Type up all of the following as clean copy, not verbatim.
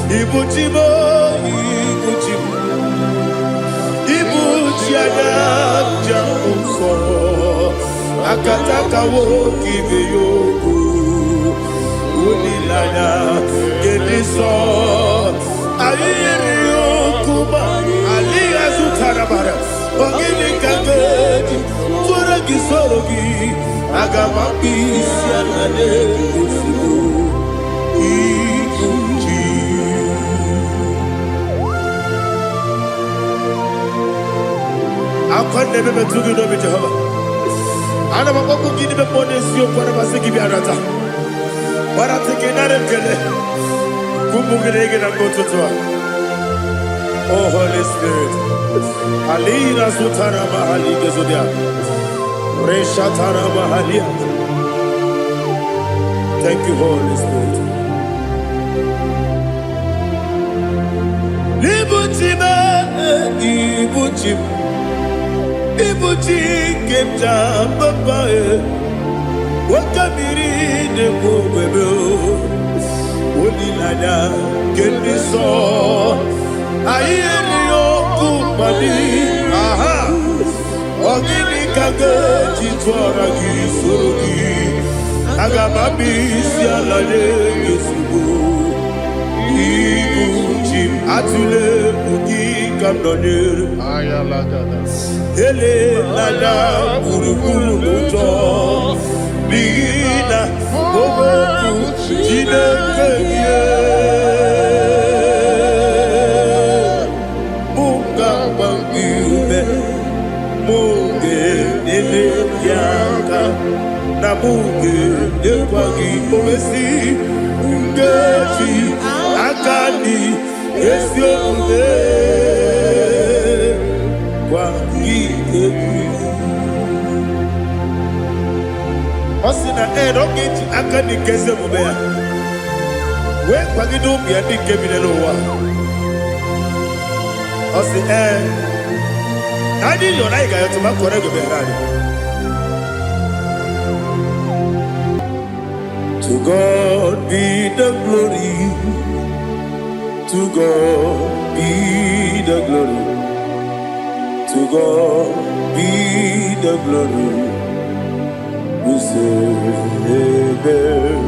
Ibu chi m, ibu chi m, ibu chi anya njem nsọ, akataka nwoke ibe ya okwu, olileanya nke ndị nsọ. Anyị yiri ya okwu ma adịghị azụtara mara. Ọ gịnị ka m ga-eji tụrụ gị soro gị? Aga m akpụ isi ala n'ezigbo ibu chi. Akwa na-eme metụ gị n'obi, Jehova. Ana m akpọkpụ gị n'ime mmụọ n'eziokwu. Ana m asị gị bịa nata gbarata gị nara ekele ụmụ gị na gị na mgbe ụtụtụ a. Oh Holy Spirit, alina sutara mahali gezodia reshatara mahalia. Thank you, Holy Spirit. Ibu chi m, ibu chi m, ibu chi nke m ji papa e, nwoke mmiri na-ekwu ogbebe, olileanya nke ndị nsọ. Anyị erighị ọkụ mmadụ aha. Ọ gịnị ka ga-eji tụọra gị soro gị? Aga m abịa isi ala nye gị ozugbo. Ibu chi m, atụla egwu, gị ka m nọnyere. Elela gburugburu n'ụjọ, n'ihi na okwu Chineke gị mụ ga-agba gị ume, mụ ga-enyere gị aka, na mụ ga-enyekwa gị owesi nkeji aka dị ezi omume gwa gị egwu. Ọ sị na ee, na ọ ga-eji aka dị nke ezi omume ya wee kwagide ụmụ ya ndị nke bi n'ụwa. Ọ sị ee, na anyị yọrọ, anyị ga-ayọtụ ma kọrọ ego bịara anyị. To God be the glory, to God be the glory, to God be the glory. We say amen.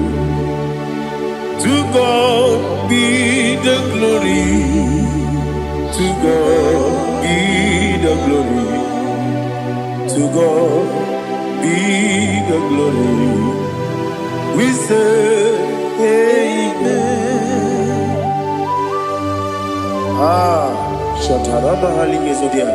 To God be the glory, to God be the glory, to God be the glory. We say amen. Ah, Shatarama Halingezodia.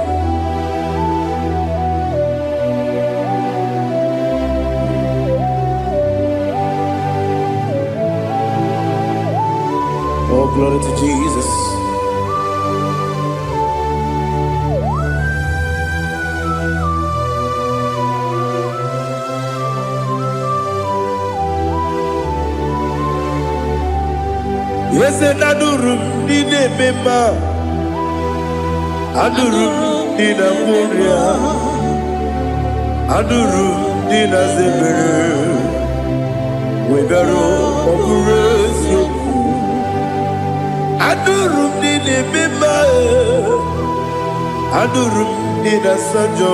Oh, glory to Jesus. Eze, na-anụrụ m ndị na-eme mma, anụrụ m ndị na-agwọ ọrịa, anụrụ m ndị na-aza ebere, wegara ọ bụrụ eziokwu. Anụrụ m ndị na-eme mma, anụrụ m ndị na-asa njọ,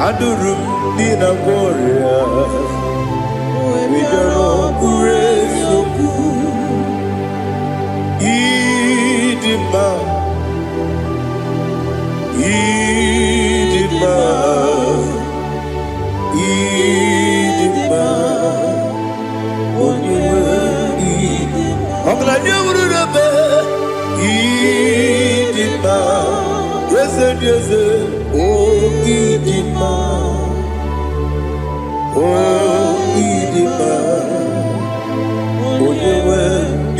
anụrụ m ndị na-agwọ ọrịa, wegara ọ bụrụ eziokwu. Ịdị mma, ịdị mma, ịdị mma, onye nwe ọgaranya wuru n'ebe. Ịdị mma, eze dị eze, o ịdị mma, o ịdị mma, onye nwe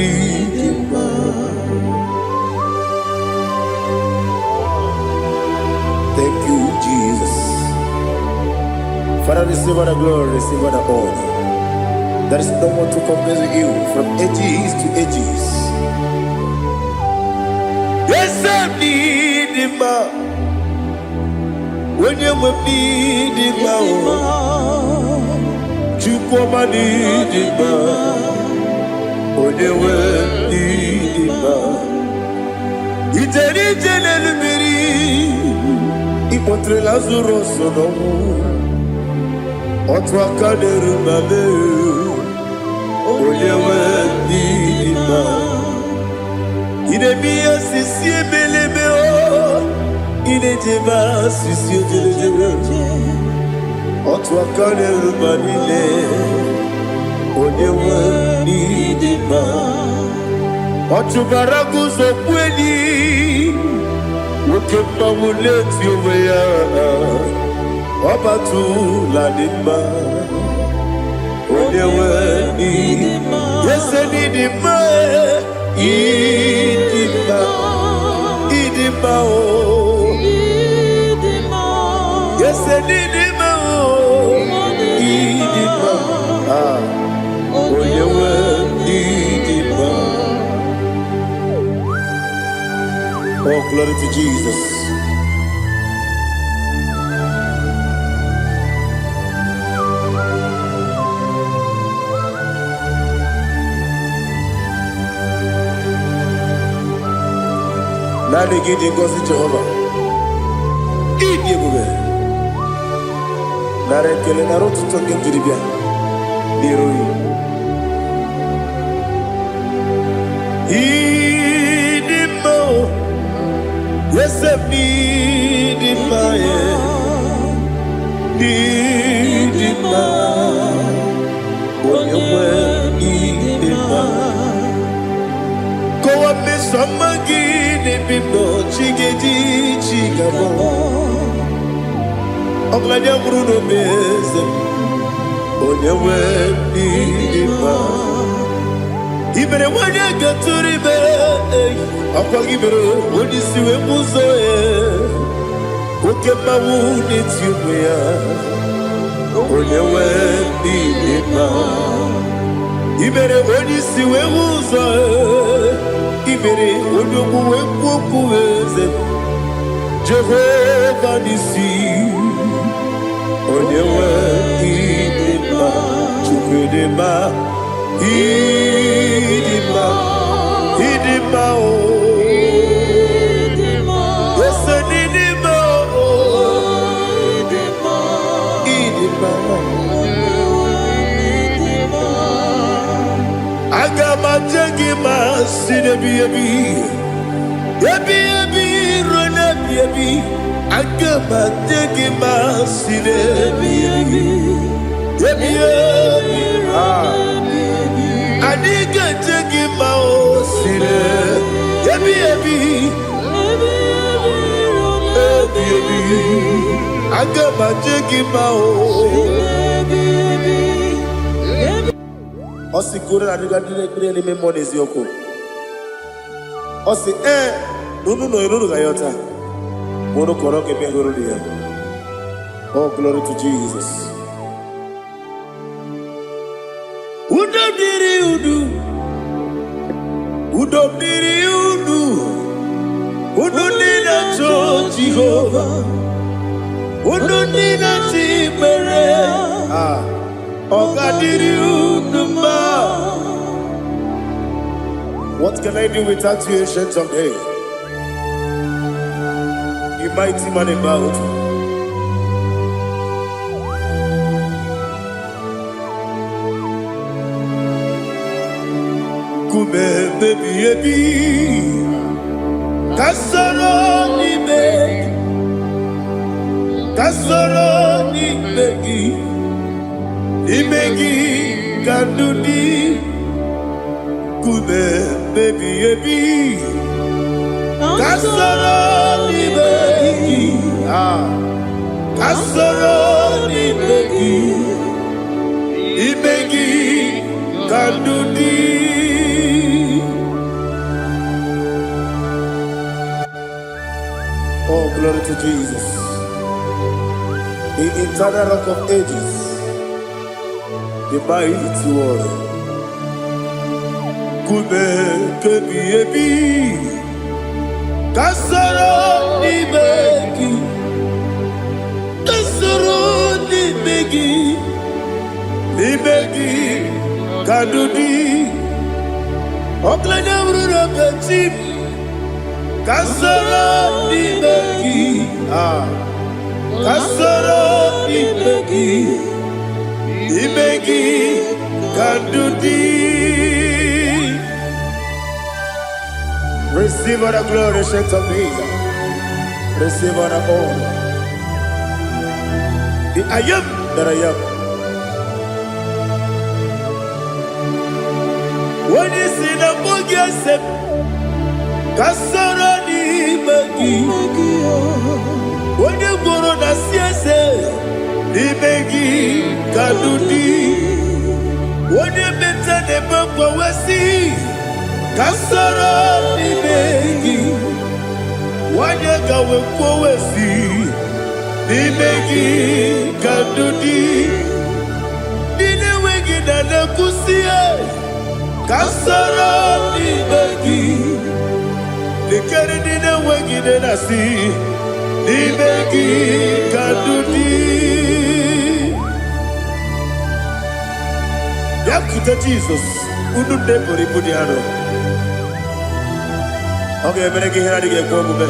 ịdị mma. Thank you, Jesus. Father, receive all the glory, receive all the honor. There is no one to compare with you from ages to ages. Eze m n'ịdị mma, onye nwe m n'ịdị mma o, Chukwu ọma n'ịdị mma, onye nwe kpọlitere Lazarọs n'ọnwụ. Otu aka na-eru mba mee, onye nwe ndị dị mma. Ị na-eme ihe sisi ebelebe o, ị na-ejebe asịsị ojelejebe. Otu aka na-eru mba niile, onye nwe ndị dị mma. Ọ chụbara guzo kweli, nwoke mmanwụ na-eti onwe ya, ọ batụla dị mma, onye nwe ndị ese n'ịdị mma, ịdị mma, ịdị mma o, ese n'ịdị mma o, ịdị mma, ah, onye nwe ndị dị mma. Oh, glory to Jesus. Naanị gị dị ngọzi, Jehova. Ịdị ebube. Nara ekele, nara otuto nke m jiri bịa n'iru gị. Ịdị mma o, ese m n'ịdị mma ya, n'ịdị mma, onye nwe ịdị mma. Kọwa mmeso ọma gị n'ebe m nọ, chi ga-eji chi ga-abọ. Ọgaranya nwụrụ n'obe eze m, onye nwe ịdị mma. I mere nwanyị gatụrụ ime, ọkwa gị mere onye isi wee bụ ụzọ ya. Oke mmanwụ na-eti onwe ya, onye nwe ịdị mma. I mere onye isi wee hụ ụzọ, i mere onye ogbu wee kwuo okwu eze. Jehova n'isi, onye nwe ịdị mma. Chukwu dị mma, ịdị mma, ịdị mma o. Ese n'ịdị mma o, ịdị mma. Aga m aje gị ma si n'ebi ebi, ebi ebi ruo n'ebi ebi. Aga m aje gị ma si n'ebi ebi, ebi ebi. Ah. Anyị ga-eje gị ma o si n'ebi ebi, ebi ebi. Aga m aje gị ma o. Ọ sị ka unu na-adịga ndị na-ekpere n'ime mmụọ na eziokwu. Ọ sị ee na unu nọ unu ga-ayọta ma unu kọrọ ka emegoro ya. Oh, glory to Jesus. Udo dịrị unu, udo dịrị unu, unu ndị na-achọ Jehova, unu ndị na-achọ ikpere, ah, ọ ga-adịrị unu mma. What can I do without you, Ancient of Days? You mighty man in battle. Nkume ebi ebi, ka soro n'ime, ka soro n'ime gị, n'ime gị ka ndụ dị. Nkume ebi ebi, ka soro n'ime gị, ah, ka soro n'ime gị, n'ime gị ka ndụ dị. Oh, glory to Jesus. The eternal Rock of Ages, the mighty one. Nkume kebi ebi, ka soro n'ime gị, ka soro n'ime gị, n'ime gị ka ndụ dị. Ọgaranya bụrụ na chi m, ka soro n'ime gị, ah. Ka soro n'ime gị, n'ime gị ka ndụ dị. Receive all the glory, Saint of Days. Receive all the honor. The I am that I am. Onye si na mbụ gị ese ka soro n'ime gị. Onye gwụrụ na si eze n'ime gị ka ndụ dị. Onye meta na-eme mgbanwe ka soro n'ime gị. Onye ka wee kwuo si n'ime gị ka ndụ dị. Ndị na-enweghị na na-ekwusi ka soro n'ime gị. Lekere ndị na-enweghị nne na-asị n'ime gị ka ndụ dị. Bịakwute Jizọs, unu ndị buru ibu dị arọ. Ọ ga-emere gị ihe na-adịghị ekwe omume.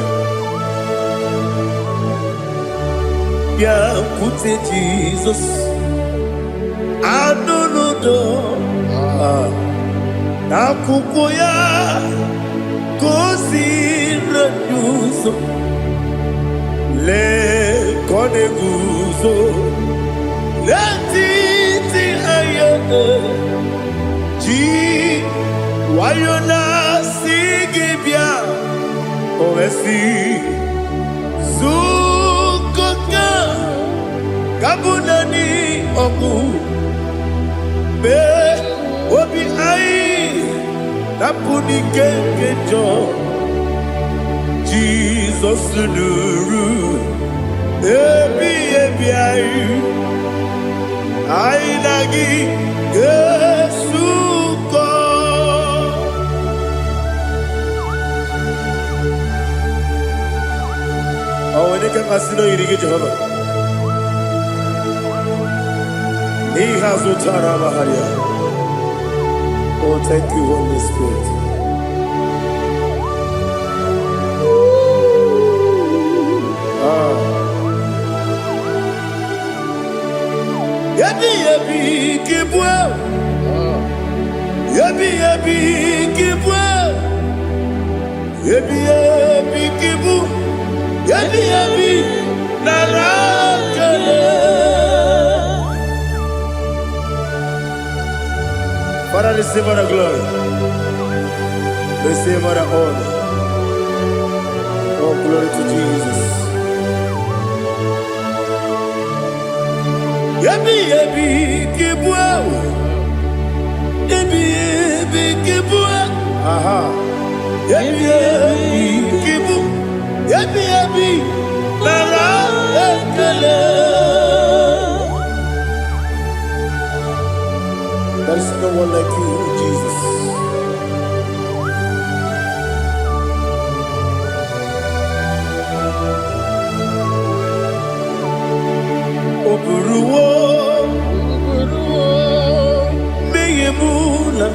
Bịakwute Jizọs, anụ n'udo n'akwụkwọ ya ka o si ụzọ. Lee ka ọ na-eguzo n'etiti anya ji nwayọ na-asị gị bịa. O wee sị zukọta ka bụ naanị ọgwụ mee obi anyị napụ n'ike nke njọ. Jizọs nụrụ ebi ebi anyị, anyị na gị ga-esukọ. Ọ nwere ike mmasị na oyiri gị, Jehova, n'ihe azụtara amagharịa. Oh, thank you, Holy Spirit. Ah. Ebi ebi kibue, ebi ebi kibue, ebi ebi kibu, ebi ebi nara kele. Father, receive all the glory. Receive all the honor. Oh, glory to Jesus. Ebi ebi kibue, ebi ebi kibue, aha. Ebi ebi kibu, ebi ebi nara ekele. There is no one like you, Jesus. O buruwo mmehie m na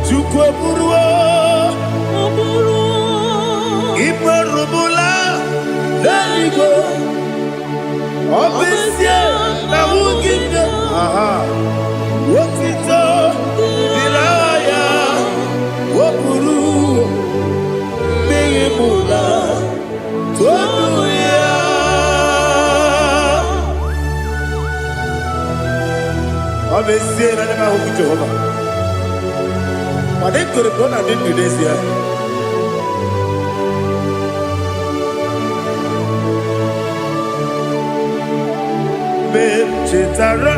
Chukwu eburuwo ịkparụbụla n'eluigwe. Ọ bụ ezie na nwunye nne aha otito dịrị aha ya. O buru mmehie m na tonu ya. Ọ bụ ezie na ndị m ahụghị Jehova, mana ekwere m na ọ na-adị ndụ n'ezie. Mgbe m chetara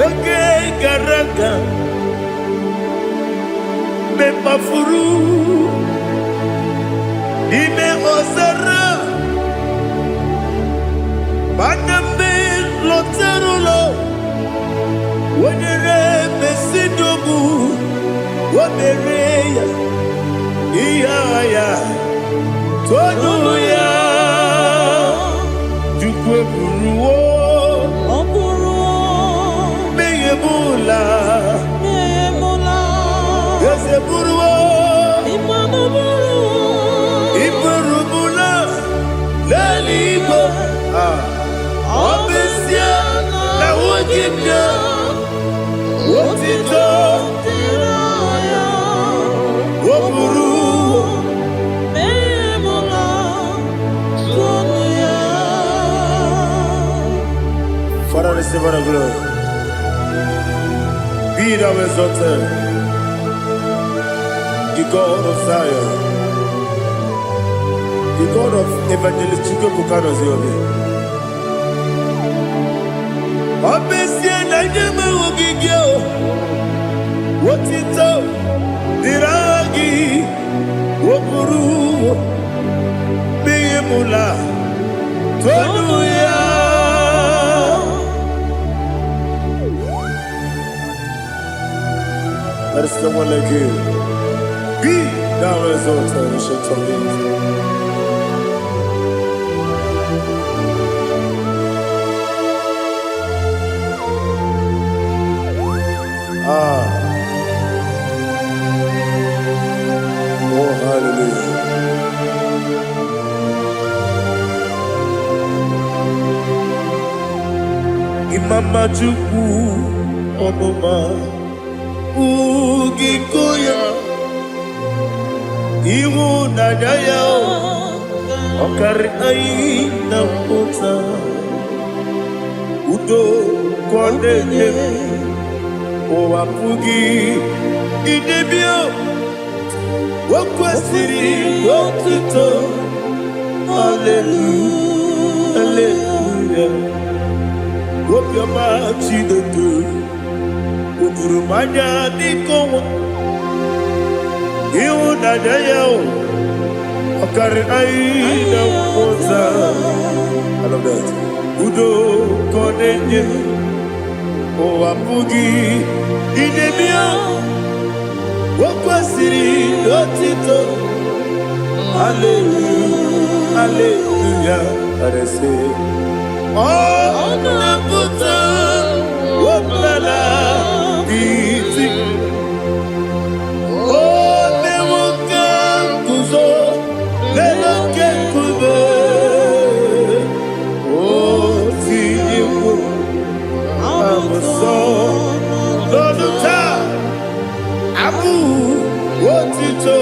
oge gara aga, mgbe m kpafuru n'ime ọzara, mana mgbe m lọtara ụlọ, wenyere mesidogbu o mere ya ihe agha ya tonu ya. Chukwu eburuwo Ọ bụrụ mmehie m ụla. emụla. Eze buruwo Ịmanụ bụrụ iburu. na-enye otito dịrị ya. O buru Memula tonu ya. Father, receive all the glory. Be thou exalted, the God of Zion, the God of Evangelist Chukwuebuka Noziobi. Ọ bụ ezie na ndị enweghị gị o, otito dịrị aha gị, o buru n'ihi mụla tonu ya. There is no one like you. Be thou exalted, ancient of days. Ah, oh hallelujah. Imama Chukwu ọmụma ugiko ya, ịhụnanya ya ọ karị anyị na mpụta, udo ka ọ na-enye, ụwa pụghị idebe. O kwesịrị otuto. Hallelujah, hallelujah. Obiọma Chineke o juru m anya dịka ọnwa, ịhụnanya ya o ọ karịrị anyị na mmụta. I love that. Udo ka ọ na-enye, ụwa pụghị idebe ya. O kwesịrị otito. Hallelujah, hallelujah. Arese ọ na-apụta ọbụla iti, o mewo ka nguzo n'elu oke nkume, o tinyewo abụsọ n'ọnụ taa abụ otito.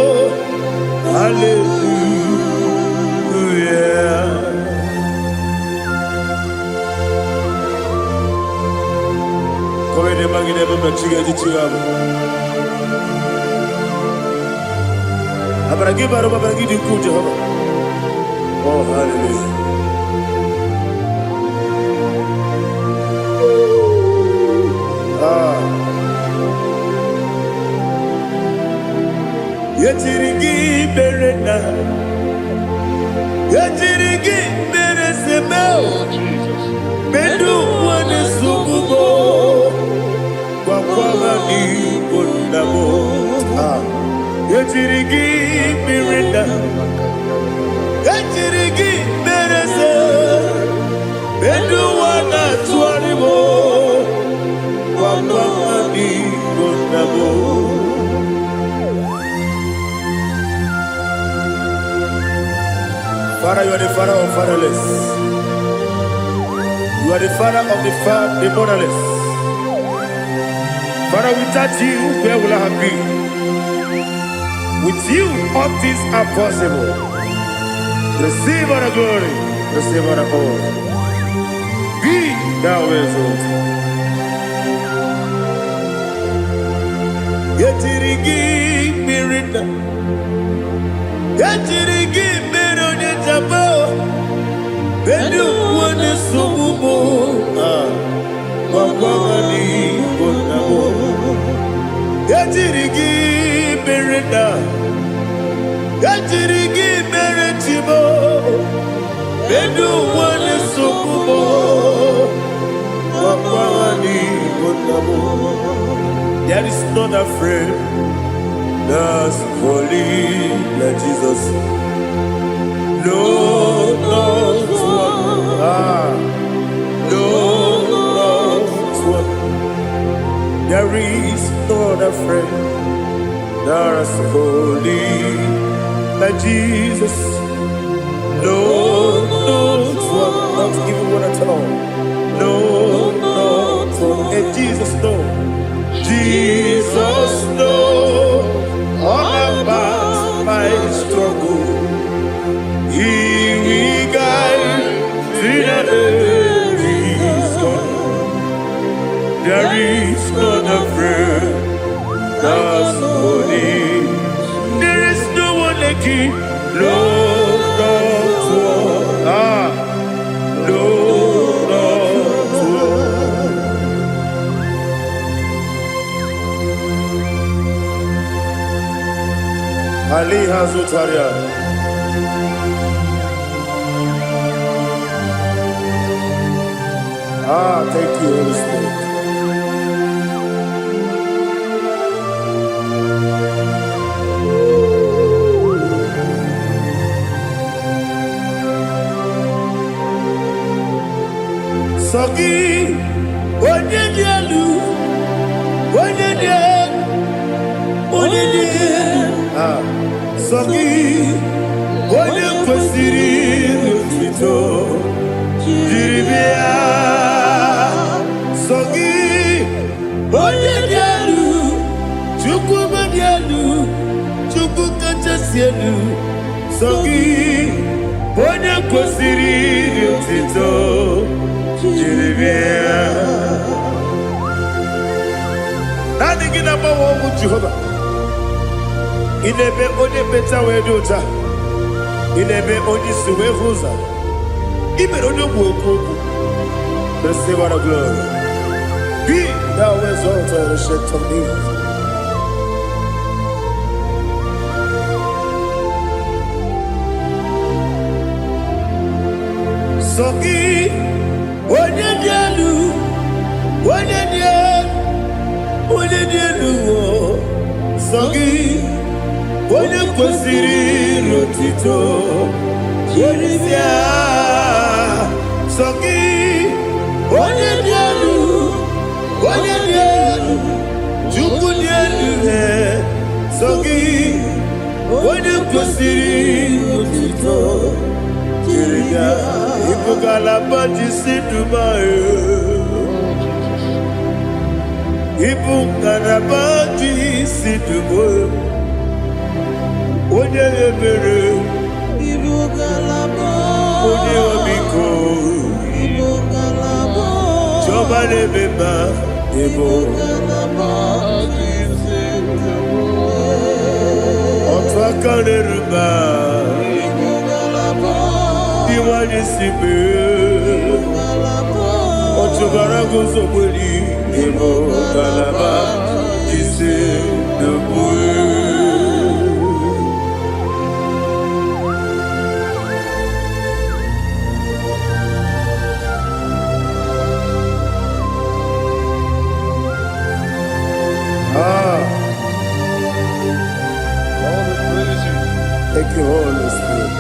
Hallelujah. Kọwede magide ebe mmechi ga-eji chi ya bụ. Amara gị bara ụba, amara gị dị ukwuu, Jehova. Oh, hallelujah. Ah. Ejiri gị mere na ejiri gị mere seme. Oh, Jesus. Medu nwane sugbubo gwakwara n'igbo nna m. Ah. Ejiri gị mere na ejiri gị mere se medu nwa na-atụgharị m gwakwara n'igbo nna m. Father, you are the father of fatherless. You are the father of the motherless. Father, without you, where will I have been? With you, all things are possible. Receive all the glory, receive all the honor. Be thou exalted. Ejiri gị mmiri na ejiri gị mere onye jaba ndị uwe na-esogbu m. Ah, gwagwara n'igbo nna m. Ejiri gị mere na ejiri gị mere chibo ndị uwe na-esogbu m gwagwara n'igbo nna m. There is not a friend that's holy like Jesus. No, not one. Ah, no, not one. There is no other friend that's holy like Jesus. No, not one. Not even one at all. No, not not one. And Jesus know. Jesus know all about my struggle. He will guide till the day is gone. There is none afraid that's holy. There is no one like you. No, not one. Ah, no, not one. Ali Hazutaria. Ah, thank you, Holy Spirit. Sọ gị, onye dị elu, onye dị elu, onye dị elu. Ah, sọ gị, onye kwesịrị otuto jiri bịa. Sọ gị, onye dị elu, Chukwu dị elu, Chukwu kachasị elu. Sọ gị, onye kwesịrị otuto jiri bịa. Naanị gị na-agbanwe ọnwụ Jehova. Ị na-eme onye mmecha wee dị ụcha. Ị na-eme onye isi wee hụ ụzọ. Ị mere onye ogbu okwu okwu. Receive all the glory. Be thou exalted, ancient of days. Sọ gị, onye dị elu, onye dị elu, onye dị elu, o. Sọ gị, onye kwesịrị otito jiri bịa. Sọ gị, onye dị elu, onye dị elu, Chukwu dị elu, eh. Sọ gị, onye kwesịrị otito jiri bịa. Ịbụ ngalaba ji si Dubai. Ịbụ ngalaba ji si Dubai. Onye ebere, Ibu ngalaba. Onye ọmịiko, Ibu ngalaba. Chiọma na-eme mma, ịbụ Ibu ngalaba ji otu aka na-eru mba, Ibu ngalaba. Ndị nwanyị si mee. Ibu ngalaba. Ọ chụbara gị ụzọ gberi, ịbụ ngalaba ji si Dubai. Ah, All the praise you. Thank you, Holy Spirit.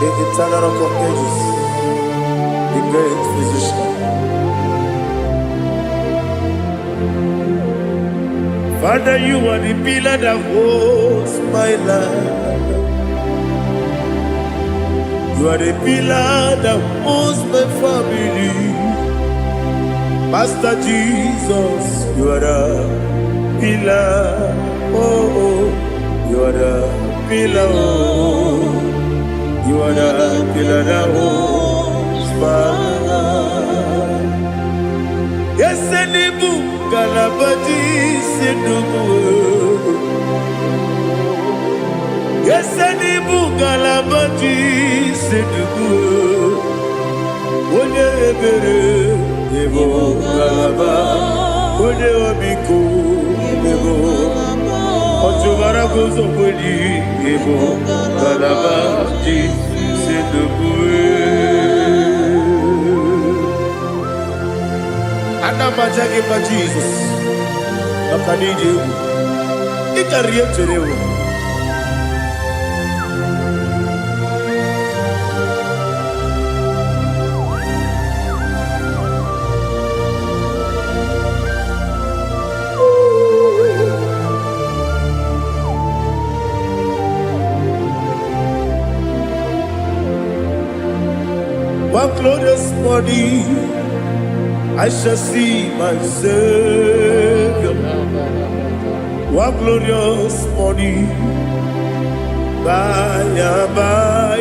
The eternal rock of ages, the great physician. Father, you are the pillar that holds my life. You are the pillar that holds my family. Master Jesus, you are the pillar. Oh, oh, you are the pillar. Oh, you are the pillar that holds my life. Yes, and Galabaji Sindumu. Yesenibu galabaji sedugu onye ebere ịbụ ngalaba onye ọmịiko ịbụ ọchụbara guzo kweli ịbụ ngalaba ji sedugu. Ana m aja gị mma Jizọs maka na iji egwu ị karịrị ihe m chere ewu. One glorious morning, I shall see my Savior. One glorious morning, by and by.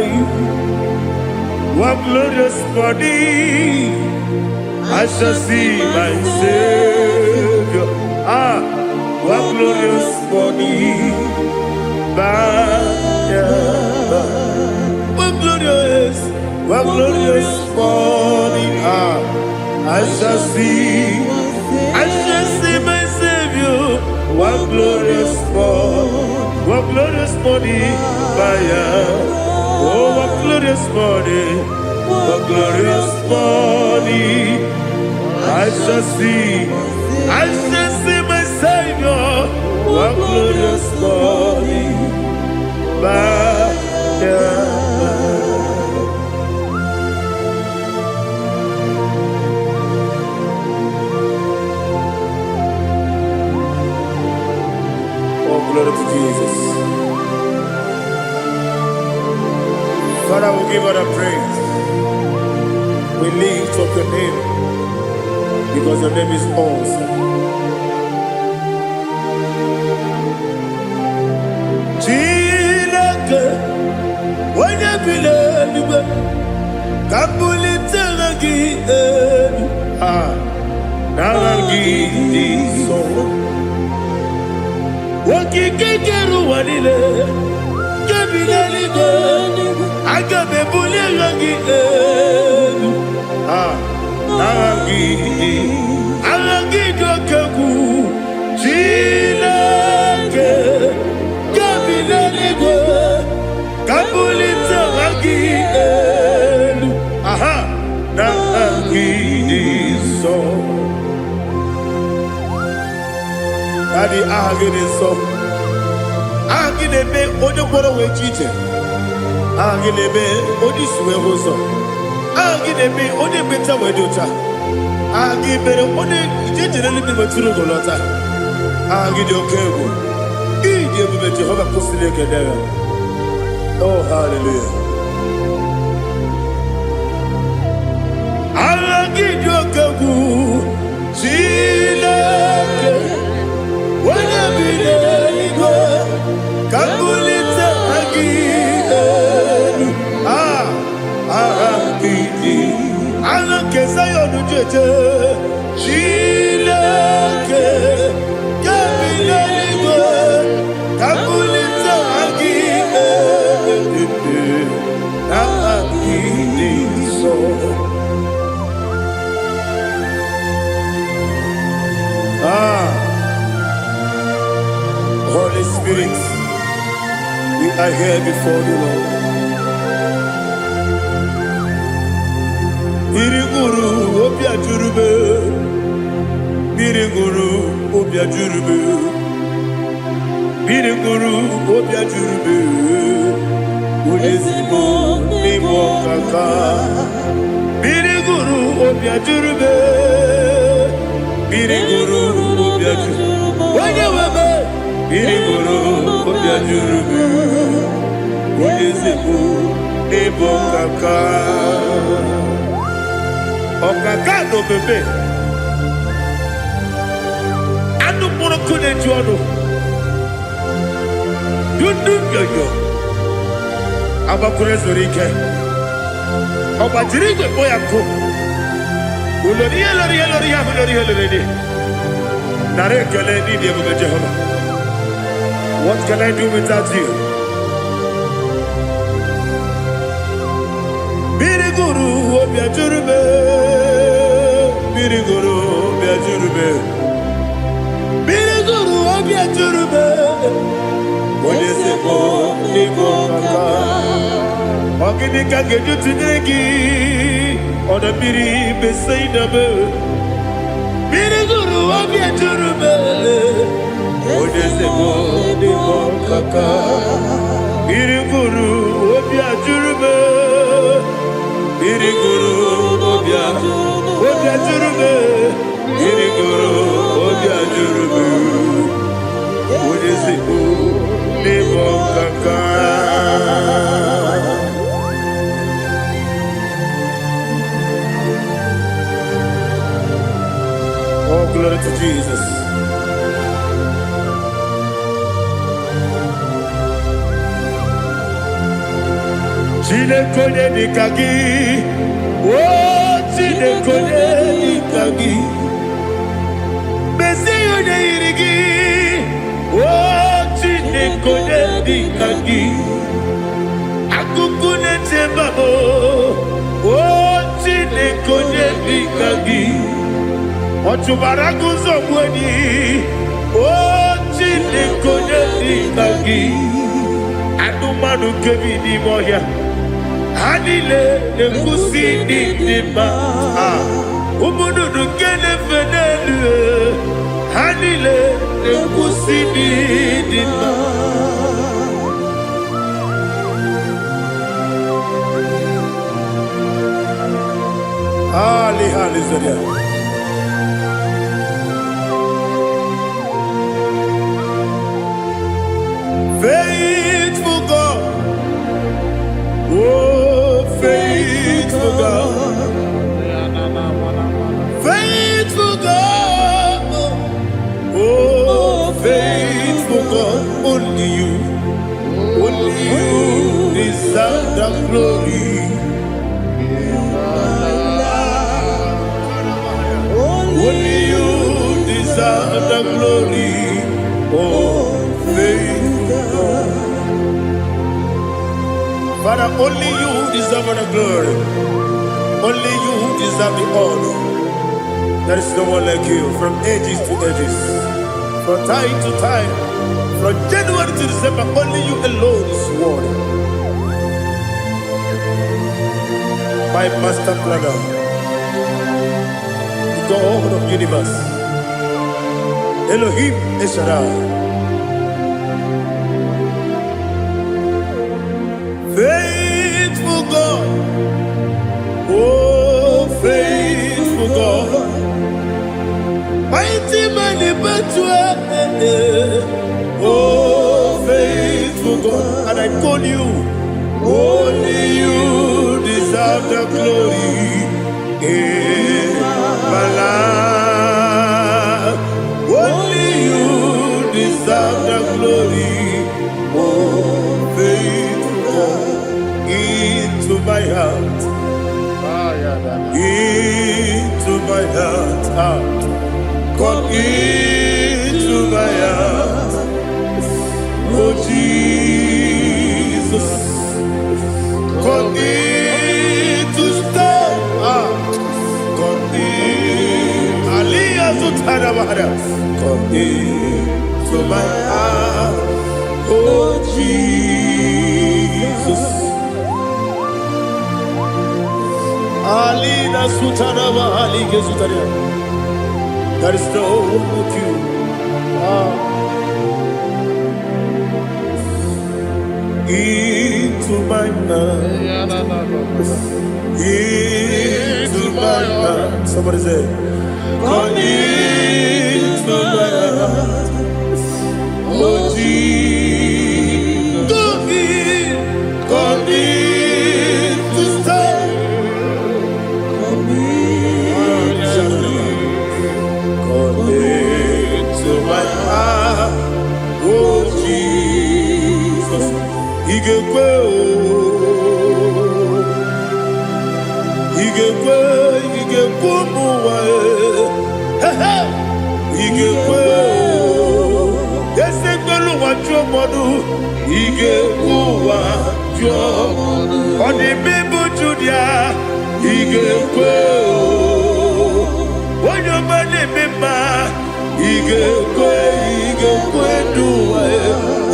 One glorious morning, I shall see my Savior. Ah, one glorious morning, by and by. One glorious morning, ah, I shall see my Savior. One glorious morning, by and. Oh, what glorious morning, what glorious morning. I shall see my Savior. What glorious morning, by and by. Oh, glory to Jesus. Father, we give all the praise. We lift up your name because your name is awesome. Chineke, onye bi n'eluigwe, ka m bulite aha gị elu. Ah, n'aha gị dị nsọ. Okike kere ụwa niile, nke bi n'eluigwe, aga m ebuli aha gị elu. Ah, n'aha gị dị, aha gị dị oke egwu. Chineke, nke bi n'eluigwe, ka m bulite aha gị elu. Aha, n'aha gị dị nsọ. Daddy, aha gị dị nsọ. Aha gị na-eme onye kwọrọ wee ji ije. Aha gị na-eme onye isi wee hụ ụzọ. Aha gị na-eme onye ekpenta wee dị ụcha. Aha gị mere onye ije jere eluigwe wetụrụ ugo lọta. Aha gị dị oke egwu. Ịdị ebube Jehova kwụsịrị ekele ya. Oh, hallelujah. Aha gị dị oke egwu. Chineke, onye bi n'eluigwe, ka m bulite aha gị elu. Ah, aha gị dị. Aha nke Zion ji eje. Chineke, nke bi n'eluigwe, ka m bulite aha gị elu. Aha gị dị nsọ. Ah, Holy Spirit, we are here before the Lord. Mmiri ṅụrụ obi ajụrụ m. Mmiri ṅụrụ obi ajụrụ m. Mmiri ṅụrụ obi ajụrụ m. Onye ezigbo n'ịbụ ọkaka. Mmiri ṅụrụ obi ajụrụ m. Mmiri ṅụrụ obi ajụrụ. Onye nwe m. Mmiri ṅụrụ obi ajụrụ m. Onye ezigbo n'ịbụ ọkaka. Ọkaka na omeme. Anụ mkpụrụ nkụ na-eju ọnụ. Dundu nyoyo. Agbakwuru ezuru ike. Ọ gbajiri igwe kpọ ya nkụ. Ulori ihe lori ihe lori ihe ahụ lori ihe lori dị. Nara ekele n'ịdị ebube Jehova. What can I do without you? Mmiri gụrụ obi ajụrụ m. Mmiri gụrụ obi ajụrụ m. Mmiri gụrụ obi ajụrụ m. Onye ezigbo n'ịbụ ọkaka. Ọ gịnị ka m ga-eji tụnyere gị? Ọdọ mmiri Besaida m. Mmiri gụrụ obi ajụrụ m. Onye ezigbo n'ịbụ ọkaka. Mmiri gụrụ obi ajụrụ m. Mmiri gụrụ obi ajụrụ m. Mmiri gụrụ obi ajụrụ m. Onye ezigbo n'ịbụ ọkaka. Glory to Jesus. Chineke onye dịka gị, o Chineke onye dịka gị, mezie ya onye yiri gị, o Chineke onye dịka gị, akụkụ na-eche mba m, o Chineke onye dịka gị, ọ chụbara gụzọ gbu enyi, o Chineke onye dịka gị, anụmanụ nke bi n'ime ọhịa, ha niile na-ekwusi ndị dị mma. Ah, ụmụ nnụnụ nke na-efe n'elu, ha niile na-ekwusi ndị dị mma. Ali, hallelujah. Faithful God, oh faithful God, faithful God, oh faithful God, only you deserve the glory. Only you deserve the glory. Oh, faithful God. Father, only you deserve the glory. Only you deserve the honor. There is no one like you from ages to ages, from time to time, from January to December. Only you alone is worthy. My master planner, the God of universe, Elohim Eshaddai. Faithful God, oh faithful God, mighty man in battle, oh faithful God, and I call you, only you deserve the glory in my life. Only you deserve the glory, oh faithful God, into my heart, into my heart, ah, come into my heart, oh Jesus, come in to stay, ah, come in, Aliyah Zutara, come into my heart, oh Jesus. Alina Sutanaba Ali Gesutaria. There is no one like you. Ah. Into my heart. Into my heart. Somebody say, come into my heart. Oh Jesus. Come in. Come in to stay. Come into my heart. Oh Jesus. Ị ga-ekwe o. Ị ga-ekwe, ị ga-ekwe ụmụ ụwa e. He he. Ị ga-ekwe o. Eze kwelu ụwa jụọ mmadụ. Ị ga-ekwe ụwa jụọ. Ọ dị mma ịbụ Judia. Ị ga-ekwe o. Onye ọma na-eme mma. Ị ga-ekwe, ị ga-ekwe ndụ ụwa e.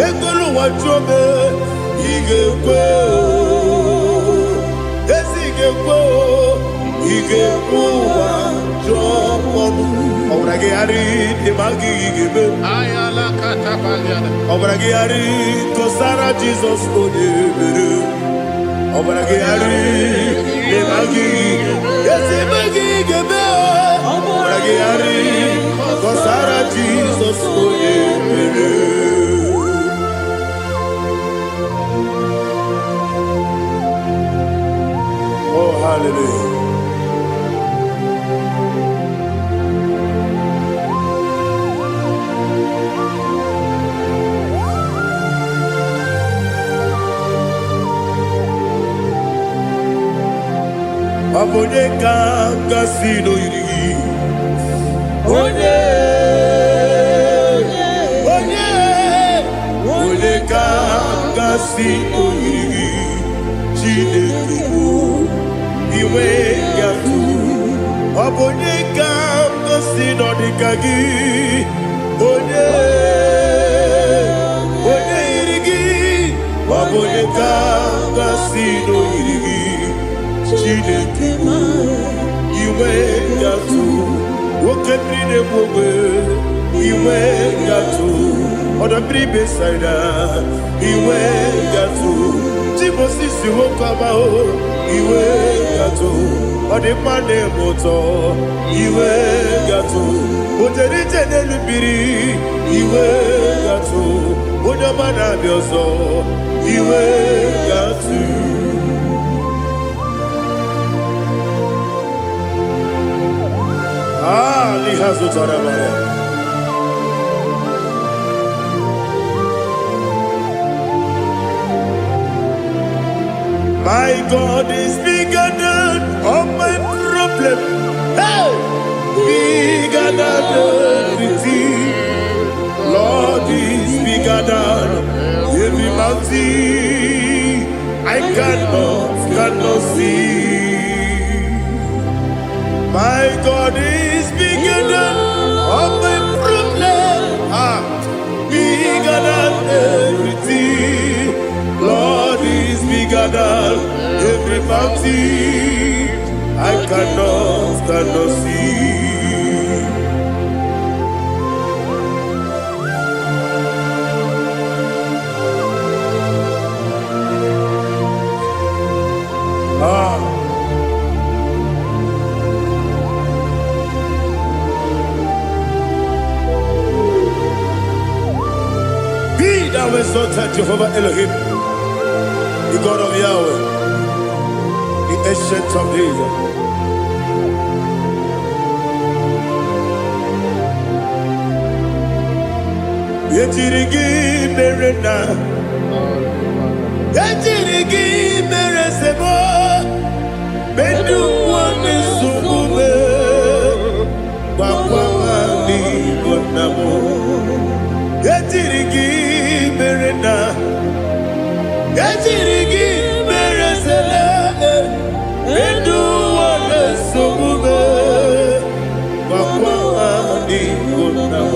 Ekwelu ụwa jụọ m e. Ị ga-ekwe o. Ezi ị ga-ekwe o. Ị ga-ekwe ụwa jụọ mmadụ. Ọbara gị ghara ịdị ma gị ga-eme. Ọbara gị ghara kọsara Jizọs onye mere. Ọbara gị ghara ịdị ma gị. Ezi ma gị ga-eme. Ọbara gị ghara kọsara Jizọs onye mere. Oh, hallelujah. Ọ bụ onye ka m gasị n'oyiri gị? Onye, onye, onye ka m gasị n'oyiri gị? Chineke bụ inwe ya tụ. Ọ bụ onye ka m gasị nọ dịka gị? Onye, onye yiri gị? Ọ bụ onye ka m gasị n'oyiri gị? Chineke bụ inwe gatụ. Oke mmiri na-egbu ogbe, inwe gatụ. Ọdọ mmiri Besaida, inwe gatụ. Timosisi nwoke ọma o, inwe gatụ. Ọ dị mma na-eme ụtọ, inwe gatụ. O jere ije n'elu mmiri, inwe gatụ. Onye ọma na-abịa ọzọ, inwe gatụ. Ah, liha zụtara mara. My God is bigger than all my problem. Hey! Bigger than everything. Lord is bigger than every mountain I cannot see. My God is bigger than all my problem. Ah, bigger than everything. Lord is bigger than every mountain I cannot see. Ah. Be thou exalted, Jehovah Elohim, the God of Yahweh, the Ancient of Days. Ejiri gị mere na ejiri gị mere sebo ndị ụwa na-esogbu m gwakwa ha n'Igbo nna m. Ejiri gị mere na ejiri gị mere sele ndị ụwa na-esogbu m gwakwa ha n'Igbo nna m.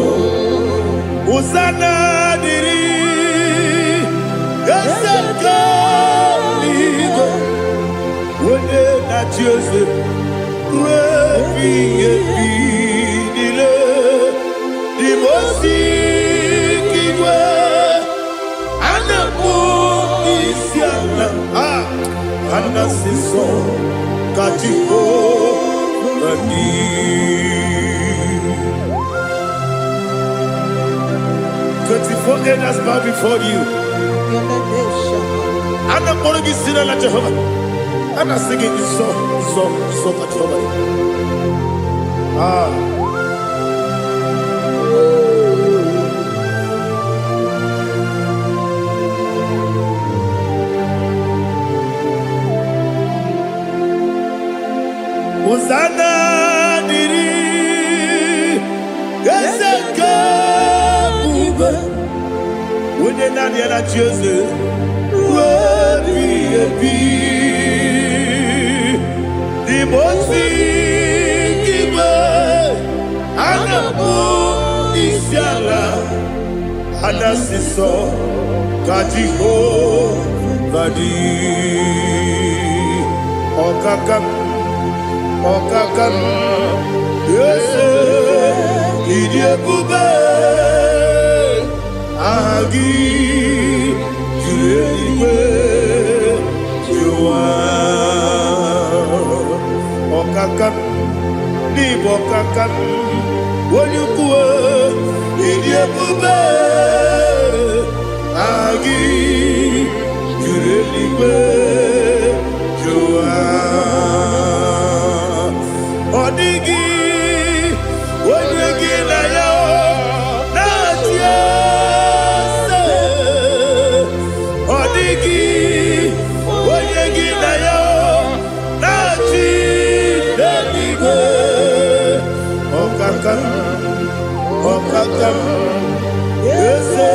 Hosanna dịrị eze nke eluigwe, onye na-achị eze ruo ebighị ebi niile. Dị osi igwe a na-akpọ isi ala, a na-asị nsọ ka Jehova dị. 24 elders bow before you. A na-akpọrọ gị si n'ala Jehova. A na-asị gị nsọ, nsọ, nsọ ka Jehova dị. Ah. Hosanna dịrị eze nke ebube, onye naanị ya na-achị eze ruo ebighị ebi. N'ime osi igwe a na-akpọ isi ala, a na-asị nsọ ka Jehova dị. Ọkaka m, ọkaka m, eze, ịdị ebube, aha gị juru eluigwe juru ụwa. Ọkaka m, n'ịbụ ọkaka m, onye ukwu, ịdị ebube, aha gị juru eluigwe juru ụwa. Ọ dịghị onye gị na ya na-achị eze. Ọ dịghị onye gị na ya na-achị. Nzọpụta m. Eze,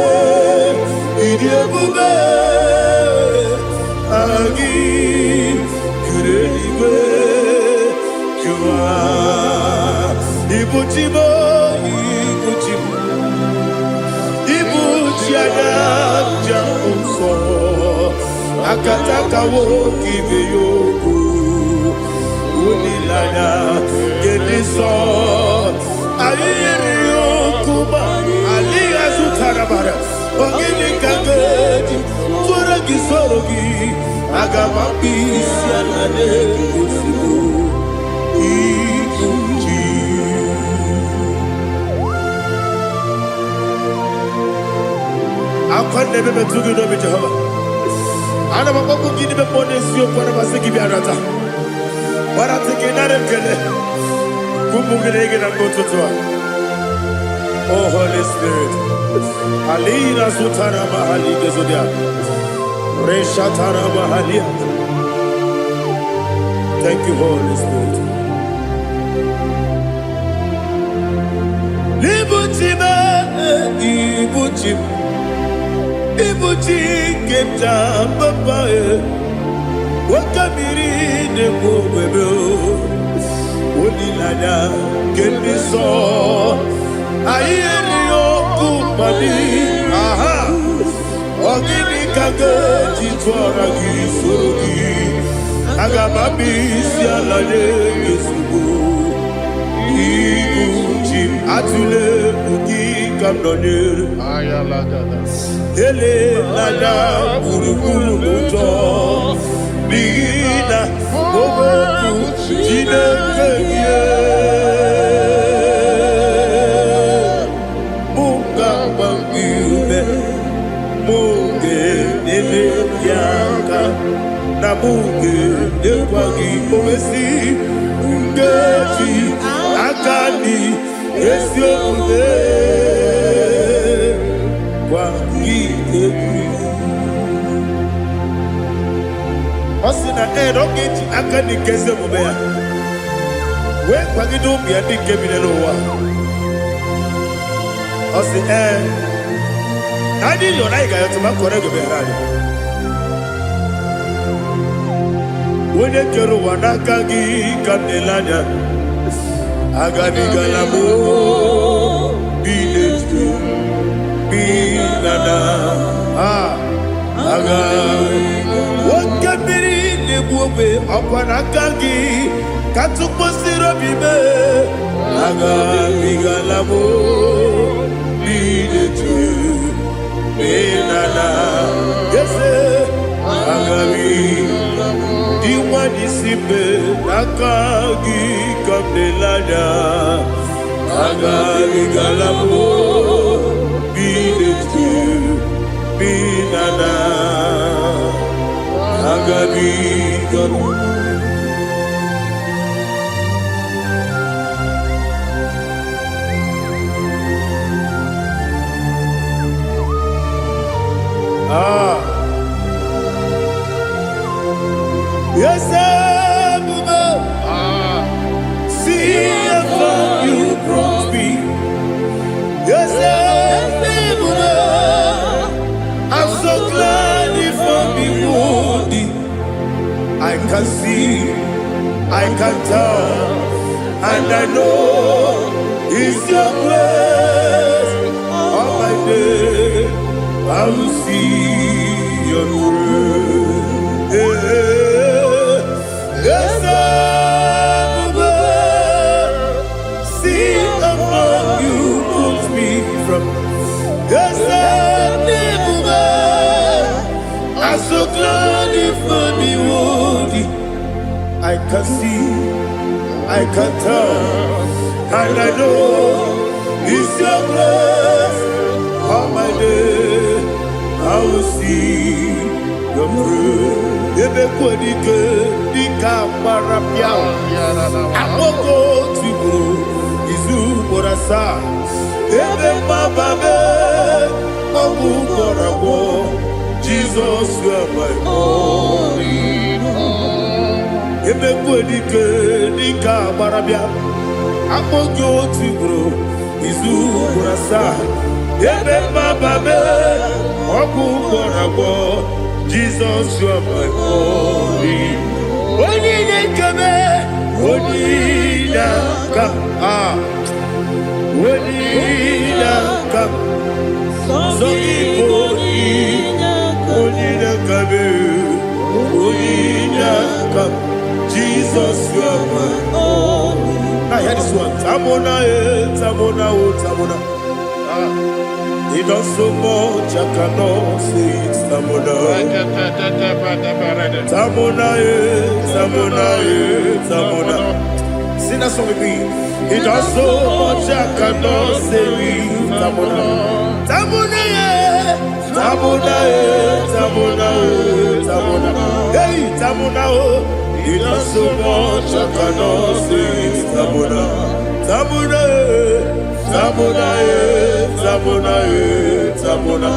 ịdị ebube, aha gị juru eluigwe jụwa. Ibu chi m, ibu chi m, ibu chi anya nja nsọ, akatakawo ibe ya okwu, olileanya nke ndị nsọ. Anyị yiri okwu ma adịghị azụtara mara. Ọ gịnị ka m ga-eji tụọrọ gị, soro gị? Aga m akpụ isi ala na-egosigo ibu ji. Akwa na-ebe metụ gị n'obi, Jehova. Ana m akpọkwu gị n'ime mmụọ n'eziokwu. Ana m asị gị bịa nata gbarata gị, nara ekele ụmụ gị na gị na mgbe ụtụtụ a. Oh Holy Spirit, alina zutara mahali gezodia reshatara mahalia. Thank you, Holy Spirit. Ibuchi m, ibuchi m, ibuchi nke m ja papa e, nwoke mmiri na-egbu ogwebe, olileanya nke ndị nsọ. Anyị erighị ọkụ mmadụ. Aha, ọ gịnị ka ga-eji tụọra gị, soro gị? Aga m abịa isi ala nye gị ozugbo. Ibu chi m, atụle egwu, gị ka m nọnyere. Elela gburugburu n'ụjọ, n'ihi na okwu Chineke gị mụ ga-agba gị ume, mụ ga-enyere gị aka, na mụ ga-enyekwa gị owesi nkeji aka dị ezi omume gwa gị egwu. Ọ sị na ee, na ọ ga-eji aka dị nke ezi omume ya wee kwagide ụmụ ya ndị nke bi n'ụwa. Ọ sị ee, na anyị yọrọ, anyị ga-ayọtụ ma kọrọ ego meghara anyị. Onye kere ụwa, n'aka gị ka m na-ele anya. Agabigala m bi n'etu bi na na a aga. Oke mmiri na-egbu ogbe, ọkwa n'aka gị ka tụkwasịrị obi mee. Agabigala m bi n'etu bi na na eze agabi dị nwanyị si mbe, n'aka gị ka m na-ele anya. Agabigala m bi n'etu bi na na agabigala. Ah, yes, ebube, see how far you brought me. Yes, ebube, I'm so glad you found me worthy. I can see, I can tell, and I know it's your grace. All my day, I will see your grace. Yes, ebube, see how far you put me from. Yes, ebube, I'm so glad you found me worthy. I can see, I can tell, and I know it's your grace. All my day, I will see your grace. Ebe kwenike dịka gbara pịa akpọgo tigburu izu ugboro asaa, ebe mgbaba mee ọgwụ gwọrọ agwọ. Jizọs, you are my all. Ebe kwenike dịka gbara bịa akpọ gị otu ugboro izu ugboro asaa. na-asa ebe mmababe ọgwụ gwọrọ agwọ. Jizọs, you are my only, onye na-ekebe, onye na-aka, ah, onye na-aka sọ gị bụ onye na-akabe, onye na-aka. Jesus, you are my. Now hear this one. Tamona, eh, Tamona, oh, Tamona. Ah, he does so much, I cannot say it. Tamona. Tamona, eh, Tamona, eh, Tamona. Sing that song with me. He does so much, I cannot say it. Tamona. Tamona, eh, Tamona, eh, Tamona, eh, Tamona. Hey, Tamona, oh. He does so much, I cannot say it. Tamona. Tamona, eh, Tamona, eh, Tamona, eh, Tamona.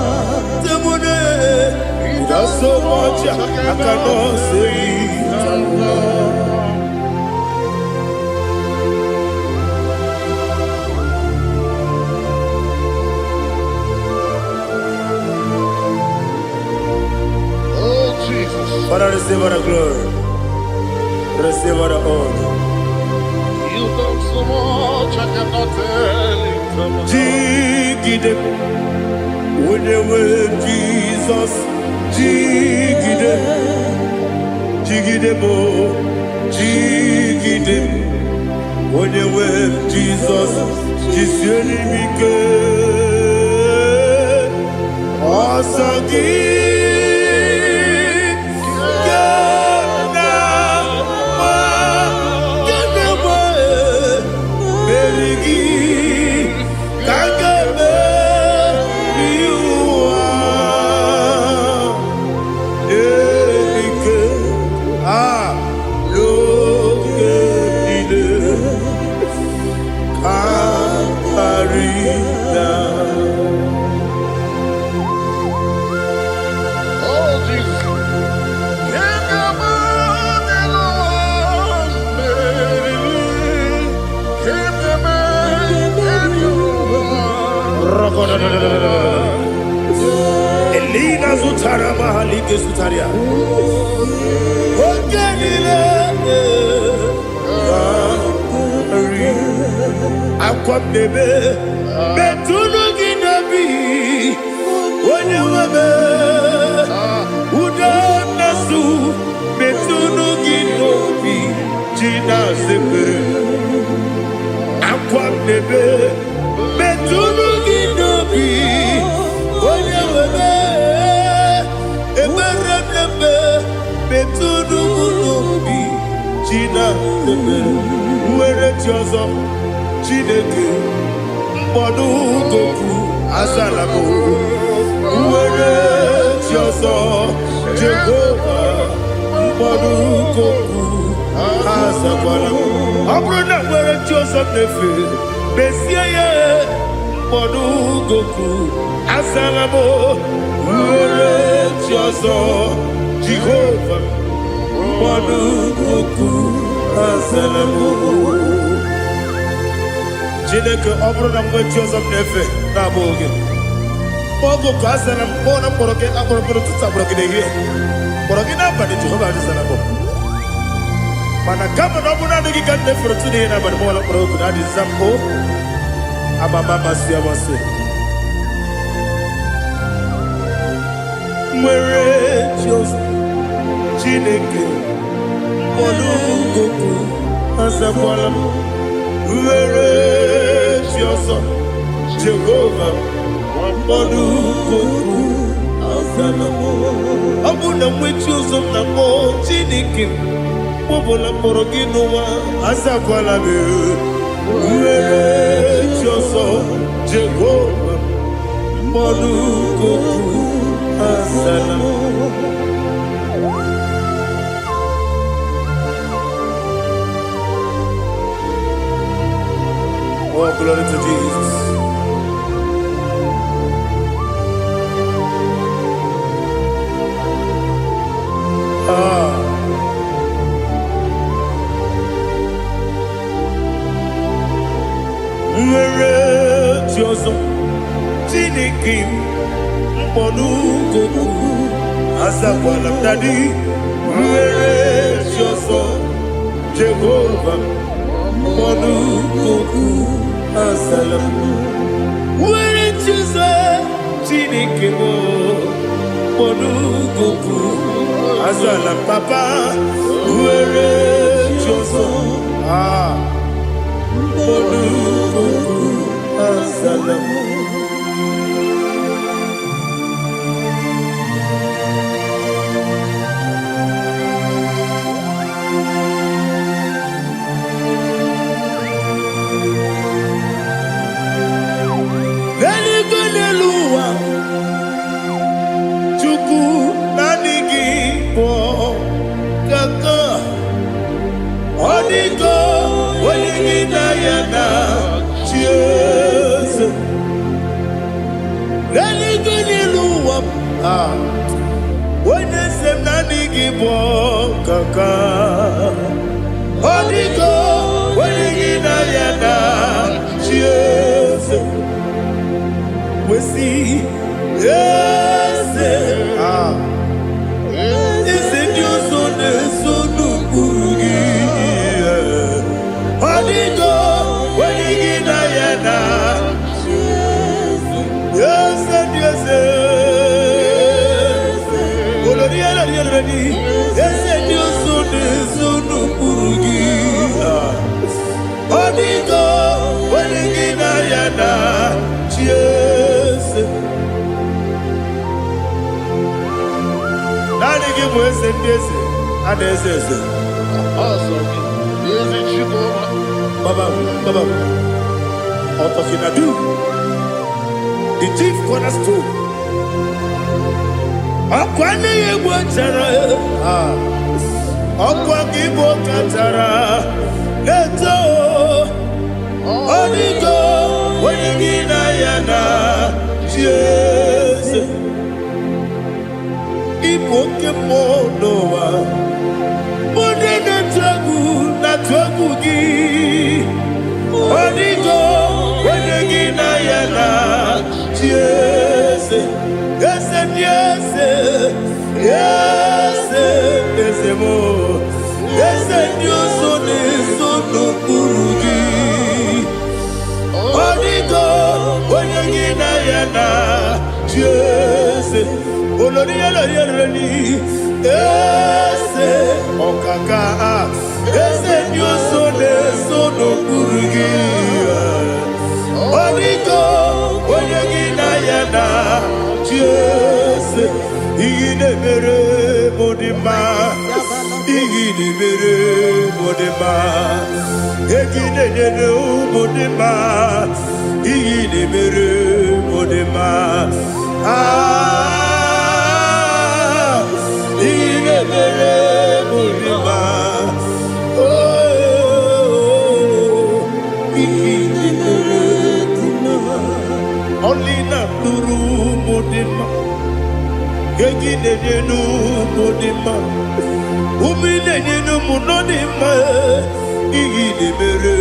Tamona, eh. He does so much, I cannot say it. Tamona. Oh, Jesus. Father, receive all the glory. Receive all the honor. You've done so much, I cannot tell it. Jigide, onye nwe Jizọs, jigide, jigide m, jigide m, onye nwe Jizọs, jisie m ike. Ọsọ gị ga na-agba, ga na-agba, meri gị ka m ga-emeri ụwa. Ike a n'oge niile ka karịa. Oh, Jesus. Elina zụtara mahalike zụtara ya. Oge niile ka akwa m na-ebe metụnụ gị n'obi, onye nwe m. Ude na-asụ metụnụ gị n'obi ji na-azepere akwa m na-ebe metụnụ gị n'obi, onye nwe m. Ekpere m na-eme metụnụ m n'obi ji na-azepere nwere chi ọzọ. Chineke mkpọdụ goku azala m nwere chi ọzọ. Jehova mkpọdụ goku azakwala m. Ọ bụrụ na nwere chi ọzọ m na-efe, mezie ya. Mkpọdụ goku azala m nwere chi ọzọ. Jehova mkpọdụ goku azala m. Chineke, ọ bụrụ na mgbe chi ọzọ m na-efe na-abụghị gị, oge ka azara m kpọọ na mkpọrọ gị akpọrọ mkpọrọ ụtụtụ, akpọrọ gị n'ehihie, kpọrọ gị n'abalị, Jehova azara m. Mana kama na ọ bụrụ naanị gị ka m na-efere ụtụtụ n'ihe n'abalị, mọla mkpọrọ oku na adịza m o amama amasị amasị nwere chi ọzọ. Chineke mkpọrọ goku azakwala m nwere chi ọzọ. Jehova mkpọrọ goku azala m. Ọ bụ na nwe chi ọzọ m na-akpọ, Chineke mkpọbụla mkpọrọ gị n'ụwa azakwala m nwere chi ọzọ. Jehova mkpọrọ goku azala m. Oh, glory to Jesus. Ah. Nwere chi ọzọ. Chineke m, mkpọnugokwu azakwala m. Daddy, nwere chi ọzọ. Jehova, mkpọnugokwu azala m. Nwere chi ọzọ. Chineke m, mkpọnugokwu azala m. Papa, nwere chi ọzọ. Ah, mkpọnugokwu azala m. N'eluigwe, n'elu ụwa, Chukwu, naanị gị bụ kaka. Ọ dịgo onye gị na ya na chi eze. N'eluigwe, n'elu ụwa, ah, onye eze m, naanị gị bụ kaka. Ọ dịgo onye gị na ya na chi eze. Wesi eze, ah, eze ndị ọzọ na-eso n'ụkpụrụ gị. Ọ dịgo onye gị na ya na eze ndị eze. Olori elori elori, eze ndị ọzọ na-eso n'ụkpụrụ gị. Ọ dịgo onye gị na ya na chi eze. Naanị gị bụ eze ndị eze a na-eze eze. Awesome. Eze Chukwu. Baba, Baba, Otokinadu, the chief cornerstone. Ọkwa nne ya egwu chara, ah, ọkwa gị bụ kachara na-eto. Ọ dịgo onye gị na ya na chi eze. Ịbụ oke mmụọ n'ụwa, onye na-atụ egwu na-atụ egwu gị. Ọ dịgo onye gị na ya na chi eze. Eze ndị eze, eze, eze m, eze ndị ọzọ na-eso n'okpuru gị. Ọ dịgo onye gị na ya na chi eze. Olori elori elori, eze ọkaka, eze ndị ọzọ na-eso n'okpuru gị. Ọ dịgo onye gị na ya na chi eze. Ihe na-emere m dị mma, ihe na-emere m dị mma, ego ị na-enyere m dị mma, ihe na-emere m dị mma. Ah, ihe na-emere m dị mma. Oh, ihe na-emere dị mma. Ọlị na-atụrụ m dị mma, ego ị na-enyere m dị mma, ume ị na-enyere m nọ dị mma, ihe ị na-emere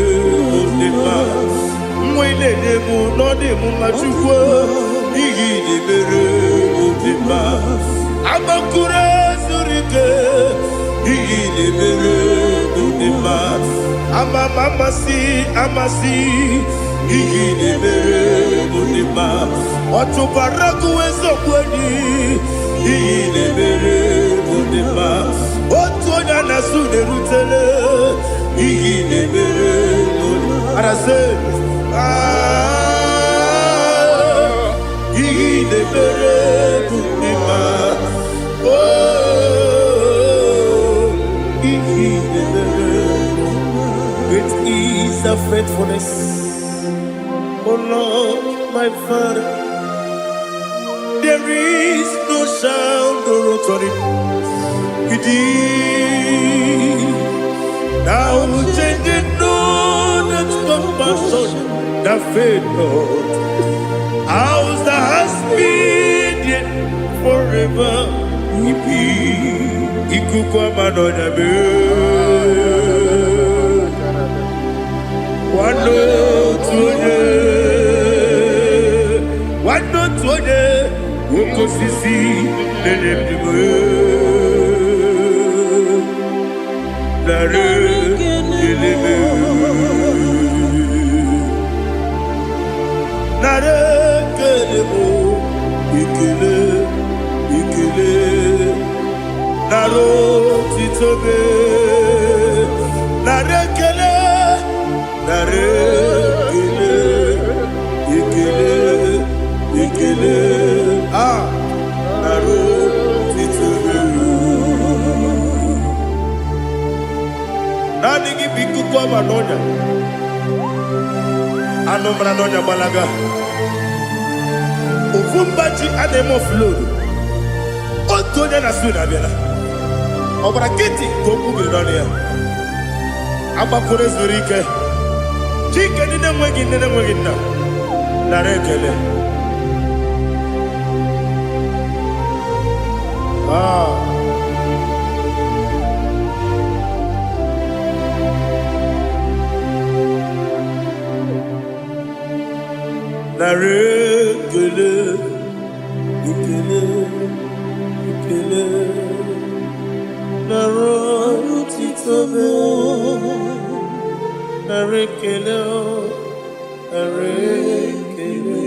m dị mma, nwa ị na-enye m nọ dị m mma. Chukwu, ihe ị na-emere m dị mma. Agbakụrụ zuru ike, ihe ị na-emere m dị mma. Ama m amasị amasị, ihe ị na-emere m dị mma. Ọtụbara gụ eziokwu enyi, ihe ị na-emere m dị mma. Otu onye a na-asụ na-erutele, ihe ị na-emere m dị arasị. Ah, ihe ị na-emere m dị mma. Oh, ihe ị na-emere. Great is thy faithfulness, O Lord, my Father. There is no shadow of turning with thee. Thou changest not thy compassions, they fail not. As thou hast been, yet forever will be. Ikuku ama n'ọnya mee. Nwanne otu onye. Oke osisi na-enye ndụ nara ekele m. Nara ekele m, ekele, ekele, nara otito m. Nara ekele, nara ekele, ekele, ekele, ah, nara otito m. Naanị gị bụ ikuku ọma n'ọnya, anụ mara n'ọnya gbalaga. Ofu mba ji a na-eme ofload. Otu onye na Sweden abịala. Ọ gbara nkịtị ka okwu biri n'ọnụ ya. Agbakọrọ zuru ike. Chike ndị na-enweghị nne na-enweghị nna. Nara ekele. Ah. Nara ekele, ekele, ekele, nara otito m. Nara ekele, nara ekele,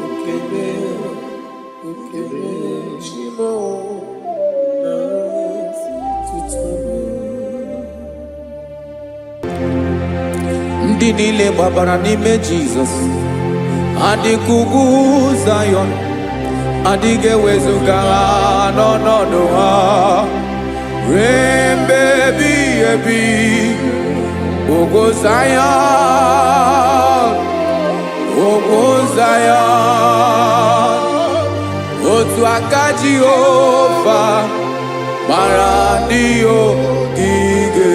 ekele, ekele, Chimo, nara otito m. Ndị niile gbabara n'ime Jizọs adịka ugwu Zayọn, adịghị ewezuga ha n'ọnọdụ ha ruo mgbe ebighị ebi. Ugwu Zayọn, ugwu Zayọn, otu aka Jehova gbara ndị ogige.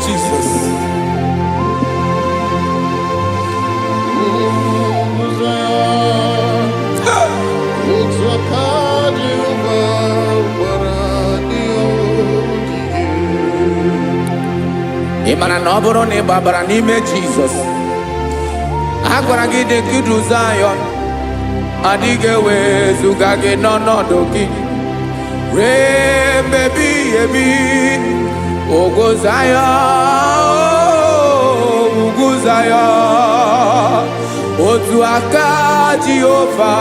Jesus. Otu aka Jehova gbara ndị ogige. Ị mara na ọ bụrụ na ị gbabara n'ime Jizọs, a gwara gị dị ka idu Zayọn, adịghị ewezuga gị n'ọnọdụ gị ruo mgbe ebighị ebi. Ugwu Zayọn, ugwu Zayọn, otu aka Jehova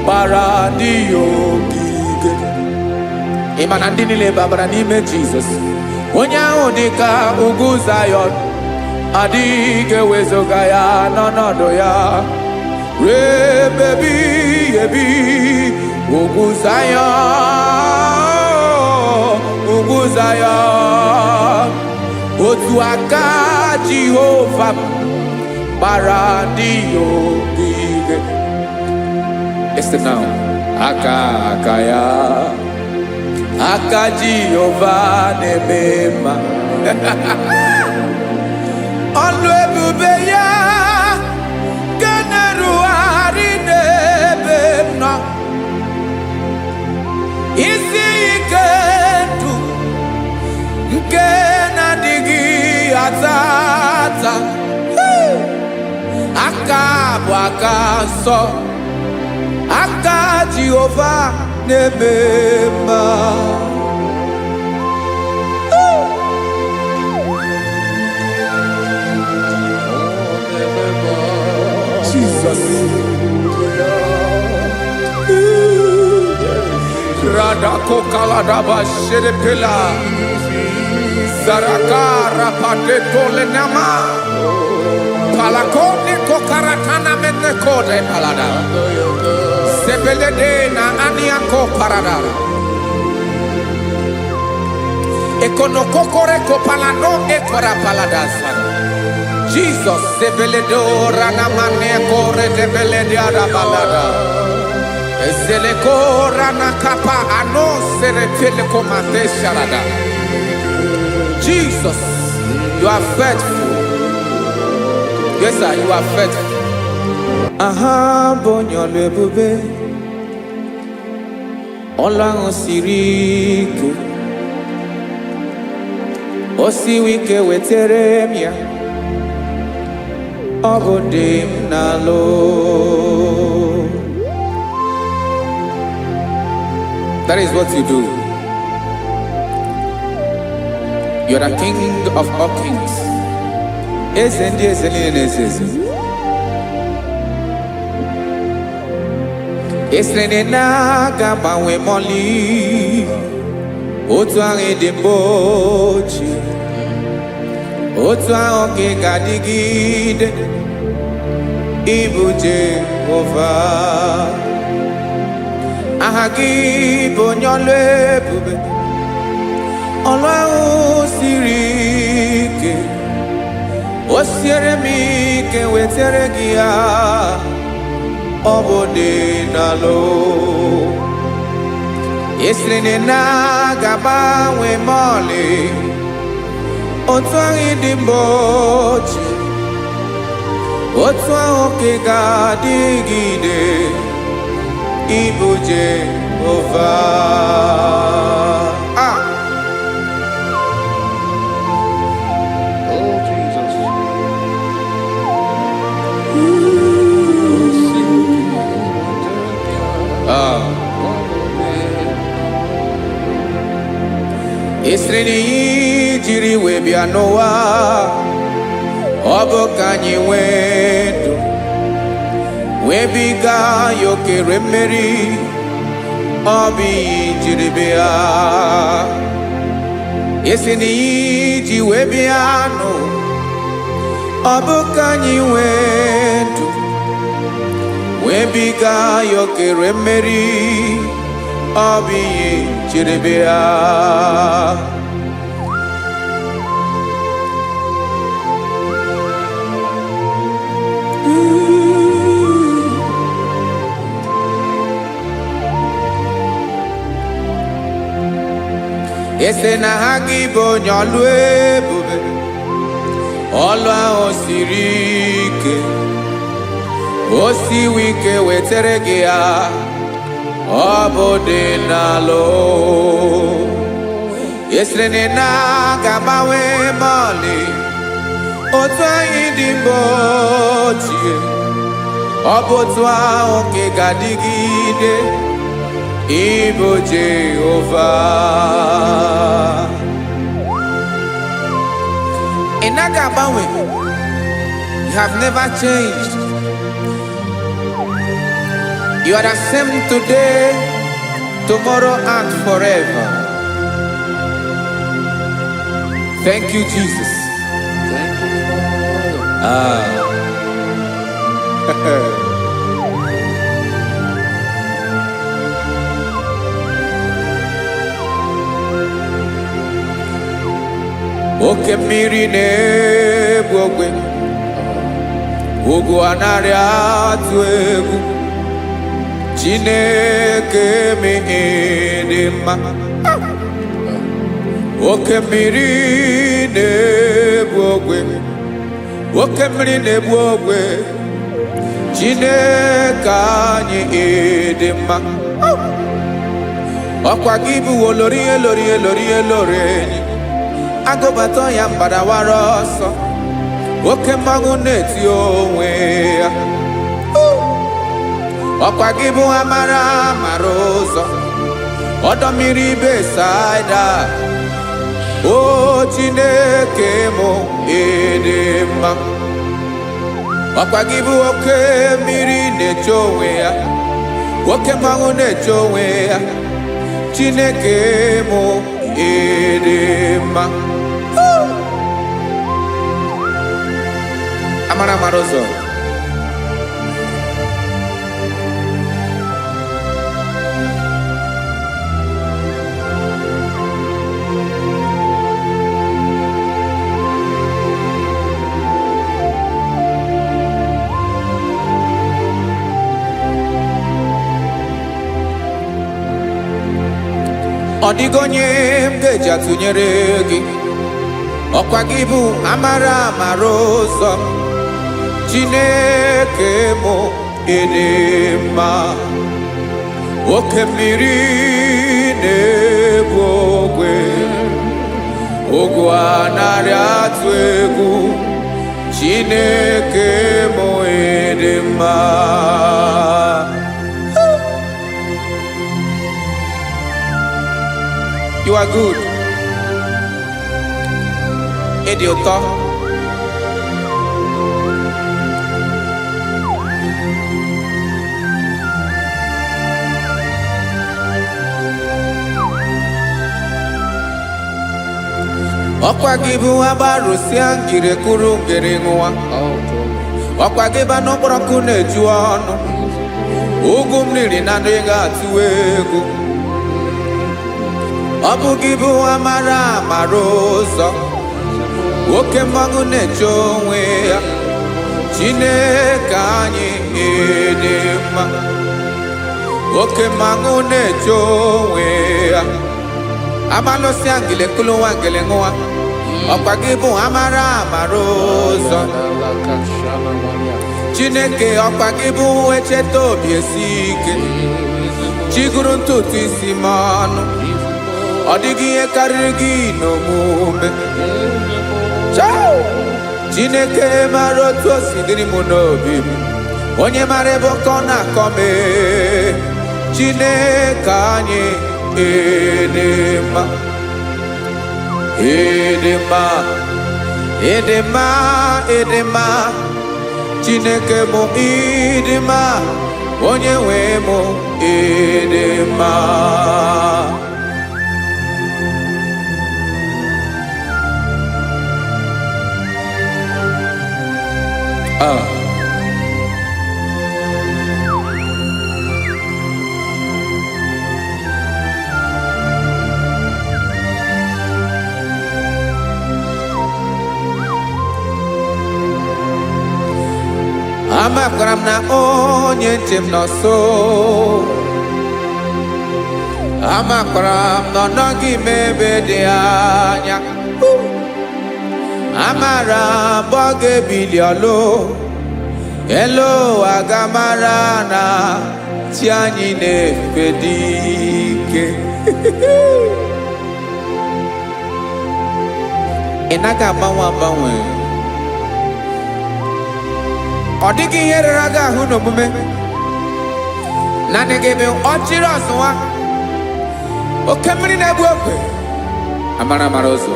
gbara ndị ya ogige. Ị ma na ndị niile babara n'ime Jizọs, onye ahụ dị ka ugwu Zayọn, adịghị ewezuga ya n'ọnọdụ ya ruo ebe ebighị ebi. Ugwu Zayọn, ugwu Zayọn, otu aka Jehova gbara ndị ya ogige. Listen now. Aka aka ya, aka Jehova na-eme mma. Ọlụ ebube ya nke na-erugharị n'ebe m nọ. Isi ike ndụ nke na-adịghị ata ata. Hey! Aka bụ aka nsọ, aka Jehova na-eme mma. Jesus. Radakokaladaba shedepela. Zaraka rapateto lenama. Palakone kokaratana menekode palada. Sebelede na aniako parada. Ekonokokore kopalano ekora paladasa. Jesus sebeledo ranamane kore debelede arabalada. Ezeleko ranakapa ano seretele komate sharada. Jesus, you are faithful. Yes, sir, you are faithful. Aha, bụ onye ọlụ ebube. Ọlụ ahụ siri ike, o siwi ike, wetere m ya. Ọ bụ dị m n'alụ. That is what you do. You are the king of all kings. Eze ndị eze niile na-eze eze. Esiri na ị na-aga agbanwe mọlị otu ahụ dị mbụ ochie, otu ahụ ka ị ga-adịgide. Ịbụ Jehova, aha gị bụ onye ọlụ ebube. Ọlụ ahụ siri ike, o siere m ike, wetere gị ya. Ọ bụ dị n'alụ. Esiri na ị na-aga agbanwe mọlị otu ahụ dị mbụ ochie, otu ahụ ka ị ga-adịgide. Ịbụ Jehova. Ah! Oh, Jesus. Ah. Esiri na ihe jiri wee bịa n'ụwa, ọ bụ ka anyị nwee ndụ, wee biga ya okere mmeri. Ọ bụ ihe jiri bịa. Esi na ihe ji wee bịa nụ, ọ bụ ka anyị nwee ndụ, wee biga ya okere mmeri. Ọ bụ ihe jiri bịa. Ese na ha gị bụ onye ọlụ ebube. Ọlụ ahụ siri ike, o siwi ike, wetere gị ya. Ọ bụ dị n'alụ. Esiri na ị na-aga agbanwe mọlị otu anyị dị mbụ ochie, ọ bụ otu ahụ ka ị ga-adịgide. Ịbụ Jehova, ị naghị agbanwe. You have never changed. You are the same today, tomorrow and forever. Thank you, Jesus. Thank you, Lord. Ah. Oke mmiri na-egbu ogwe, ugwu anaghị atụ egwu. Chineke dị mma. Oke mmiri na-egbu ogwe, oke mmiri na-egbu ogwe, Chineke anyị dị mma. Ọkwa gị bụ olori elori elori elori enyi agụbata ya mgbadawara ọsọ. Oke mmanwụ na-eti onwe ya. Ọkwa gị bụ amara mara ụzọ, ọdọ mmiri Besaida. O Chineke mụ, ịdị mma. Ọkwa gị bụ oke mmiri na-eche onwe ya, oke mmanwụ na-eche onwe ya. Chineke mụ, ịdị mma. Amara mara ụzọ. Ọ dịghị onye m ga-eji atụnyere gị. Ọkwa gị bụ amara amara ụzọ. Chineke mụ, ịdị mma. Oke mmiri na-ebu ogwe, ogwu anarị atụ egwu, Chineke mụ ịdị mma. You are good. Ịdị ụtọ. Ọkwa gị bụ agbarụsịa ngiri kụrụ ngiri ṅụwa. Ọkwa gị bụ anụ kpọrọ nkụ na-eju ọnụ. Ugwu m riri na ndị ga-atụ egwu. Ọ bụ gị bụ amara amara ụzọ. Oke mmanwụ na-eche onwe ya. Chineke anyị ịdị mma. Oke mmanwụ na-eche onwe ya. Amalụsịa ngili kụlụ nwa ngili ṅụwa. Ọkwa gị bụ amara amara ụzọ. Chineke, ọkwa gị bụ echeta obi esi ike. Chiguru ntutu isi m ọnụ. Ọ dịghị ihe karịrị gị n'omume. Chao! Chineke mara otu o si dịrị m n'obi m. Onye mara ebe ọkọ na-akọ m ee. Chineke anyị ịdị mma. Ịdị mma. Ịdị mma, ịdị mma. Chineke mụ ịdị mma. Onye nwe mụ ịdị mma. Ah. Amakwara m na onye nche m nọ nso. Amakwara m na ọ nọghị m ebe dị anya. Amara m ọ ga-ebili ọlụ. Elu ụwa ga-amara na chi anyị na-efe dị ike. Ị naghị agbanwe agbanwe. Ọ dịghị ihe rere gị ahụ n'omume. Naanị gị bụ ọchịrị ọzụwa. Oke mmiri na-egbu ogwe. Amara amara ụzọ.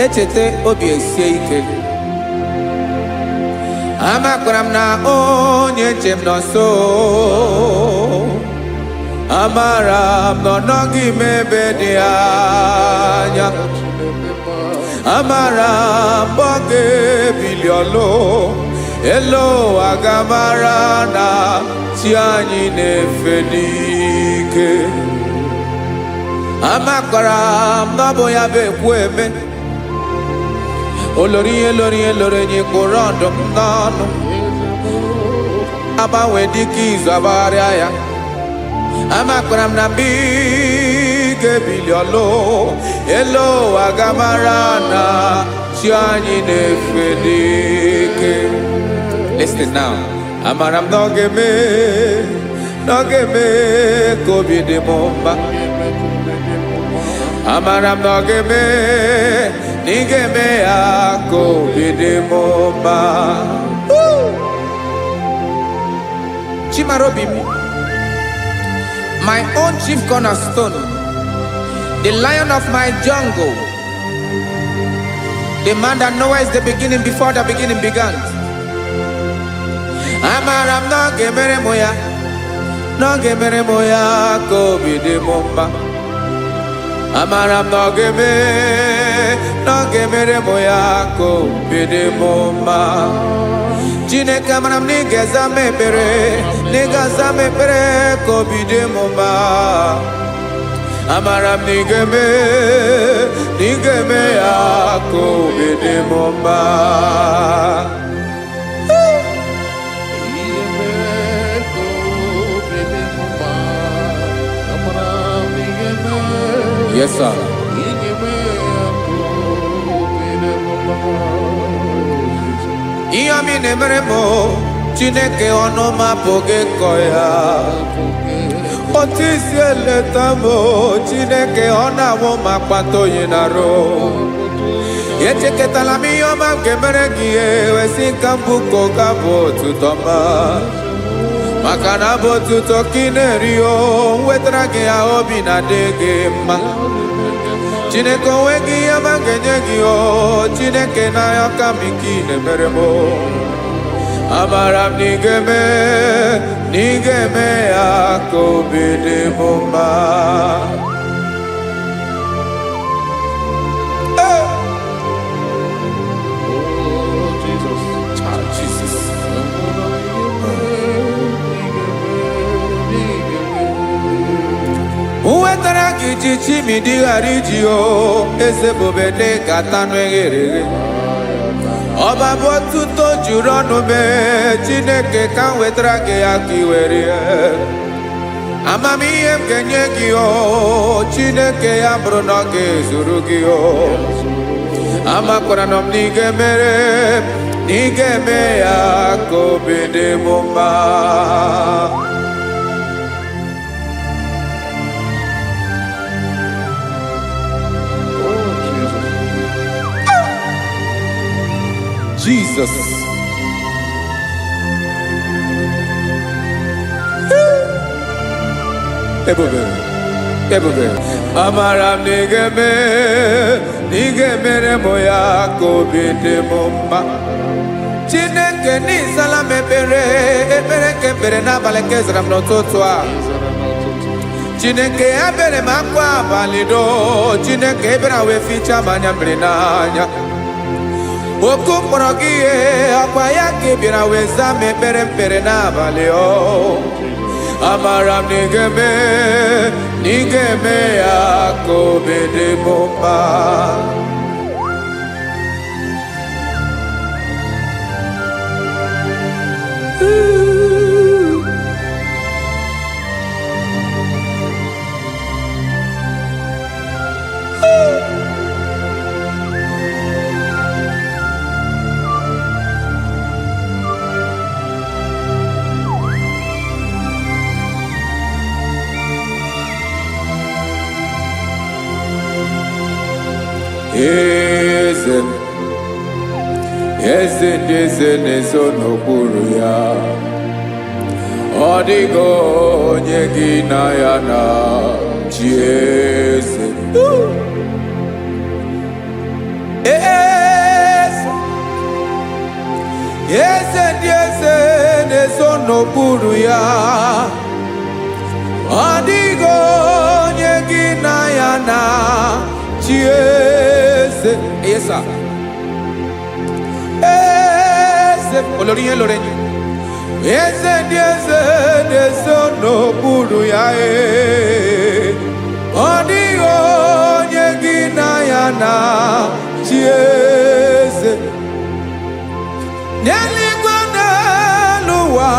Echeta obi esie ike. Amakwara m na onye nche m nọ nso. Amara m na ọ nọghị m ebe dị anya. Amara m ọ ga-ebili ọlụ. Elu ụwa ga-amara na chi anyị na-efe n'ike. Amakwara m na ọ bụ ya bụ ekwu eme. Olori ihe lori ihe lori enyi kpụrụ ọdụm n'ọnụ. Agbanwe dịka izu agbagharịa ya. Amakwara m na mgbe ị ga-ebili ọlụ. Elu ụwa ga-amara na chi anyị na-efe n'ike. Listen now. Amara m na ọ ga-eme, na ọ ga-eme ka obi dị m mma. Amara m na ọ ga-eme, na ị ga-eme ya ka obi dị m mma. Woo! Chimarobi m, my own chief cornerstone, the lion of my jungle, the man that knows the beginning before the beginning began. Amara m na ọ ga-emere m ya, na ọ ga-emere m ya ka obi dị m mma. Amara m na ọ ga-eme, na ọ ga-emere m ya ka obi dị m mma. Chineke, amara m na ị ga-aza m ekpere, na ị ga-aza m ekpere ka obi dị m mma. Amara m na ị ga-eme, na ị ga-eme ya ka obi dị m mma. Ihe mee ka obi dị m mma. Amara m ị ga-eme. Yes, sir. Ị ga-eme ya ka obi dị m mma. Ihe ọma ị na-emere m, Chineke, ọnụ m apụghị ịkọ ya. Otu isi eleta m o, Chineke, ọ na-awụ m akpata oyi na-arụ. Echekọtala m ihe ọma m ga-emere gị, ewesị ka mbụ ka ọ ga-abụ otuto ọma, maka na abụ otuto ka ị na-eri. O nwetara gị ya, obi na-adị gị mma. Chineke, onwe gị ihe ọma m ga-enye gị. O Chineke, n'anya ka m ike ị na-emere m o. Amara m na ị ga-eme, na ị ga-eme ya ka obi dị m mma. Hey! Oh, Jesus. Ah, Jesus. Nwetara gị ji chimidi ghara iji o eze bube dị ka tanụ eghere eghe. Ọba bụ ọtụtụ juru ọnụ mee. Chineke, ka m wetara gị ya ka ị were ya. Amamihe m ga-enye gị, o Chineke, ya bụrụ na ọ ga-ezuru gị o. Amakwara na m na ị ga-emere, na ị ga-eme ya ka obi dị m mma. Oh, Jesus. Jesus. Ebube, ebube. Amara m na ị ga-eme, na ị ga-emere m ya ka obi dị m mma. Chineke, n'ịzala m ekpere, ekpere nke ekpere n'abalị nke zara m n'ụtụtụ a. Chineke, ebere m akwa abalị do. Chineke, ebere wee fichaa m anya mmiri n'anya. Oku mkpọrọ gị ihe ọkwa ya ka ị bịara wee zaa m ekpere mkpere n'abalị o. Amara m na ị ga-eme, na ị ga-eme ya ka obi dị m mma. Eze m, eze ndị eze na-ezo n'okpuru ya. Ọ dịghị onye gị na ya na chi. Eze, eze, eze ndị eze na-ezo n'okpuru ya. Ọ dịghị onye gị na ya na chi. Eze, yes sir. Eze olórí ihe lórí enyi, eze ndị eze na-ezo n'okpuru ya. Ee, ọ dịghị onye gị na ya na chi. Eze n'eluigwe, n'elu ụwa,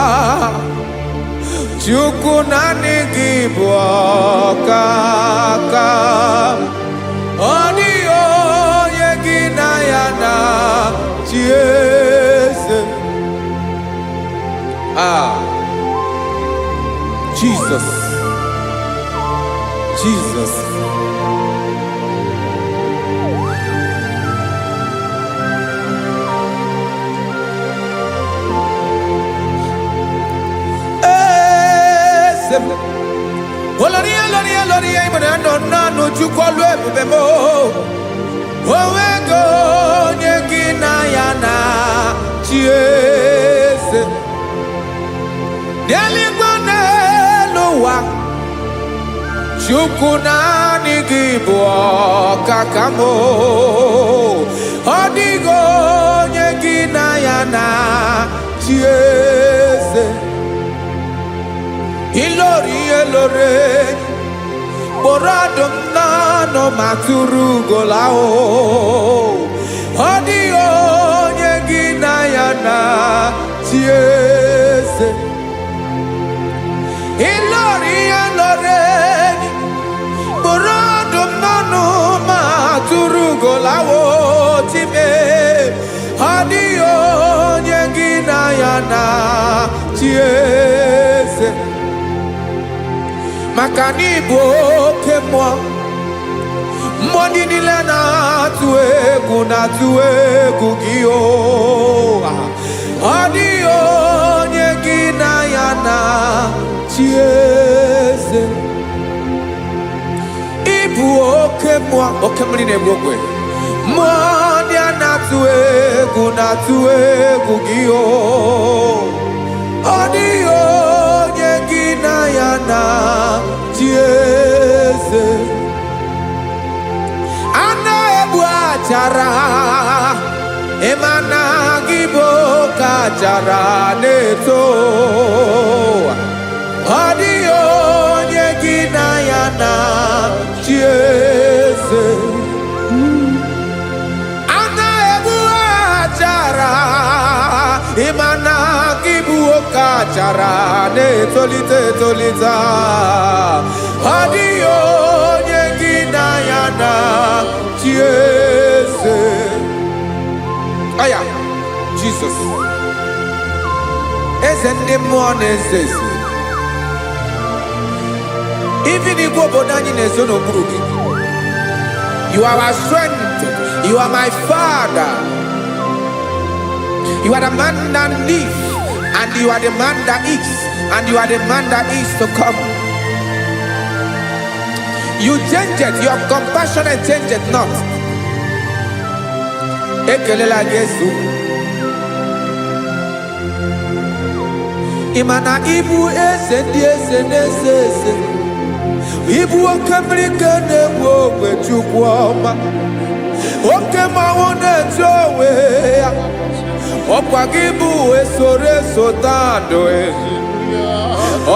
Chukwu, naanị gị bụ ọkaka. Ọ dịghị onye gị na ya na chi. Eze. Ah, Jesus, Jesus. Eze m. Olórí, olórí, olórí, ìmọ̀ràn nọ nánú. Chukwu, ọlụ ebube m, onwego onye gị na ya na chi. Eze n'eluigwe, n'elu ụwa, Chukwu, naanị gị bụ ọkaka m. Ọ dịghị onye gị na ya na chi. Eze ilori ihe lore kpụrụ ọdụm n'ọnụ ma tụrụ ugola o. Ọ dịghị onye gị na ya na chi. Eze ilori ihe lore kpụrụ ọdụm n'ọnụ ma tụrụ ugola o. Chime, ọ dịghị onye gị na ya na chi. Eze. Maka na ịbụ oke mmụọ. Mmụọ ndị niile na-atụ egwu na-atụ egwu gị o. Ọ dịghị onye gị na ya na chi eze. Ịbụ oke mmụọ, oke mmiri na-egbu ogwe. Mmụọ ndị a na-atụ egwu na-atụ egwu gị o. Ọ dịghị onye gị na ya na chi eze. A na-egbu achara, ịma na gị bụ oke achara na-eto. Ọ dịghị onye gị na ya na chi eze. A na-egbu achara, ịma na gị bụ oke achara na-etolite etolite. Ọ dịghị onye gị na ya na chi eze. Aya, Jizọs, eze ndị mmụọ na-eze eze. Even igwe obodo anyị na-ezo n'okpuru gị. You are our strength. You are my father. You are the man that lives, and you are the man that is, and you are the man that is to come. You change it, your compassion change it not. Ekelela Jesu. Ị ma na ịbụ eze ndị eze na-eze eze. Ịbụ oke mmiri ka na-egbu ogwe, Chukwu ọma. Oke mmanwụ na-etu onwe ya. Ọkwa gị bụ esoro eso tandụ.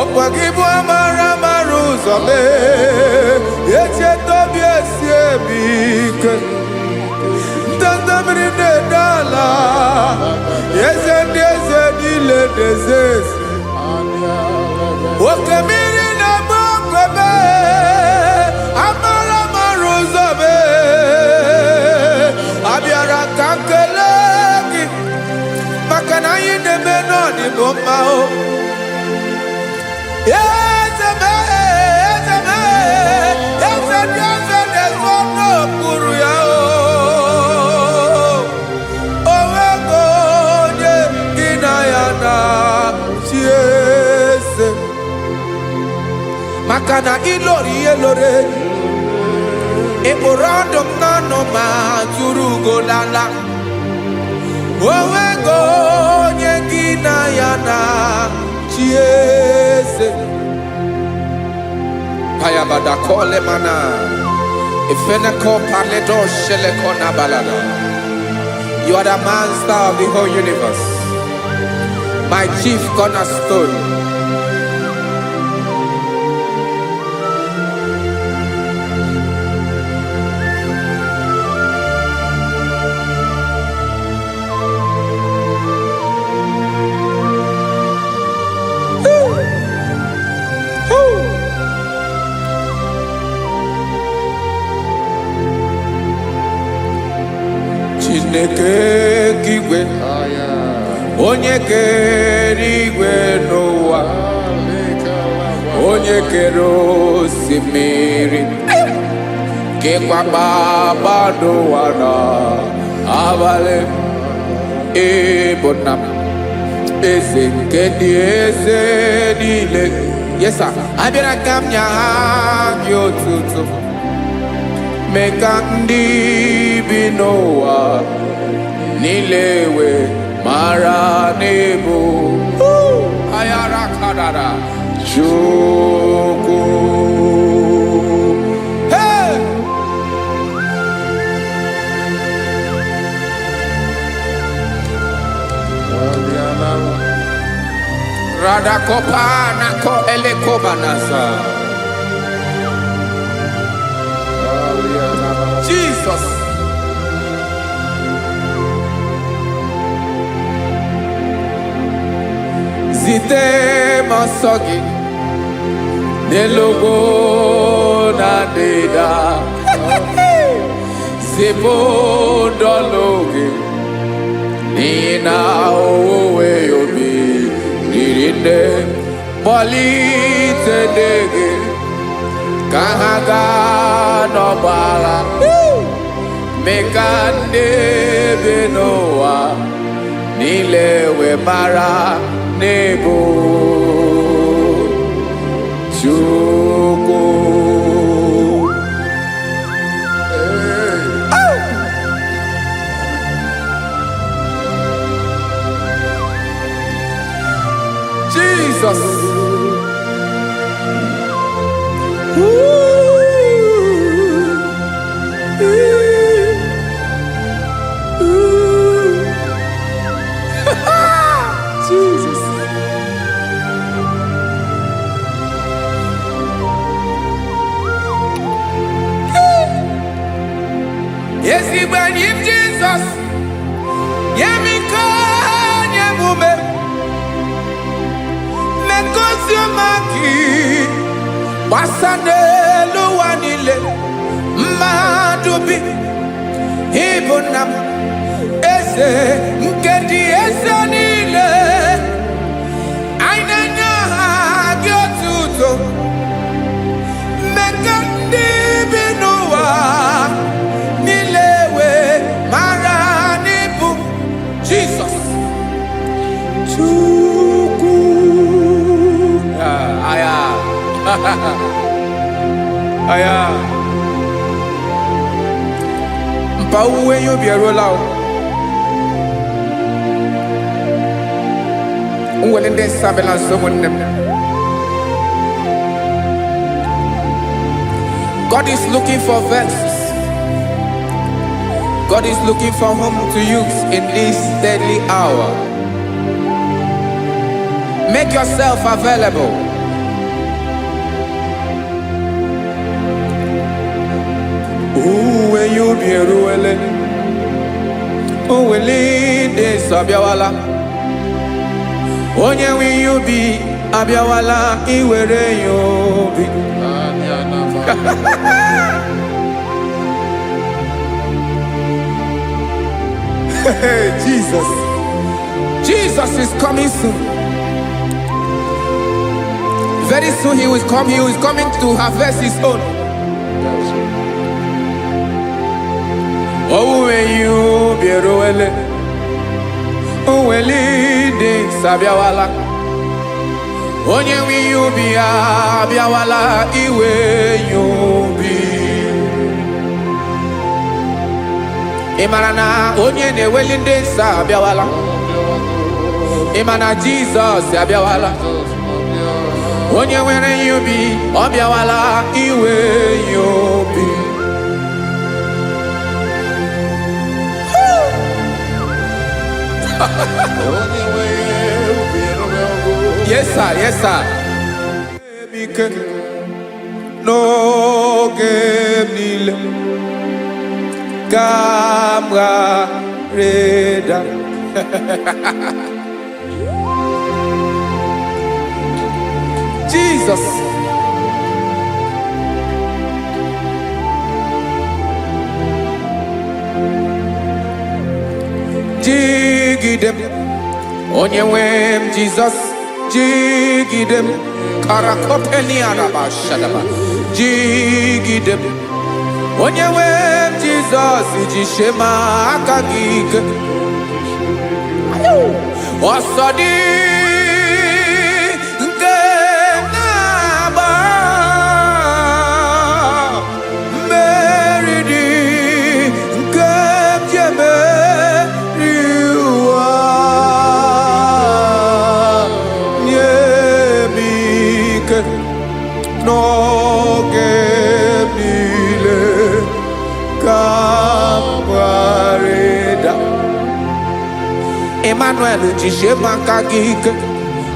Ọkwa gị bụ amara amara ụzọ mee. Echeta obi esi emi ike. Ndanda mmiri na-ede ala. Eze ndị eze niile na-eze eze. Oke mmiri na-egbu ogwe mee. Amara amara ụzọ mee. Abịara ka m kelee gị maka na anyị na-eme n'ọdịbụ mma o. Eze m, eze m, eze ndị eze na-ezo n'okpuru ya o. O nweghị onye gị na ya na chi eze. Maka na ịlọrọ ihe lọrọ enyi. Ị kpụrụ ọdụm n'ọnụ ma tụrụ ugo lala. O nweghị onye gị na ya na chi eze. Payabada kole mana. Ifeneko paledo sheleko na balada. You are the master of the whole universe. My chief cornerstone. Woo. Chineke nke igwe, onye kere igwe n'ụwa, onye kere osimiri, kekwa kpakpando ụwa na abalị, ịbụ nna m, eze nke ndị eze niile. Yes sir. Abịara ka m nye gị otuto, mee ka ndị bi n'ụwa niile wee mara n'ịbụ ayara kadara Chukwu. Hey! Radakopa nako elekobanasa. Jesus. Zite m ọsọ gị n'elu ugwu na ndịda. Zipụ ndọlụ gị n'ihi na owuwe obi riri nne. Kpọlite ndị gị. Ka ha gaa n'ọgbọ agha, mee ka ndị bi n'ụwa niile wee mara n'ịbụ Chukwu. Jesus. Ooh. Ooh. Ooh. Jesus. Ezigbo enyi m Jizọs, nye m ike, nye m ume, megosi ọma gị gbasa n'elu ụwa niile, mmadụ bi, ịbụ nna m, eze nke dị eze niile. Anyị na-enye aha gị otuto, mmekọ ndị bi n'ụwa niile wee mara n'ịbụ Jizọs Chukwu. Ah, aya. Aya. Mpa owuwe ihe ubi eruola o. Nwere ndị nsọ abịala nso ụmụnne m. God is looking for vessels. God is looking for whom to use in this deadly hour. Make yourself available. Uwe ya ubi eruwele. Uweli ndị nsọ abịawala. Onye nwe ihe ubi abịawala iwere ya obi. Hey, Jesus. Jesus is coming soon. Very soon he will come. He is coming to harvest his own. Owuwe ihe ubi eruwele. Uweli ndị nsọ abịawala. Onye nwe ihe ubi ya abịawala iwe ya obi. Ị mara na onye na-eweli ndị nsọ abịawala. Ị ma na Jizọs abịawala. Onye nwere ihe ubi ọ bịawala iwe ya obi. Yes sir, yes sir. Ike n'oge m niile ka m ghara ịda. Jesus. Jigide m, onye nwe m Jizọs, jigide m, karakopeniarabashadaba, jigide m, onye nwe m Jizọs, jisie m aka gị ike. Ọsọ dị nke na-agba, mmeri dị nke m ji emeri ụwa. Nye m ike n'oge m niile ka m ghara ịda. Emmanuel, jisie m aka gị ike,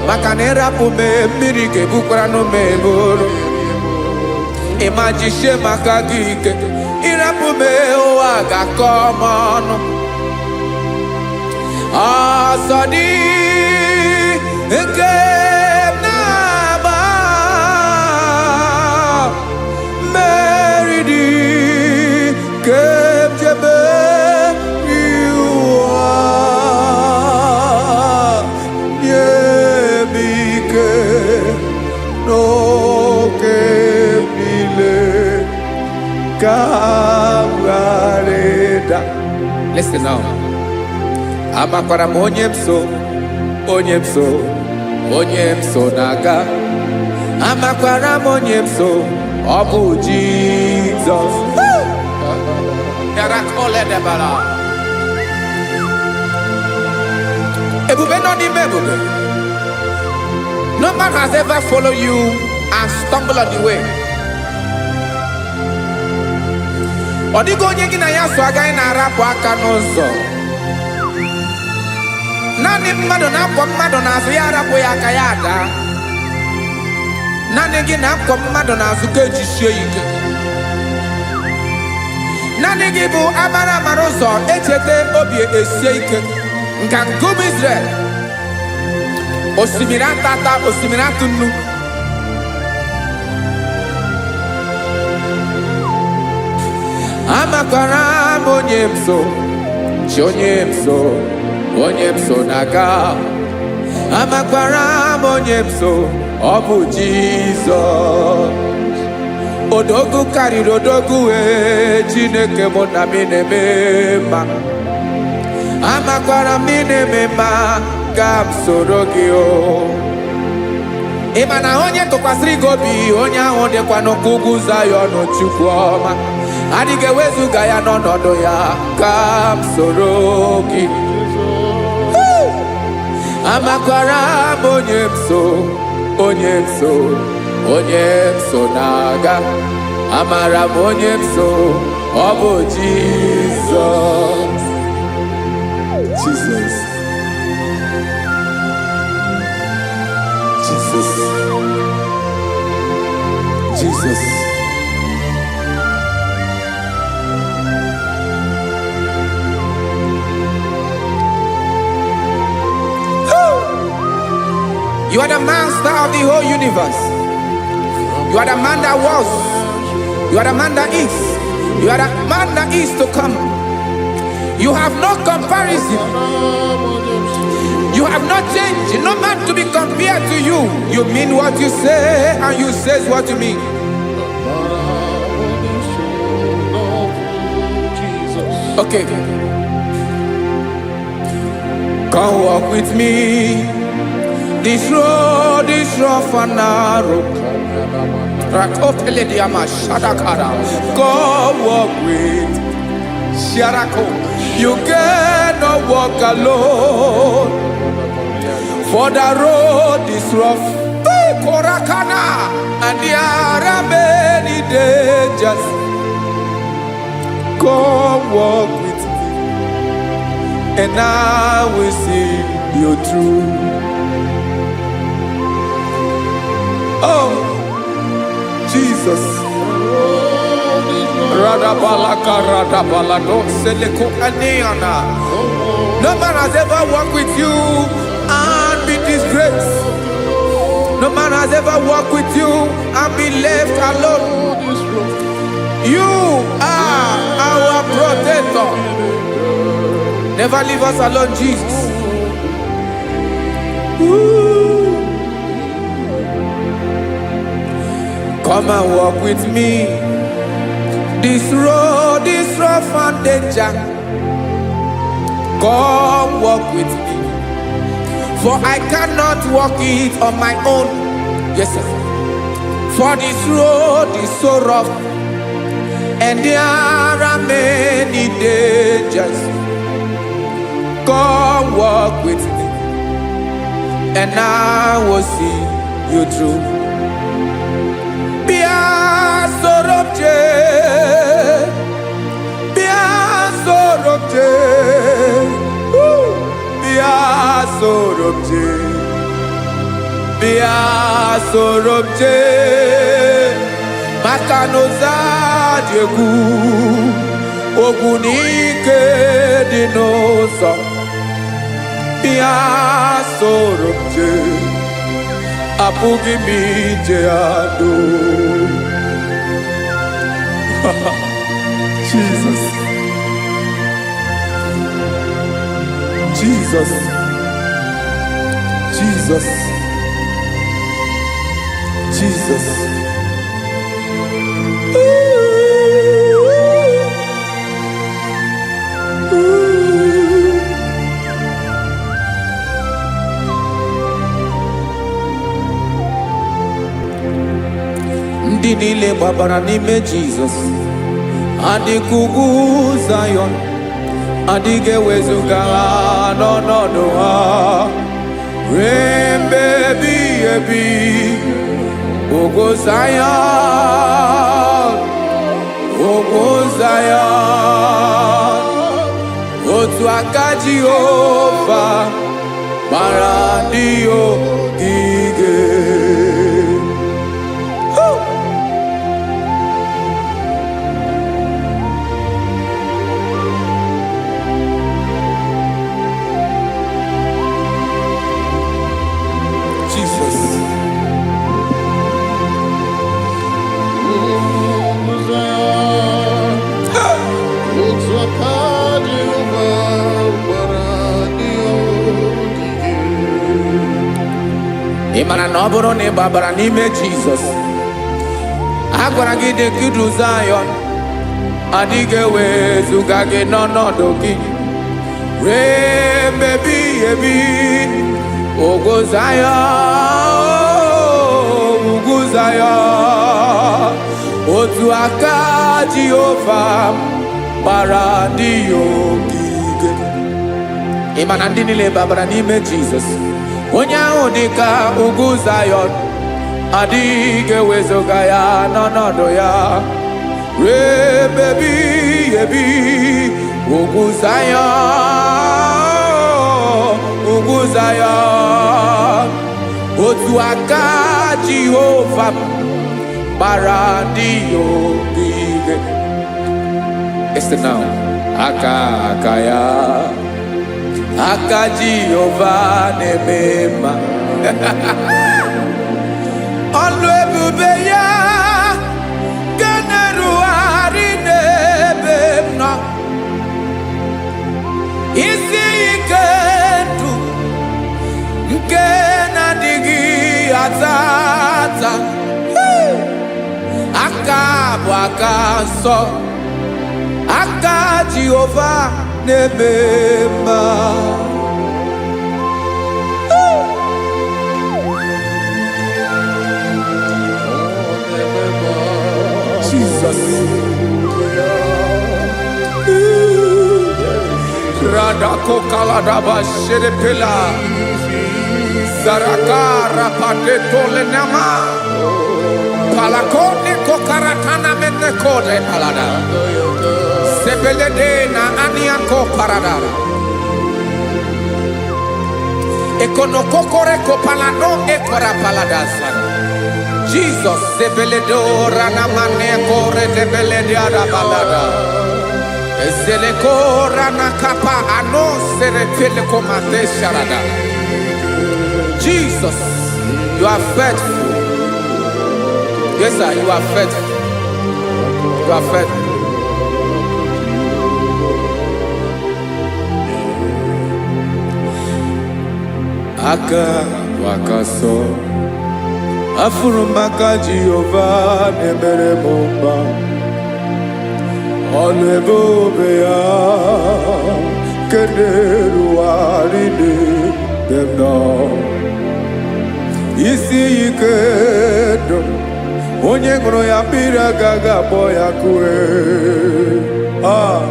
maka na ịrapụ m mmiri ga-ebukwara m eburu. Ịma jisie m aka gị ike, ịrapụ m ụwa ga-akọ m ọnụ. Ọsọ dị nke m na-agba, mmeri dị nke m ji emeri ụwa. Nye m ike n'oge m niile Ka m ghara ịda. Listen now. Amakwara m onye m so, onye m so, onye m so na-aga. Amakwara m onye m so, ọ bụ Jizọs. Yarakọledebara. Ebube nọ n'ime ebube. No man has ever followed you and stumbled on the way. Ọ dịghị onye gị na ya so agaghị na-arapụ aka n'ụzọ. Naanị mmadụ na-akwọ mmadụ n'azụ ya arapụ ya aka ya ada. Naanị gị na-akwọ mmadụ n'azụ ka ejisie ya ike. Naanị gị bụ amara amara ụzọ echeta obi esie ike. Nka nkume Israel. Osimiri atata, osimiri atụ nnu. Amakwara m onye m so, chi onye m so, onye m so na-aga. Amakwara m onye m so, ọ bụ Jizọs. Odogwu karịrị odogwu wee, Chineke mụ na m na-eme mma. Amakwara m ị na-eme mma, ka m soro gị o. Ị ma na onye tụkwasịrị gị obi, onye ahụ dịkwa n'ụkwụ ugwu Zayọn. Chukwu ọma adịghị ewezuga ya n'ọnọdụ ya. Ka m soro gị. Amakwara m onye m so, onye m so, onye m so na-aga. Amara m onye m so, ọ bụ Jizọs. Jesus. Jesus. Jesus. You are the master of the whole universe. You are the man that was. You are the man that is. You are the man that is to come. You have no comparison. You have not changed. No man to be compared to you. You mean what you say, and you say what you mean. Okay. Come walk with me. This road is rough and narrow. Rakopelediama shadakara. Come walk with Sharako. You cannot walk alone, for the road is rough. Hey, Korakana, and there are many dangers. Come walk with me, and I will see you through. Oh, Jesus. Radabalaka radabalado seleko aneana. No man has ever walked with you and be disgraced. No man has ever walked with you and be left alone. You are our protector. Never leave us alone, Jesus. Ooh. Come and walk with me. This road is rough and danger. Come walk with me, for I cannot walk it on my own. Yes, sir. For this road is so rough, and there are many dangers. Come walk with me, and I will see you through. Bịa soro m jee, bịa soro m jee, woo! Bịa soro m jee, bịa soro m jee, maka na ụzọ dị egwu, ogwu na ike dị n'ụzọ. Bịa soro m jee, apụghị m ije ya doo. Jesus. Jesus. Jesus. Jesus. Ooh. Ndị niile gbabara n'ime Jizọs adịka ugwu Zayọn, adịghị ewezuga ha n'ọnọdụ ha ruo mgbe ebighị ebi. Ugwu Zayọn, ugwu Zayọn, otu aka Jehova gbara ndị ogige. Jesus. Otu aka Jehova gbara ndị ogige. Ị mara na ọ bụrụ na ị gbabara n'ime Jizọs, a gwara gị dị ka Zayọn, adịghị ewezuga gị n'ọnọdụ gị ruo mgbe ebighị ebi. Ugwu Zayọn, ugwu Zayọn, otu aka Jehova gbara ndị ya ogige. Ị ma na ndị niile babara n'ime Jizọs, onye ahụ dị ka ugwu Zayọn, adịghị ewezuga ya n'ọnọdụ ya ruo ebe ebighị ebi. Ugwu Zayọn, ugwu Zayọn, otu aka Jehova gbara ndị ya ogige. Listen now. Aka aka ya, aka Jehova na-eme mma. Ọlụ ebube ya nke na-erugharị n'ebe m nọ. Isi ike ndụ nke na-adịghị ata ata. Hey! Aka bụ aka nsọ, aka Jehova na-eme mma. Jesus. Radako kaladaba sherepela. Zaraka rapate tolenama. Palakone kokaratana mene kode palada. Sebelede na aniako paradara. Ekonokokore kopalano ekora paladasa. Jesus sebeledo ranamane kore debelede arabalada. Ezeleko ranakapa ano serepele komate sharada. Jesus, you are faithful. Yes, sir, you are faithful. You are faithful. Aka bụ aka sọ, afụrụ m aka Jehova na-emere m mma. Ọlụ ebube ya nke na-erugharị n'ebe m nọ. Isi ike ndụ, onye ṅụrụ ya mmiri agaghị akpọ ya kue. Ah,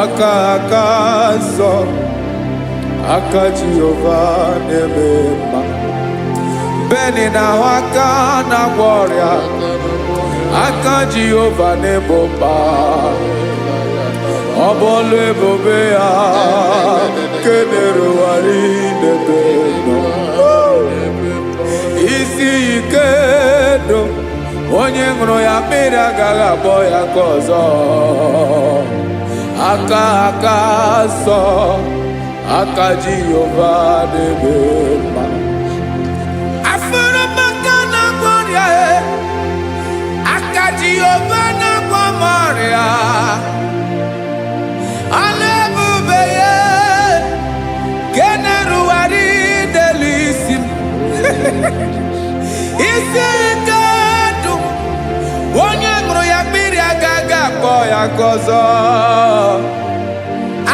aka aka nsọ, aka Jehova na-eme mma. Beni na-ahụ aka na-agwọ ọrịa, aka Jehova na-ebo mkpa. Ọ bụ ọlụ ebube ya nke na-erugharị n'ebe nọ. Isi ike ndụ, onye ṅụrụ ya mmiri agaghị akpọ ya ka ọzọ. Aka aka nsọ, aka Jehova na-eme mma. Afụrụ m aka na-agwọ ọrịa e, aka Jehova na-agwọ m ọrịa. Ọlụ ebube ya nke na-erugharị n'elu isi m. Isi ike ndụ, onye ṅụrụ ya mmiri agaghị akpọ ya ka ọzọ.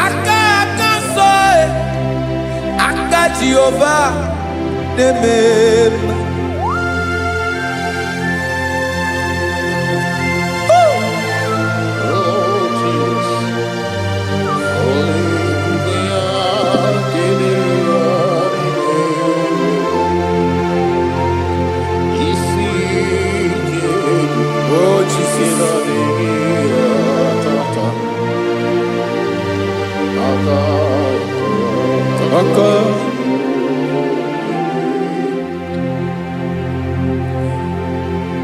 Aka aka nsọ e, aka Jehova na-eme mma.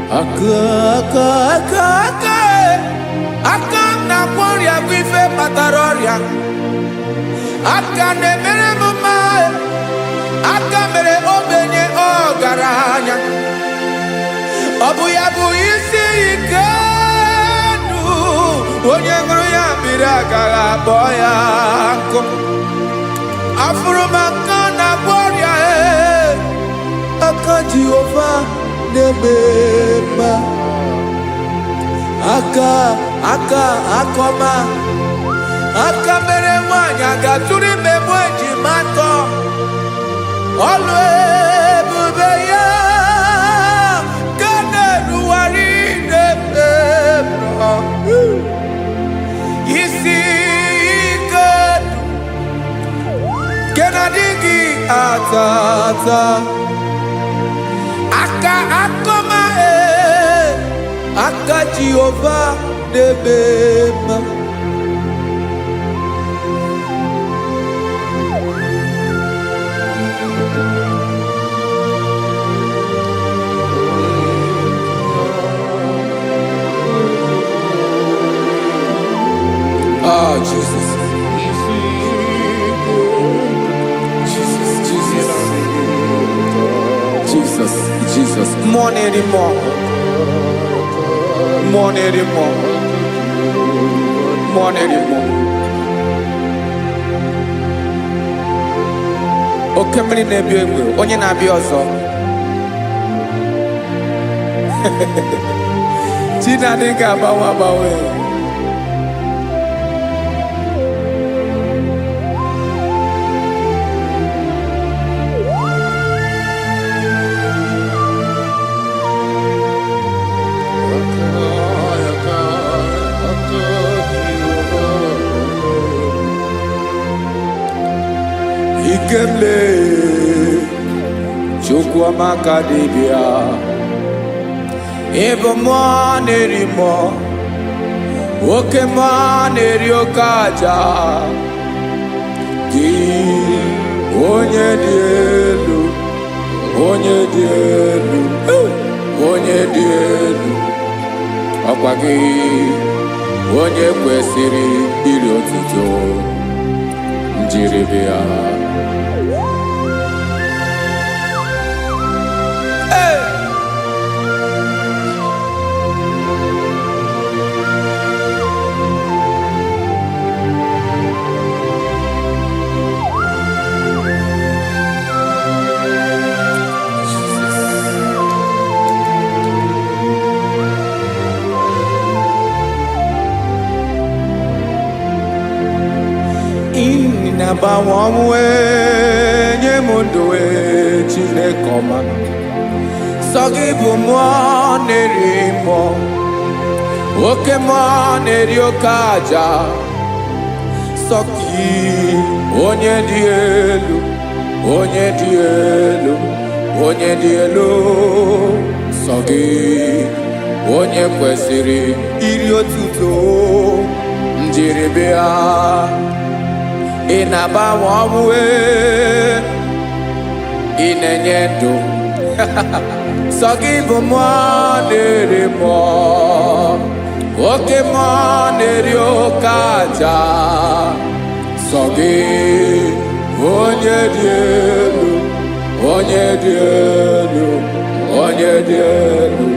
Aka, aka, aka, aka, aka m na-agwọ ọrịa bụ ife kpatara ọrịa. Aka na-emere m mma, aka mere ogbenye ọgaranya. Ọ bụ ya bụ isi ike ndụ, onye ṅụrụ ya mmiri agaghị akpọ ya nkụ. Afụrụ m aka na-agwọ ọrịa, aka Jehova na-eme mma. Aka, aka, akọma, aka mere nwanyị a ga-atụrụ ime mụ ejima atọ. Ọlụ ebube ya ka na-erugharị n'ebe m nọ. Isi ike ndụ nke na-adịghị ata ata. Aka akọma, aka Jehova na-eme mma. Ah, Jesus. Jesus, Jesus, Jesus, Jesus. Mmụọ na-eri mmụọ. Mmụọ na-eri mmụọ. Mmụọ na-eri mmụọ. Oke mmiri na-ebi egbe, onye na-abịa ọzọ. Chi na-adịghị agbanwe agbanwe. Ikemle, Chukwuamaka dibịa. Ịbụ mmụọ na-eri mmụọ, oke mmụọ na-eri oke aja. Gị onye dị elu, onye dị elu, onye dị elu. Ọkwa gị onye kwesịrị iri otuto njiribịa. Hey! Ị na-agbanwe ọnwụ, nye m ndụ, Chineke ọma. Sọ gị bụ mmụọ na-eri mmụọ, oke mmụọ na-eri oke aja. Sọ gị onye dị elu, onye dị elu, onye dị elu. Sọ gị onye kwesịrị iri otuto njiribịa. Ị na-agbanwe ọnwụ, ị na-enye ndụ. Sọ gị bụ mmụọ na-eri mmụọ, oke mmụọ na-eri oke aja. Sọ gị onye dị elu, onye dị elu, onye dị elu.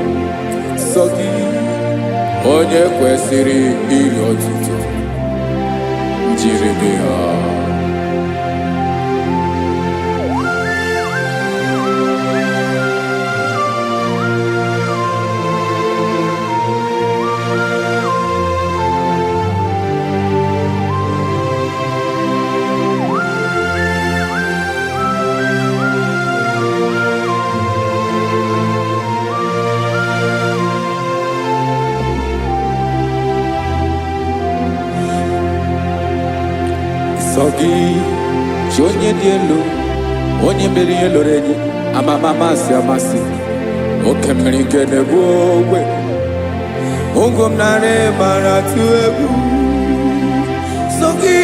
Sọ gị onye kwesịrị iri otuto njiribịa. Sọ gị chi onye dị elu, onye mere ihe lụrụ enyi amama amasị amasị, oke mmiri nke na-egbu ogwe ugwu m narị mara tụ egwu. Sọ gị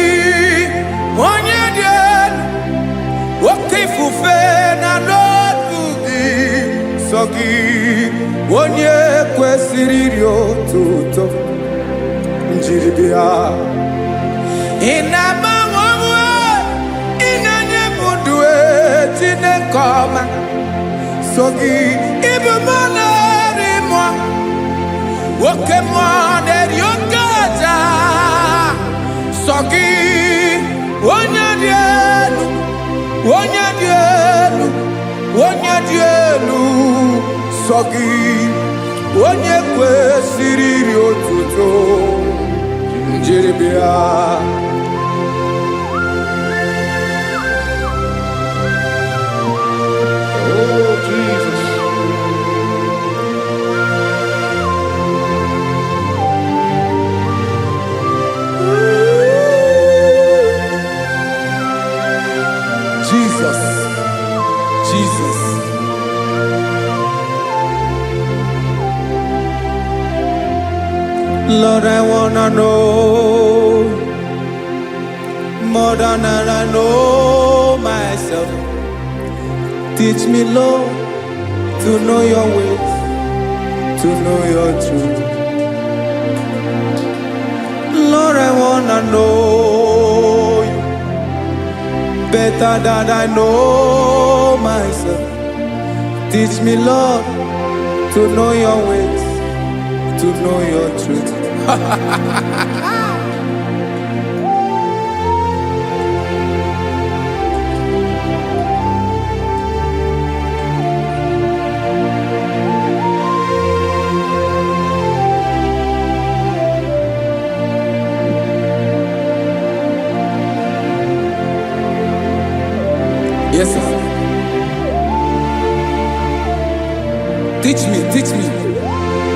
onye dị elu, oke ifufe na n'otu gị. Sọ Sọ gị onye kwesịrị iri otuto njiri bịa. Ị na-agbanwe onwe, ị na-enye m ndụ e, Chineke ọma. So gị ịbụ mmụọ na-eri mmụọ, oke mmụọ na-eri oke aja. Sọ gị onye dị elu, onye dị elu, onye dị elu. Sọ gị onye kwesịrị iri otuto njiri bịa. Oh, Jesus. Jesus, Jesus. Lord, I wanna know more than I know myself. Teach me, Lord, to know your ways, to know your truth. Lord, I wanna know you better than I know myself. Teach me, Lord, to know your ways, to know your truth. Yes, sir. Teach me, teach me.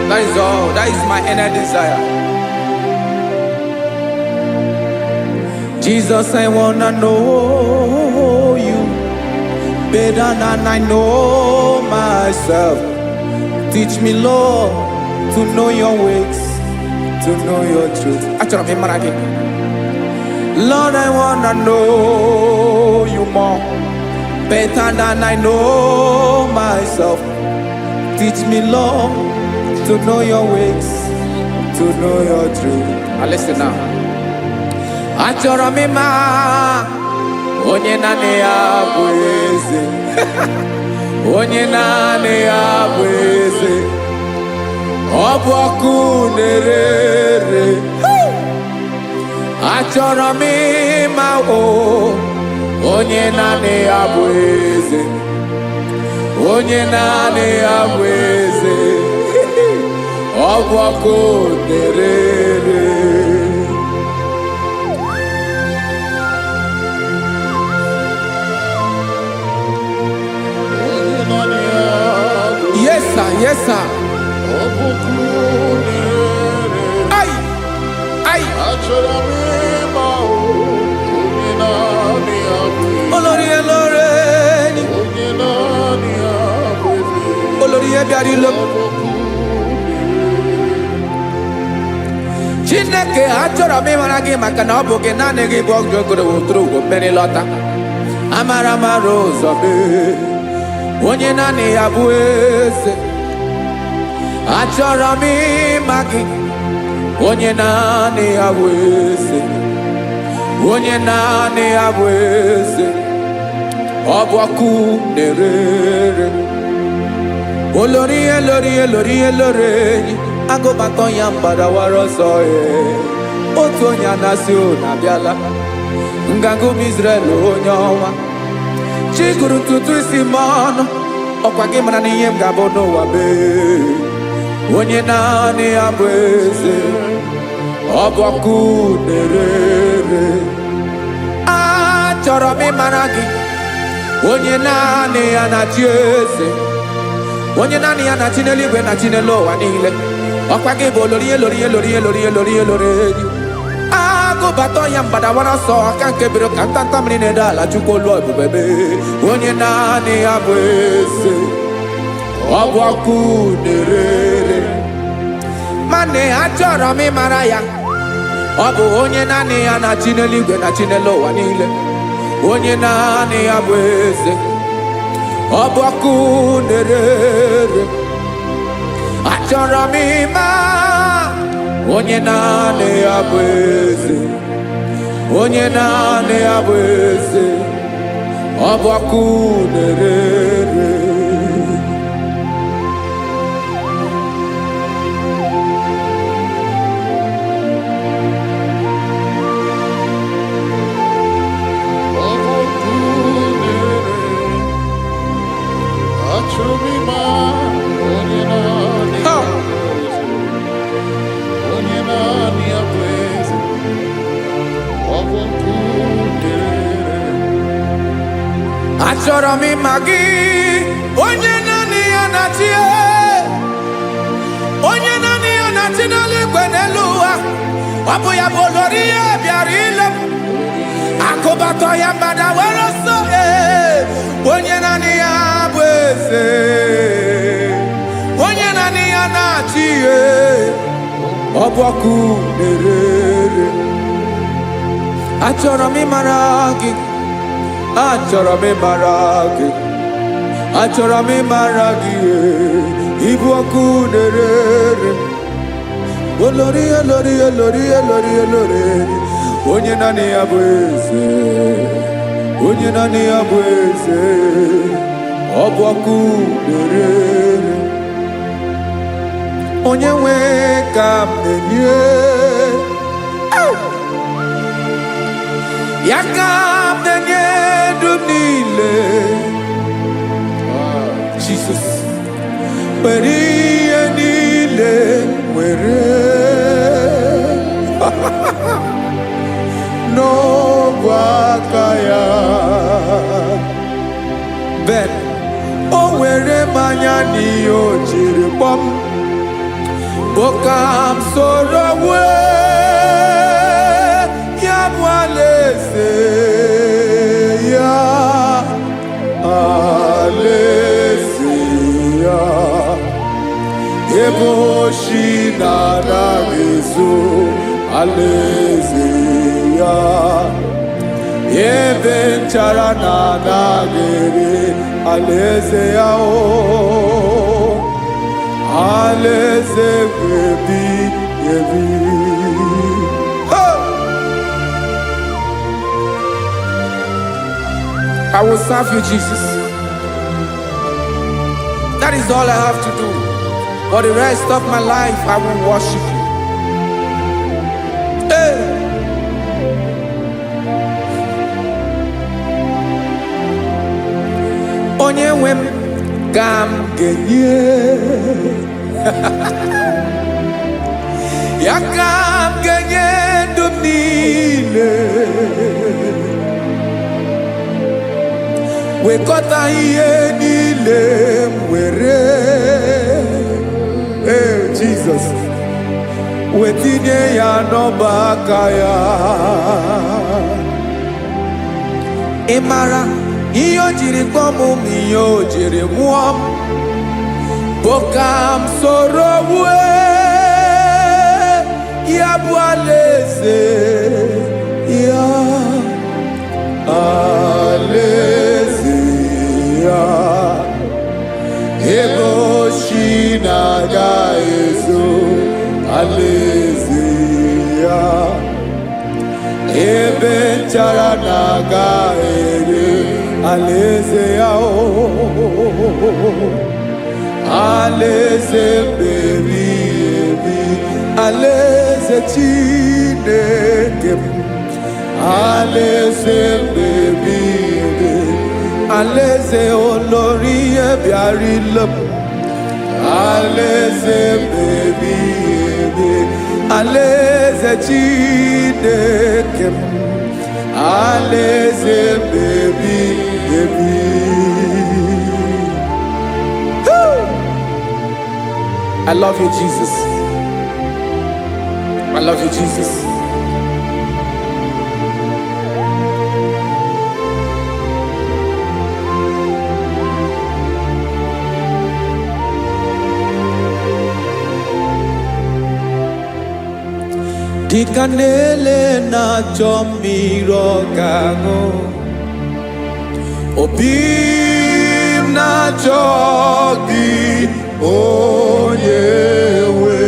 That is all. That is my inner desire. Jesus, I wanna know you better than I know myself. Teach me, Lord, to know your ways, to know your truth. Achọrọ m ịmara gị. Lord, I wanna know you more, better than I know myself. Teach me, Lord, to know your ways, to know your truth. Now listen now. Achọrọ m ịma onye naanị ya bụ eze, onye naanị ya bụ eze. Ọ bụ ọkụ na-ere ere. Achọrọ m ịma o onye naanị ya bụ eze, onye naanị ya bụ eze. Ọ bụ ọkụ na-ere ere. Onye naanị ya bụ Yes sir, yes sir. ọbụkụ na-ere. Ai, ai. Achọrọ m ịma o, onye naanị ya bụ eze. Olórí elóore ni. Onye naanị ya bụ eze. Olórí bịara ilo. Ọbụkụ Chineke, achọrọ m ịmara gị maka na ọ bụ gị naanị gị bụ ọgụgụrụ wụtụrụ ugo mmeri lọta. Amara mara ụzọ mee, onye naanị ya bụ eze. Achọrọ m ịma gị, onye naanị ya bụ eze, onye naanị ya bụ eze. Ọ bụ ọkụ na-ere ere. Olórí elórí elórí elórí enyi agụbatọ ya mgbadawara ọsọ ee. Otu onye anasị unu abịala, nganga ụmụ Izrel, onye ọnwa chi gụrụ ntutu isi m ọnụ. Ọkwa gị mara na ihe m ga-abụ n'ụwa mee, onye naanị ya bụ eze. Ọ bụ ọkụ na-ere ere. Achọrọ m ịmara gị, onye naanị ya na-achị eze, onye naanị ya na-achị n'eluigwe na chi n'elu ụwa niile. Ọkwa gị bụ olori elori elori elori elori elori enyi agụbata ya mgbadawara ọsọ aka nke biro ka ntanta mmiri na-ede ala. Chukwu olu ebube mee, onye naanị ya bụ eze. Ọ bụ ọkụ na-ere ere. Mana achọrọ m ịmara ya. Ọ bụ onye naanị ya na-achị n'eluigwe na chi n'elu ụwa niile, onye naanị ya bụ eze. Ọ bụ ọkụ na-erere. Achọrọ m ịma onye naanị ya bụ eze, onye naanị ya bụ eze. Ọ bụ ọkụ na-erere. Ọ bụ ọkụ na-ere. Achọrọ m ịma onye naanị Ha! ya bụ eze. Onye naanị ya bụ eze. Ọ bụ ọkụ na-ere. Achọrọ m ịma gị, onye naanị ya na-achị, onye naanị ya na-achị n'eluigwe n'elu ụwa. Ọ bụ ya bụ olori ihe bịara ile m. Akụbatọ ya mmadụ were ọsọ, ee, onye naanị ya bụ eze, onye naanị ya na-achị, ee, ọ bụ ọkụ na-erere. Achọrọ m ịmara gị, achọrọ m ịmara gị, achọrọ m ịmara gị, ee, ịbụ ọkụ na-erere. Olori, olori, olori, olori, olori, onye naanị ya bụ eze, onye naanị ya bụ eze. Ọ bụ ọkụ na-erere. Onye nwe ka m na-enye ya, ka m na-enye ndụ m niile. Jesus, were ihe niile were n'ogwe aka ya. Ben o were mmanya n'ihe o jiri kpọm bụ ka m soro wee ya bụ alaeze ya, alaeze ya, ebe oshi na-anaghị ezo, alaeze ya, ebe nchara na-anaghị ere, alaeze ya, o alaeze ebi ebi. Hey! I will serve you, Jesus. That is all I have to do. For the rest of my life, I will worship you. Hey! Onye nwe m ka m ga-enye ya, ka m ga-enye ndụ m niile. Wekọta ihe niile m were, ee, Jizọs, wetinye ya n'ọba aka ya. Ị mara ihe o jiri kpọọ m ma ihe o jiri mụọ m bụ ka m soro wue ya bụ alaeze ya, alaeze ya, ebe oshi na-aga ezo, alaeze ya, ebe nchara na-aga ere, alaeze ya, o alaeze mbebi ebi, alaeze Chineke m, alaeze mbebi ebi, alaeze olori ihe bịara ile m, alaeze mbebi ebi, alaeze Chineke m, alaeze mbebi ebi. I love you, Jesus. I love you, Jesus. Dịka na-ele na-achọ mmiri ọ ga-aṅụ, obi m na na-achọ gị, onye nwe.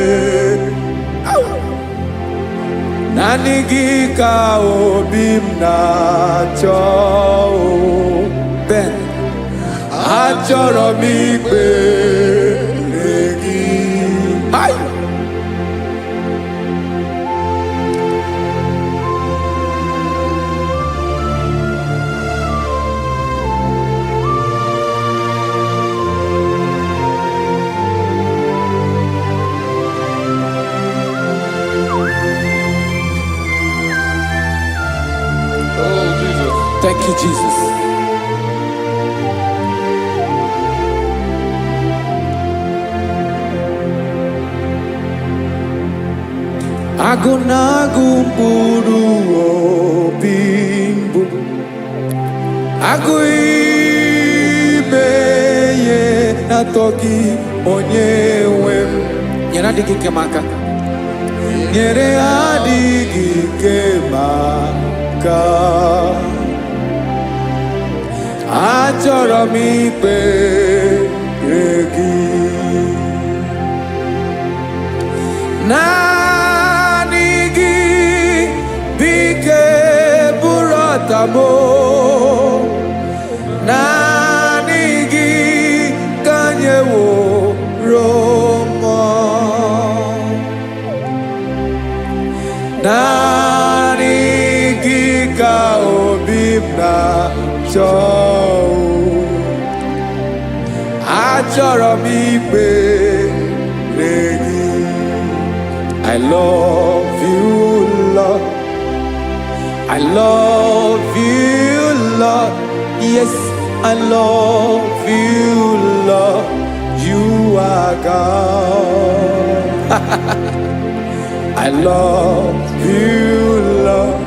Naanị gị ka obi m na-achọ o. Ben, achọrọ m ikpere gị. Ai! Oh, Jesus. Thank you, Jesus. Agụ na-agụ mkpụrụ obi mbụ, agụ ime ihe na-atọ gị, onye nwe m. Nyere adịghị ike m aka. Nyere adịghị ike m aka. Achọrọ m ikpere gị. Naanị gị bike bụrụ ọtamo. Naanị gị ka nyeworo mmụọ. Naanị gị ka obi m na-achọ. Achọrọ m ikpere gị. I love you, Lord. I love you, Lord. Yes, I love you, Lord. You are God. I love you, Lord.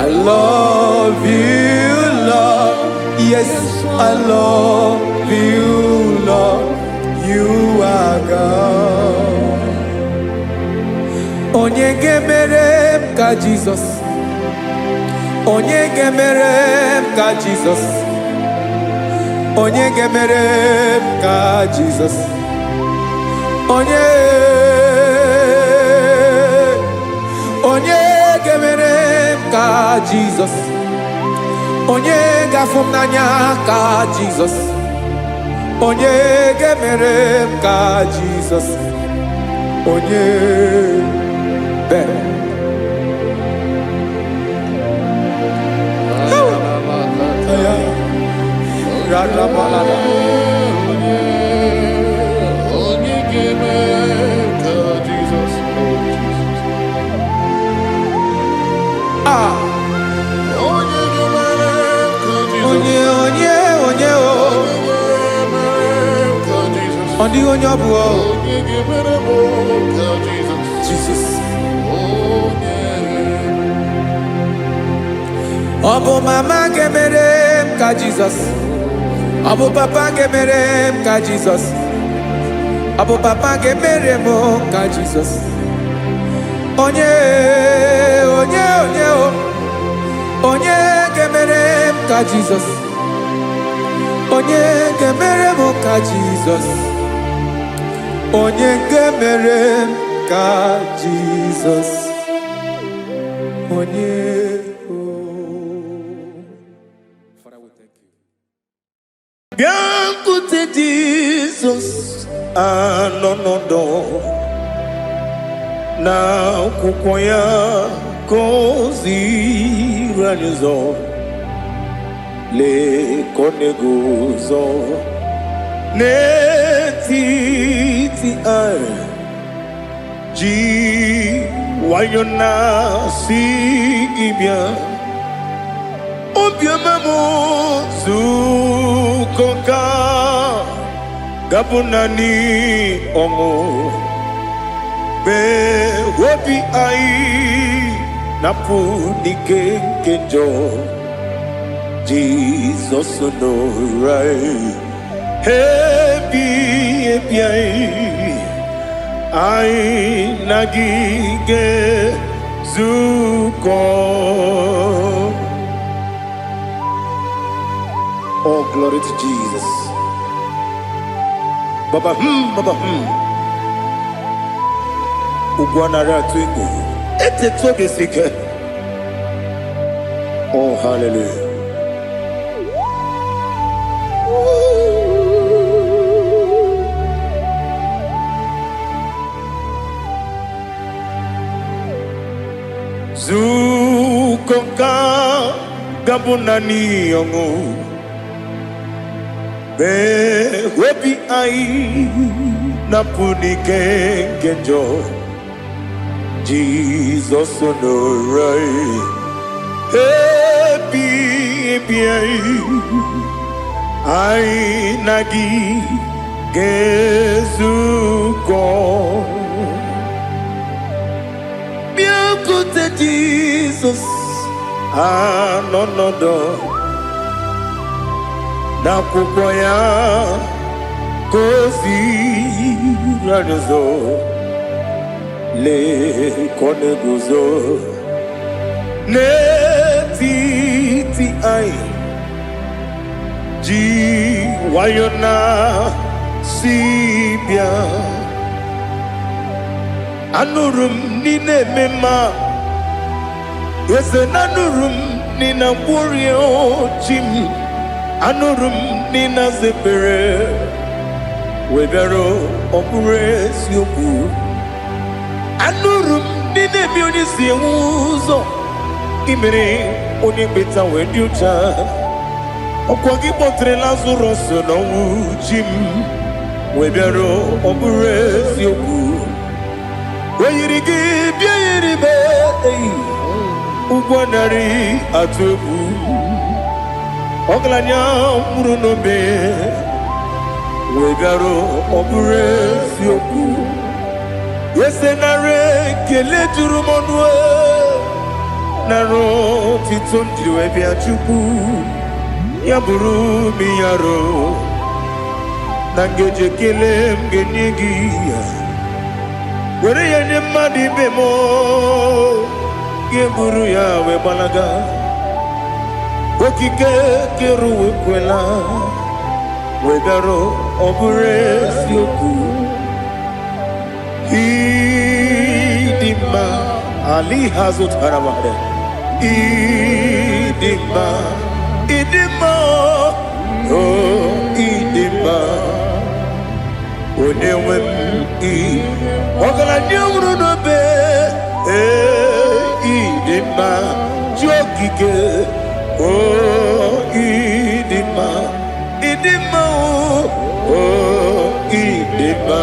I love you, Lord. Yes, I love you, Lord. You are God. Onye ga-emere m ka Jizọs? Onye ga-emere m ka Jizọs? Onye ga-emere m ka Jizọs? Onye, onye ga-emere m ka Jizọs? Onye ga-afụ m n'anya ka Jizọs? Onye ga-emere m ka Jizọs? Onye bere. Radabalada. Onye ga-eme ka Jizọs, oh Jesus. Ah, Onye ga-emere ka Jizọs. Onye, onye, onye o. Onye ga-emere ka Jizọs. Ọ dịghị onye ọ bụ o. Onye ga-emere m ka Jizọs. Jizọs. Onye. Ọ bụ mama ga-emere m ka Jizọs? Ọ bụ papa ga-emere m ka Jizọs? Ọ bụ papa ga-emere m ka Jizọs? Onye, onye, onye o. Onye ga-emere m ka Jizọs? Onye ga-emere m ka Jizọs? Onye ga-emere m ka Jizọs? Onye o. Father, we thank you. Bịakwute Jizọs, anọ n'ọdọ na akwụkwọ ya ka o ziri anyị ụzọ. Lee ka ọ na-eguzo n'etiti anyị, ji nwayọ na-asị gị bịa. Obiọma m, zukọ ka gabụ naanị ọṅụ mee obi anyị napụ n'ike nke njọ. Jizọs nọrọ anyị ebi ebi, anyị anyị na gị ga-ezukọ. Oh, glory to Jesus. Baba baba Ugwu anaghị atụ egwu. Eteta obi si ike. Oh, hallelujah. Nzukọ nka ga-abụ naanị ọṅụ. Mee obi anyị napụ n'ike nke njọ. Jizọs nọrọ anyị. Ebi ebi anyị, anyị na gị ga-ezukọ. Bịakwute Jizọs anọ nọdụ n'akwụkwọ ya ka o ziri anyị ụzọ. Lee ka ọ na-eguzo n'etiti anyị ji nwayọ na si bịa. Anụrụ m n'ị na-eme mma, eze na anụrụ m n'ị na-agwọrị chi m. Anụrụ m n'ị na-aza ekpere wee bịara ọ bụrụ eziokwu. Anụrụ m ndị na-eme onye si enwe ụzọ imere onye mkpeta wee dị ụcha. Ọkwa gị kpọtere Lazarọs n'ọnwụ chi m wee bịara ọ bụrụ eziokwu. O yiri gị bịa yiri be eyi ụgwọ narị atụ egwu. Ọgaranya nwụrụ n'obe wee bịara ọ bụrụ eziokwu. Eze nara ekele juru m ọnụ e, nara otito m jiri wee bịa Chukwu ya bụrụ m ya ro na ngeji ekele m ga-enye gị ya were ya nye mmadụ ibe m gị buru ya wee gbalaga. Okike kere ụwa ekwela wee bịara ọ bụrụ eziokwu. Ịdị mma ali ha zụtara mmadụ. Ịdị mma, ịdị mma, o ịdị mma, onye nwe m ị ọgaranya nwụrụ n'obe. Ee, ịdị mma ji okike, o ịdị mma, ịdị mma, o ịdị mma,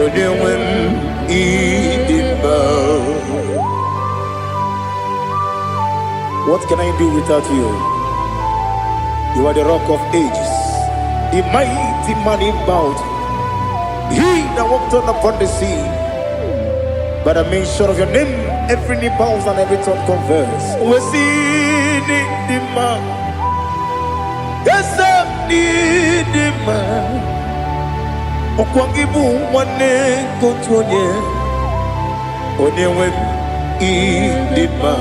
onye nwe m ịdị mma. What can I do without you? You are the rock of ages, the mighty man in battle, he that walked on upon the sea. By the mention of your name, every knee bows and every tongue confess. We see the man, yes, the man. Ọkwa gị bụ nwanne nke otu onye, onye nwe m ịdị mma.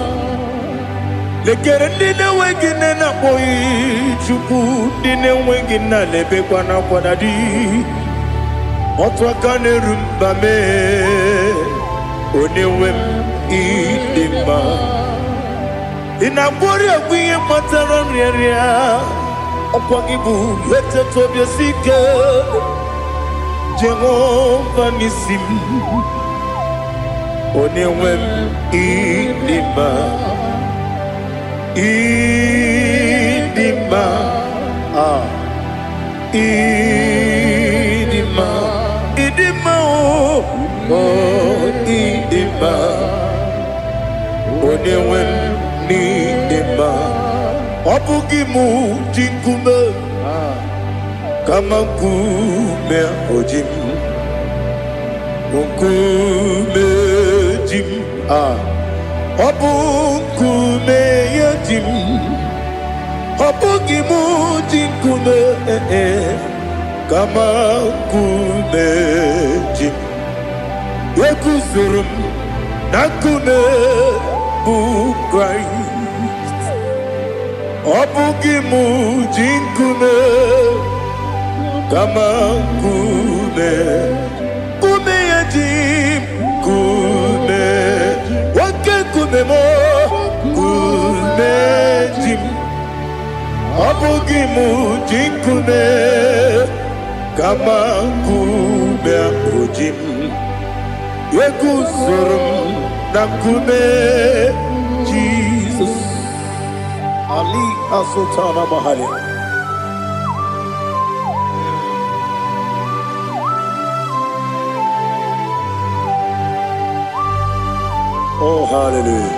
Lekere ndị na-enweghị nne na-akpọghị Chukwu, ndị na-enweghị nna na-ebekwa n'akwa na di. Otu aka na-eru mba mee, onye nwe m ịdị mma. Ị na-agwọrị ọgwụ ihe kpatara nrịanrịa, ọkwa gị bụ eteta obi esi ike, Jehova n'isi m, onye nwe m ịdị mma. Ịdị mma, ah, ịdị mma, ịdị mma, o oh, ịdị mma, onye nwe m n'ịdị mma. Ọ bụghị mụ ji nkume, kama nkume oji m, nkume ji m, ah, ọ bụ nkume ya ji m. Ọ bụghị mụ ji nkume, eh, eh, kama nkume ji m. Eguzoro m na nkume bụ Kraịst. Ọ bụghị mụ ji nkume. Kama nkume, nkume ya ji m, nkume, oke nkume m, nkume ji m. Ọ bụghị m ji nkume, kama nkume ahụ ji m. Eguzoro m na nkume Jizọs. Ali Azụtana Mahali. Oh, hallelujah.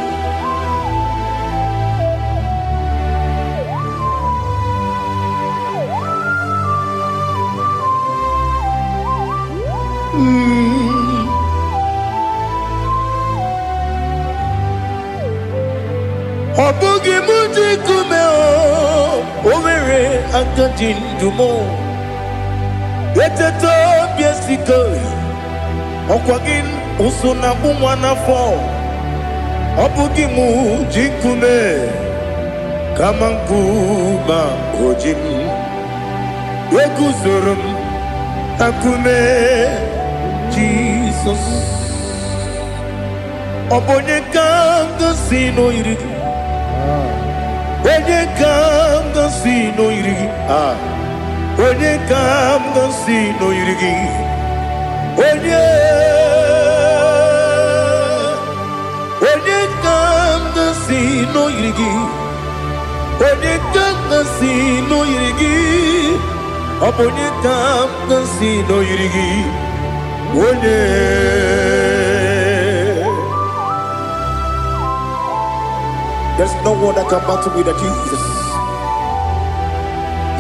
Ọ bụghị m ji nkume o nwere aka ji ndụ m. Eteta obi esike, ọkwa gị ụsụ na-akpụ nwa n'afọ. Ọ bụghị m ji nkume, kama nkume o ji m. Eguzoro m na nkume Jizọs. Ọ bụ onye ka m gosi n'oyiri gị? Onye ka m gosi n'oyiri gị? Ah. Onye ka m gosi n'oyiri gị? Onye? Onye ka m gosi n'oyiri gị? Onye ka m gosi n'oyiri gị? Ọ bụ onye ka m gosi n'oyiri gị? Onye? There's no one that can battle with the Jesus.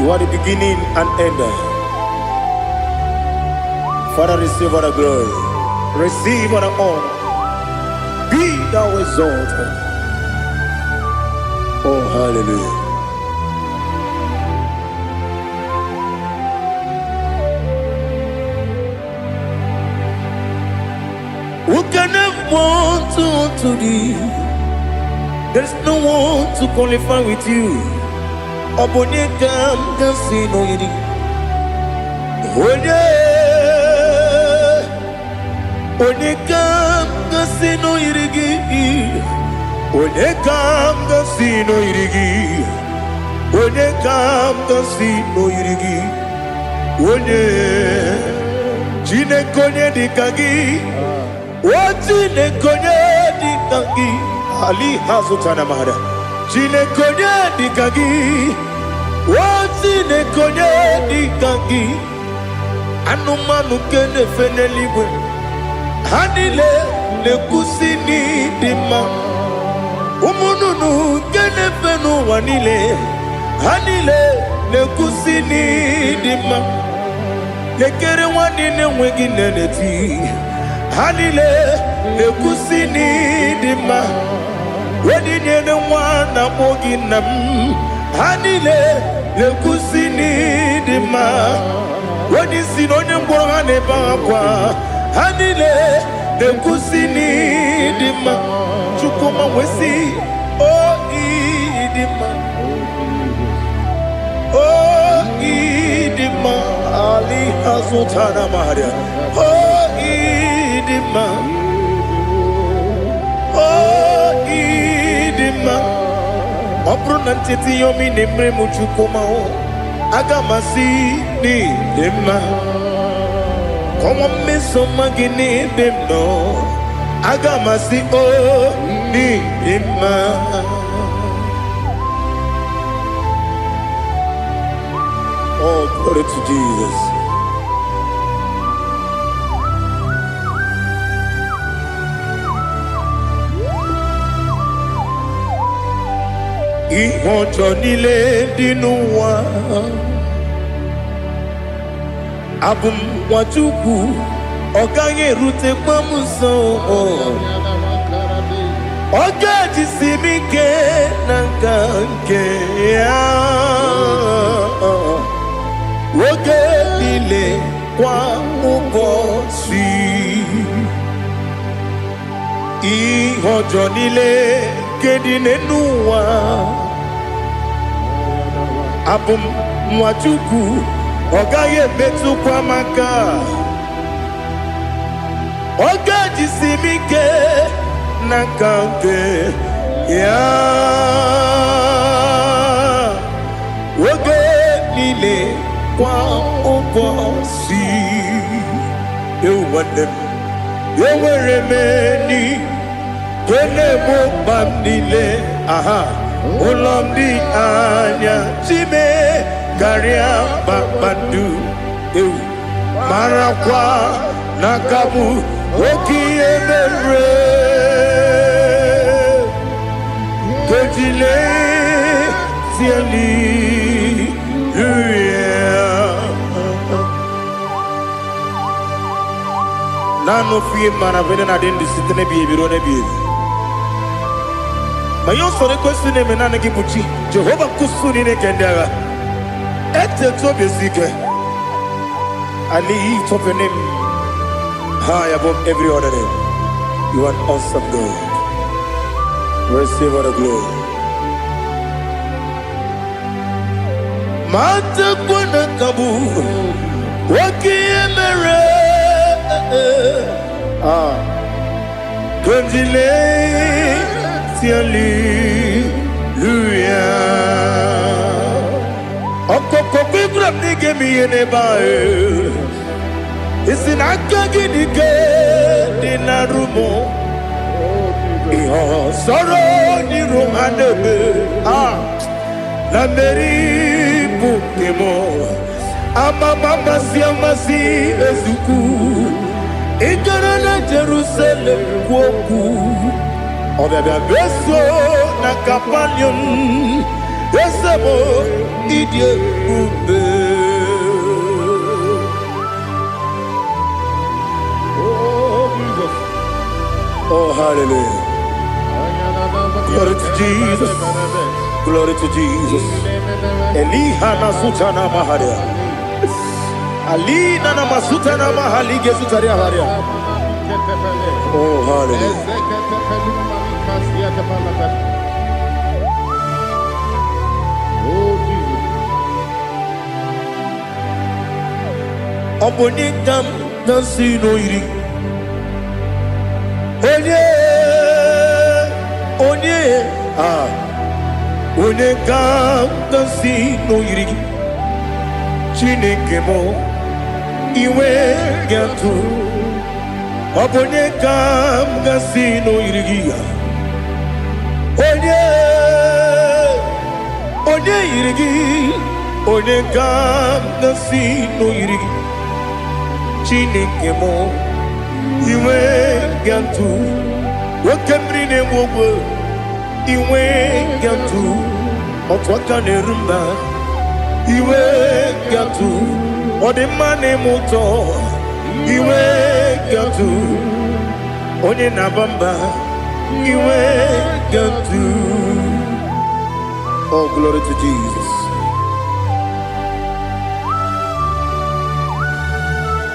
You are the beginning and end. Father, receive all the glory. Receive all the honor. Be thou exalted. Oh, hallelujah. Who can have one to thee? There's no one to qualify with you. Ọ bụ onye ka m ga-asị n'oyiri? Onye? Onye ka m ga-asị n'oyiri gị? Onye ka m ga-asị n'oyiri gị? Onye ka m ga-asị n'oyiri gị? Onye? Chineke, onye dị ka gị? O Chineke, onye dị ka gị? Ali hazụtara mara. Chineke, onye dị ka gị? O Chineke, onye dị ka gị? Anụmanụ nke na-efe n'eluigwe, ha niile na-ekwusi n'ịdị mma. Ụmụ nnụnụ nke na-efe n'ụwa niile, ha niile na-ekwusi n'ịdị mma. Lekere nwanne na-enweghị nne na-eti, ha niile na-ekwusi n'ịdị mma. Onye nyere nwa na-akpọ gị nna m, ha niile na-ekwusi n'ịdị mma. Onye isi na onye ngwọrọ, ha na-ebe akwa, ha niile na-ekwusi n'ịdị mma. Chukwuma wee o ịdị mma, o ịdị mma. Ali azụtara maria. O ịdị mma, o ịdị mma. Ọ bụrụ na ncheta ihe ọma ị na-emere m, Chukwuma, o aga m asị n'ịdị mma. Kọwa mmeso ọma gị n'ebe m nọ, aga m asị o n'ịdị mma. Oh, glory to Jesus. Ihe ọjọọ niile dị n'ụwa, abụ m nwa Chukwu, ọ gaghị erutekwa m nso. Ọ ga-ejisi m ike na nka nke ya oge niile, kwa ụbọchị. Ihe ọjọọ niile nke dị n'elu ụwa, abụ m nwa Chukwu, Ọ gaghị emetụkwa m aka. Ọ ga-ejisi m ike n'aka nke ya oge niile, kwa ụbọchị. Ewu nwanne m, enwere m enyi nke na-egbo mkpa m niile. Aha ụlọ m dị anya chime karịa kpakpando. Ewu, marakwa na aka bụ oke ihe mere kejile tieli. Naanị ofu ihe mara bụ na-adị ndụ site n'ebighị ebi ruo n'ebighị ebi. Ma ihe usoro ekwesị na-eme, naanị gị bụ chi Jehova nkwụsụ niile nke ndị agha. Etetu obi esi ike. I lift up your name high above every other name. You are an awesome God. Receive all the glory. Ma tekwana ka bụ oke ihe mere. Ah, Kondile hallelujah. Ọkọkọ kwegwara m na ị ga-eme ihe n'ebe ahụ. Isi na aka gị dị ike dị na rumo. Ihe ọsọrọ n'iru ha na-eme. Ah, na mmeri bụ nke m. Amama amasị amasị ezukwu. Ị gara na Jerusalem kwuo okwu. Ọbịabịa beso na Kapanium. Eze m, ịdị ebube. Oh, Jesus. Oh, hallelujah. Glory to Jesus. Glory to Jesus. Eliha na sutana maharia. Alina na masutana mahalige sutaria haria. Oh, hallelujah. Oh, Jesus. Ọ bụ onye ka m na-asị n'oyiri. Onye, onye, ah, onye ka m na-asị n'oyiri gị. Chineke m, iwe ga-atụ. Ọ bụ onye ka m gasị n'oyiri gị ya. Onye, onye yiri gị, onye ka m gasị n'oyiri gị. Chineke m, iwe ga-atụ. Oke mmiri na-egbu ogwe, iwe ga-atụ. Otu aka na-eru mba, iwe ga-atụ. Ọ dị mma na-eme ụtọ, iwe ga-atụ. Onye na-aba mba, iwe ga-atụ. Oh, glory to Jesus.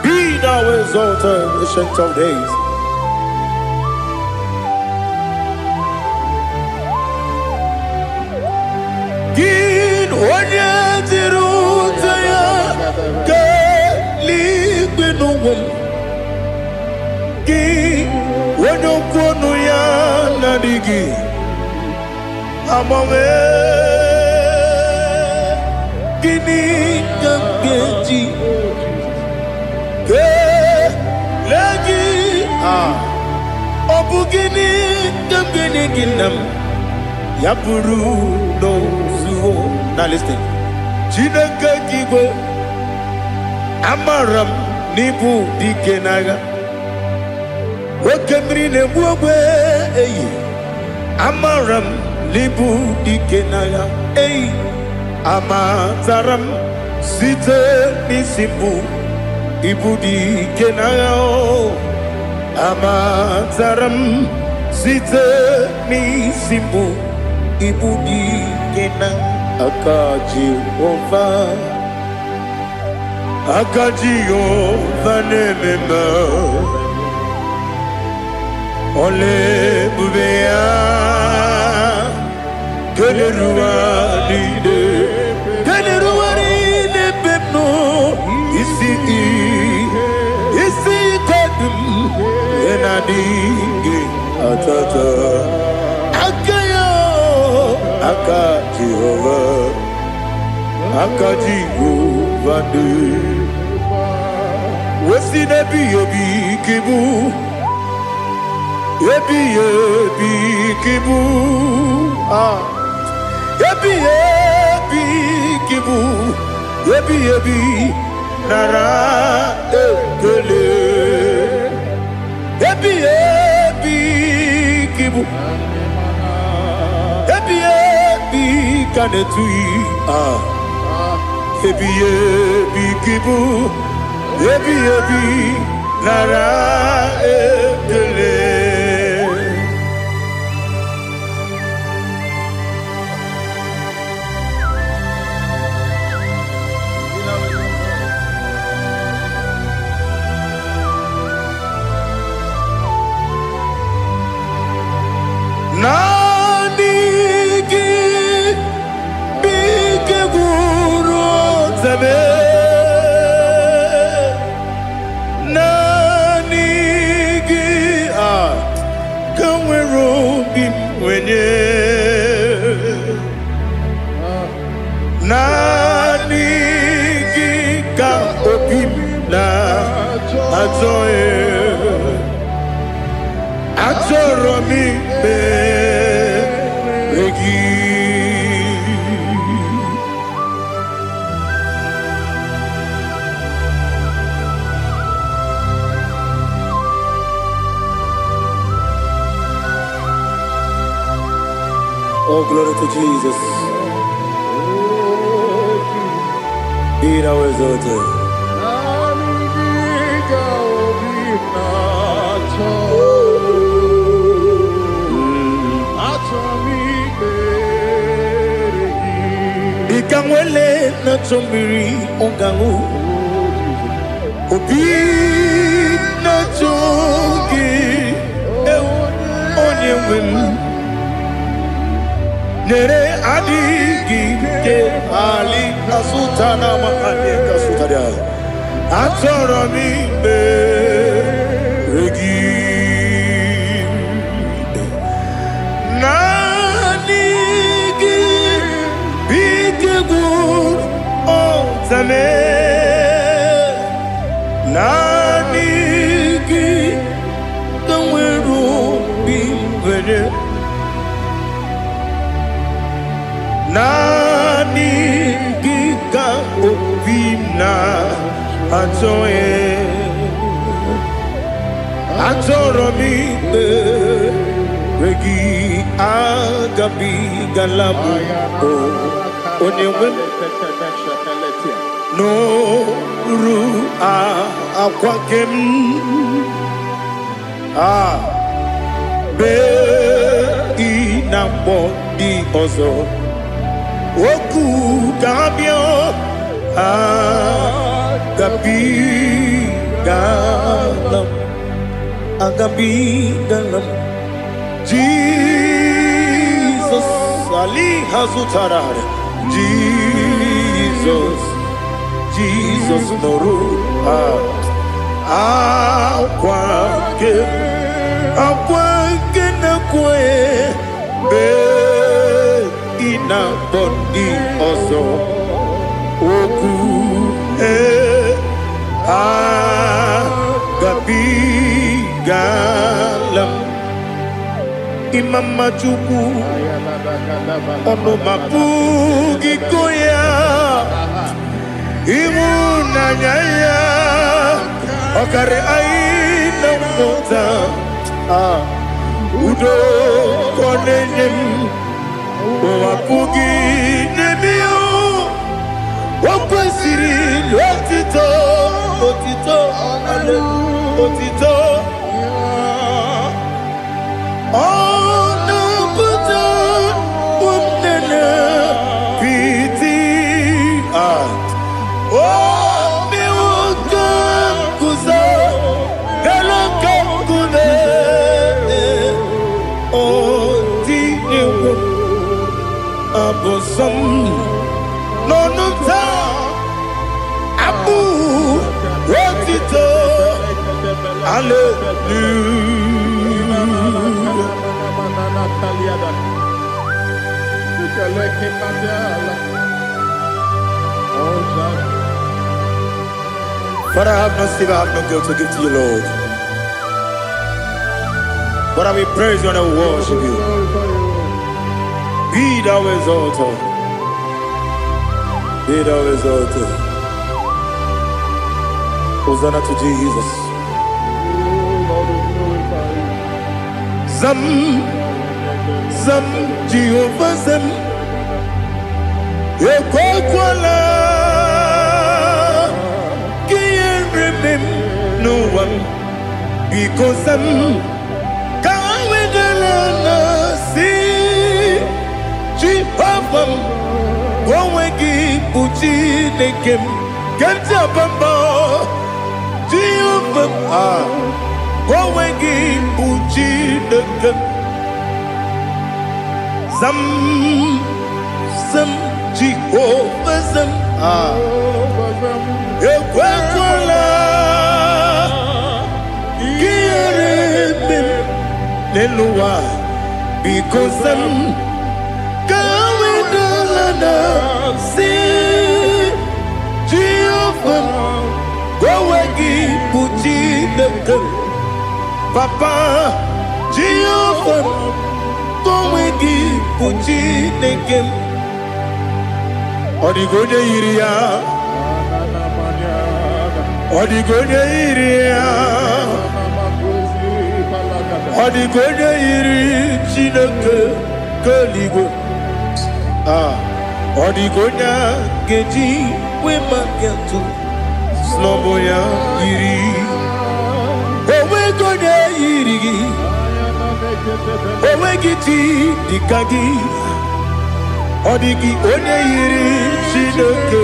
Be thou exalted, Ancient of Days. Gị onye jiri ute ya kelee n'ụwa m. Gị onye okwu ọnụ ya na-adịghị agbanwe. Gịnị ka m ga-eji kelee gị? Ah, ọ bụ gịnị ka m ga-enye gị, nna m, ya bụrụ n'ozuo? Na listen. Chineke nke igwe, amara m n'ịbụ dike n'agha. Oke mmiri na-egbu ogbe eyi, amara m n'ịbụ dike n'agha. Eyi, amatara m site n'isi mbụ, ịbụ dike n'agha o. Amatara m site n'isi mbụ, ịbụ dike na aka Jehova. Aka Jehova na-eme mma. Ọla ebube ya kelere ụwa niile, kelere ụwa niile ebe m nọ. adịghị atata. Aka ya, aka Jehova, aka Jehova dị wesi n'ebighị ebi ka ịbụ, ebighị ebi ka ịbụ, ah, ebighị ebi ka ịbụ, ebighị ebi, nara ekele. Ebighị ebi ka ịbụ, ebighị ebi ka na-etughị, ah, ebighị ebi ka ịbụ, ebighị ebi, nara ekele. Naanị gị bụ ike gwụrụ ọtebe. Naanị gị a ka nwere obi m nwenye. Naanị gị ka obi m na-achọ ya. Achọrọ m ikpere gị. Oh, glory to Jesus. Be thou exalted. Naanị gị ka obi m na-achọ. Achọ m ikpere gị. Dịka nwele na-achọ mmiri ọ ga-aṅụ, obi na-achọ gị, ewu, onye nwe m. Nyere adịghị ike ali kasụta na makani kasụtara. Achọrọ m ikpere gị. Naanị gị bụ ike gwụrụ ọtame. Naanị gị ka nwere obi nwere. Naanị gị ka obi m na-achọ ya. Achọrọ m ikpere gị, agabigala m o onye nwe m n'oru akwa nke m a bee ị na mkpọ ndị ọzọ okwu ga-abịa. Agabigala m, agabigala m. Jizọs ali ha zụtara. Jizọs, Jizọs, nụrụ akwa nke, akwa nke na-ekwe mgbe ị na-akpọ ndị ọzọ okwu ee agabigala m. Ịma mma Chukwu, ọnụ ma pụghị ịkọ ya. Ịhụnanya ya ọkarị anyị na mmụta. Ah, udo ka ọ na-enye m, ụwa pụghị n'ebe ya. O kwesịrị otito, otito, otito. Ọ na-apụta ụmụnne piti. Ah, o mewo ka m guzo elu ka nkume. O tinyewo abụ nsọ m n'ọnụ m taa, abụ otito. Hallelujah. Father, I have no silver, I have no gold to give to you, Lord. But I will praise you and I will worship you. Be thou exalted. Be thou exalted. Hosanna to Jesus. Zam, Zam, Jehovah Zam. Ekwekwala ka ihere mee m n'ụwa m. Biko zam, ka ha wedara na si Jehova m, ka onwe gị bụ Chineke m. Ke ntị abamba Jehova m, ah, ka onwe gị bụ Chineke m. Zam, zam, Jehova zam, ah, ekwekwala ka ihere mee m n'elu ụwa. Biko zam, ka ha wedala na si Jehova m, ka onwe gị bụ Chineke m. Papa, Jehova m, ka onwe gị bụ Chineke m. Ọ dịghị onye yiri ya. Ọ dịghị onye yiri ya. Ọ dịghị onye yiri Chineke nke eluigwe. Ah, ọ dịghị onye a ga-eji wee maka atụ sị ya yiri. Onweghị onye yiri gị. Onweghị chi dịka gị. Ọ dịghị onye yiri Chineke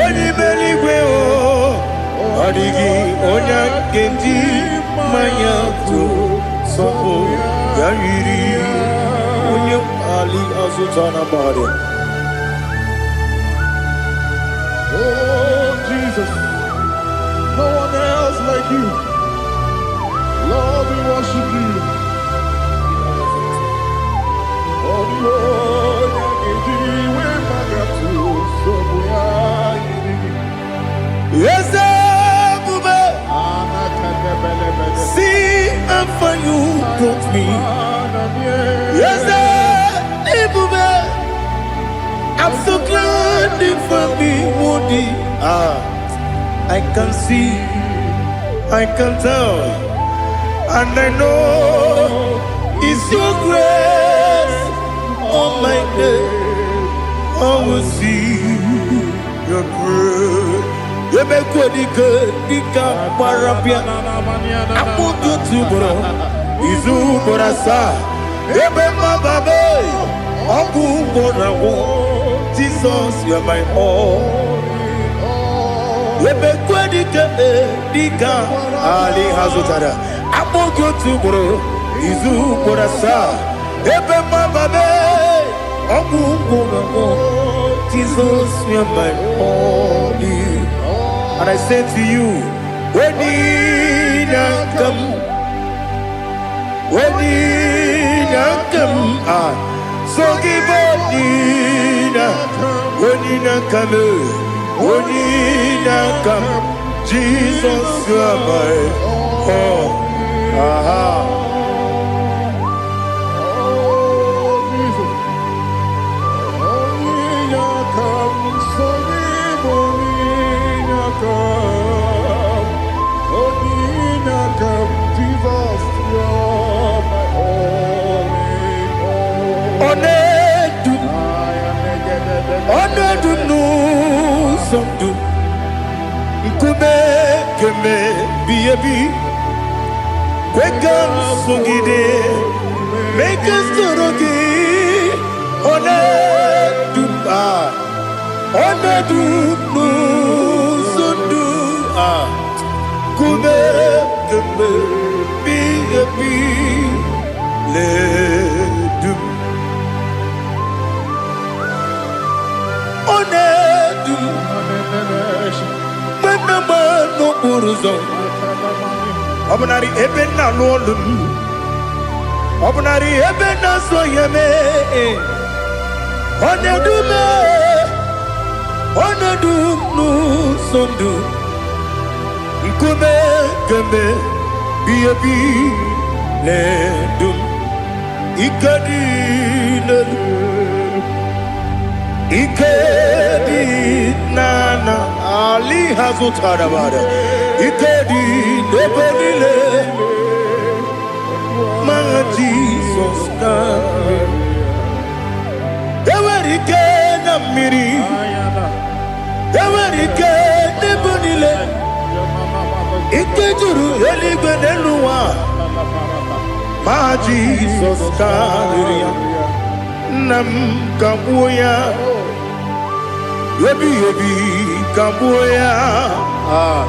onye ime eluigwe o. Ọ dịghị onye a ga-eji mmanya tụ sọpụ ya yiri onye ali azụta na mmadụ. Oh, Jesus, no one else like you. Lord, we worship you. Oh, the Lord, we so Eze ebube, see how far you brought me. Eze ebube, I'm so glad you found me worthy. Ah, I can see, I can tell, and I know it's your grace on my day. I will see your grace. Emekwedike dịka gbara bịa akpụkpọ otu ugboro izu ugboro asaa ebe mmababe ọgwụ ugboro agwụ. Jesus, you are my all. Emekwedike dịka ali ha zụtara akpụkpọ otu ugboro izu ugboro asaa ebe mmababe ọgwụ ugboro agwụ. Jesus, you are my all. And I say to you, when you come, when you come, ah, so give up, when you come, when you come, Jesus, you are my all. Aha. Oh, Jesus. Onye come, so onye come, onye come, Jesus, you're my only hope. Ọ na-edu m, ọ na-edu m n'ụzọ ndụ, nkume kemebi ebi, kwe ka m sogide, mee ka m soro gị. Ọ na-edu m, ah, ọ na-edu m n'ụzọ ndụ, ah, nkume kemebi ebi na-edu m. Ọ na-edu m mgbe m na-agba n'okporo ụzọ. Ọ bụnarị ebe nna alụ ọlụ m, ọ bụnarị ebe na-azụ ihe mee. Ọ na-edu m, ọ na-edu m n'ụzọ ndụ. Nkume kemgbe bi ebi na-edu m. Ike dị n'elu, ike dị n'ala ali ha zụtara bara. Ike dị n'ebe niile ma Jizọs karịrị. Enwere ike na mmiri, enwere ike n'ebe niile. Ike juru eluigwe n'elu ụwa ma Jizọs karịrị ya. Nna m, kagbuo ya. Ebighị ebi, kagbuo ya. Ah.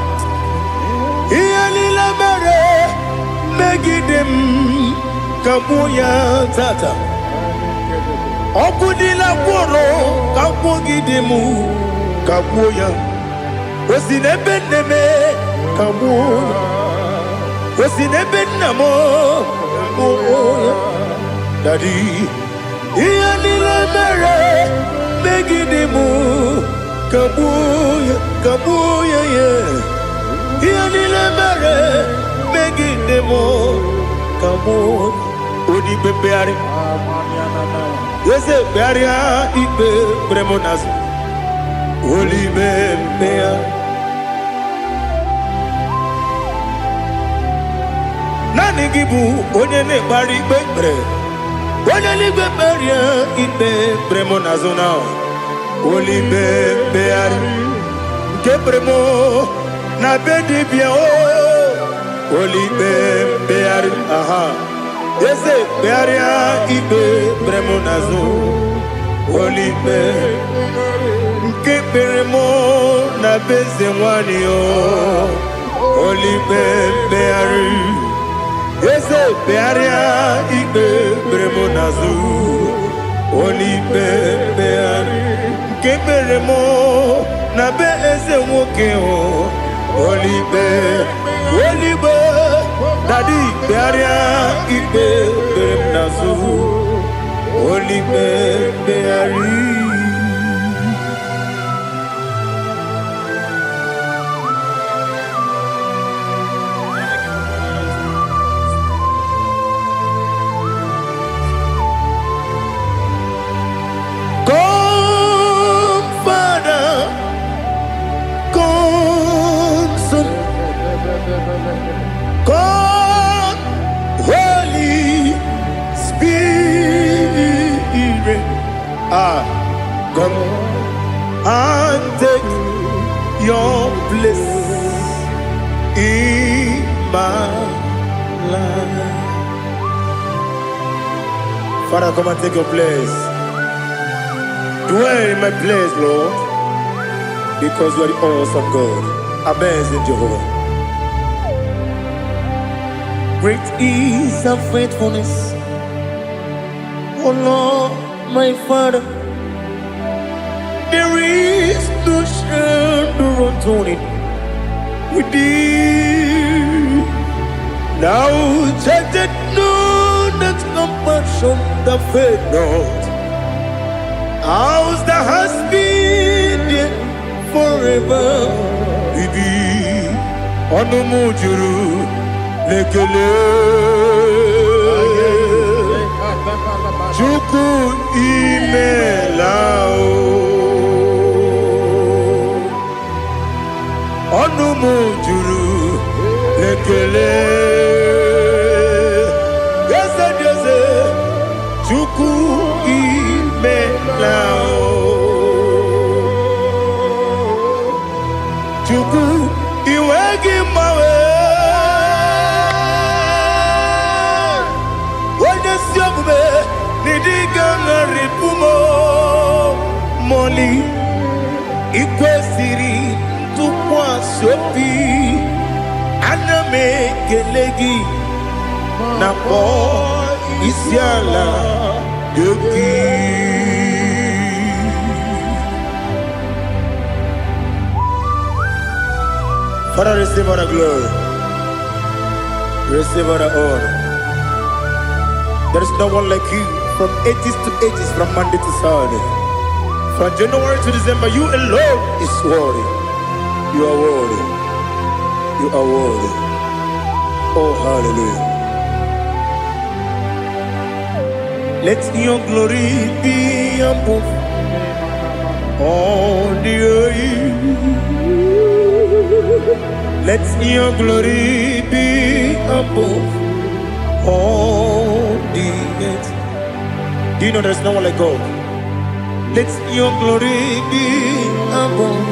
Ihe niile mere megide m, kagbuo ya tata. Ọkụ niile gwụrụ kagbugide m, kagbuo ya. O si n'ebe nne m, kagbuo ya. O si n'ebe nna m, kagbuo ya. Daddy, ihe niile mere megide m, kagbuo ya, kagbuo ya ya. Ihe niile mere megide m, kagbuo. Onye ikpe mkpegharị, eze, kpegharịa ikpe kpere m n'azụ. Olime mkpegharị. Naanị gị bụ onye na-ekpegharị ikpe kpere. Onye eluigwe, kpegharịa ikpe kpere m n'azụ na olime mkpegharị nke kpere m na be dibịa o. Olime mkpegharị, aha, eze, kpegharịa ikpe kpere m n'azụ. Olime nke kpere m na be eze nwanyị o. Olime mkpegharị, eze, kpegharịa ikpe kpere m n'azụ. Olime mkpegharị nke kpere m na be eze nwoke o. Olime, oligbe, daddy, kpegharịa ikpe kpere m n'azụ. Olime mkpegharị. Come, Father, come, Son, come, Holy Spirit. Ah, come and take your place in my life. Father, come and take your place. Dwell in my place, Lord, because you are the awesome God. Amazing Jehovah. Great is thy faithfulness, O Lord, my Father. There is no shadow of turning with thee. Thou changest not thy compassions, they fail not. As thou hast been there forever with thee. Ọnụ m juru n'ekele. Chukwu, imela o. Ọnụ m juru n'ekele. Eze dị eze, Chukwu, imela o. Chukwu, iwe gị mgbanwe. Onye si omume n'ịdị ga-agharịpụ m mọli. Ikwesịrị ntụkwasị obi, ana m ekele gị na kpọọ isi ala gị. Father, receive all the glory. Receive all the honor. There is no one like you from ages to ages, from Monday to Saturday. From January to December, you alone is worthy. You are worthy. You are worthy. Oh, hallelujah. Let your glory be above all the earth. Let your glory be above all the earth. Do you know there's no one like God? Let your glory be above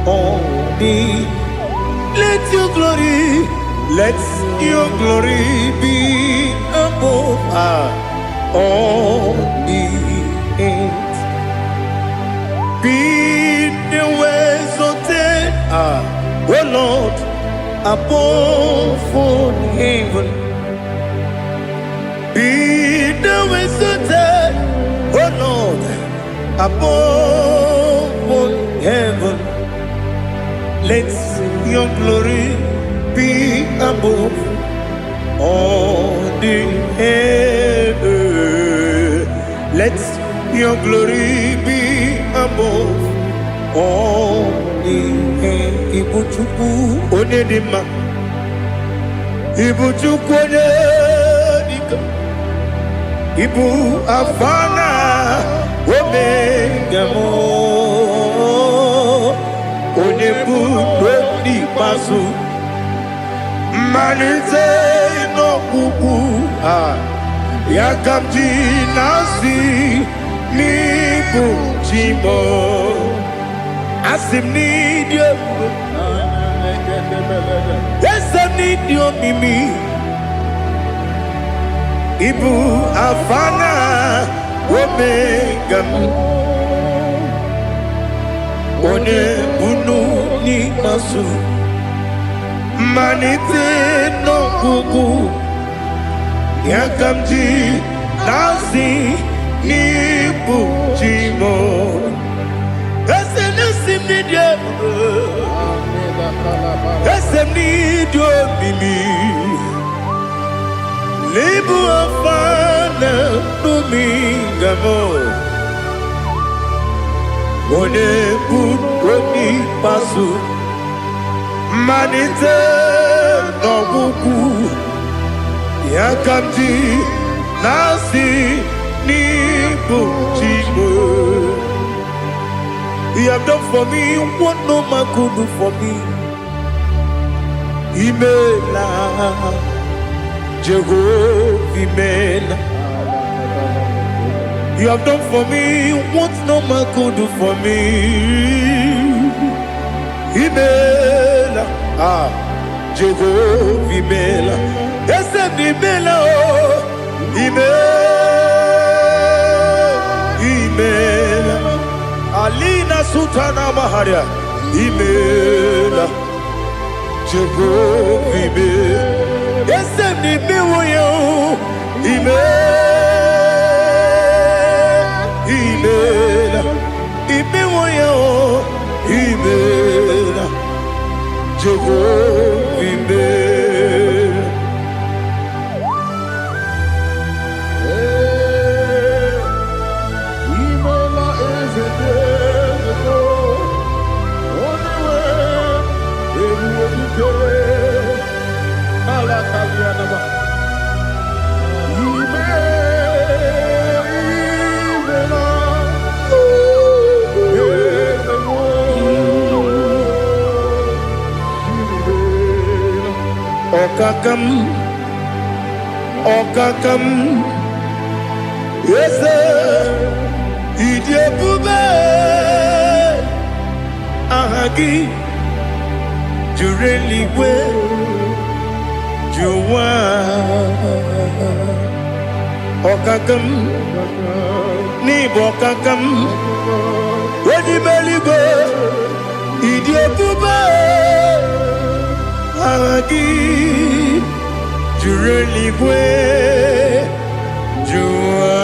all the. Let your glory be above all the earth. Be thou exalted, O Lord, above all heaven. Be thou exalted, O Lord, above all heaven. Let your glory be above all the heaven. Let your glory be above all the heaven. Ibu Chukwu onye dị mma. Ibu Chukwu onye dike. Ibu Alfa na Omega m. Onye bụ n'ikpeazụ. Mmalite n'ọgwụgwụ a ya ka m ji na-asị n'ịbụ chi m. Asị m n'ịdị ebube, eze m n'ịdị omimi. Ịbụ Alfa na Omega m, onye bunu n'ikpeazụ, mmalite n'ọgwụgwụ, ya ka m ji na-asị n'ịbụ chi m. Eze na-esi m n'ịdị ebube, eze m n'ịdị omimi. N'ịbụ Alfa na Omega m, onye bụ onye ikpeazụ, mmalite n'ọgwụgwụ, ya ka m ji na-asị n'ịbụ chi m. You have done for me what no man could do for me. Imela, Jehovah, Imela. You have done for me what no man could do for me. Imela, ah, Jehovah, Imela. Eze m Imela, oh, Imela, Imela. Alina Sultana Maharia, Imela, Jehovah, Imela. Eze m imewo ya, oh, Imela, Imela, imewo ya, oh, Imela, Jehovah, Imela. Imela eze dị eze, onye nwe ebube dike ala kalianaba. Ime imela eze nwe imela. Ọkaka m, ọkaka m, eze, ịdị ebube, aha gị juru eluigwe ju ụwa. Ọkaka m, n'ịbụ ọkaka m, onye ime eluigwe, ịdị ebube, aha gị juru eluigwe ju ụwa.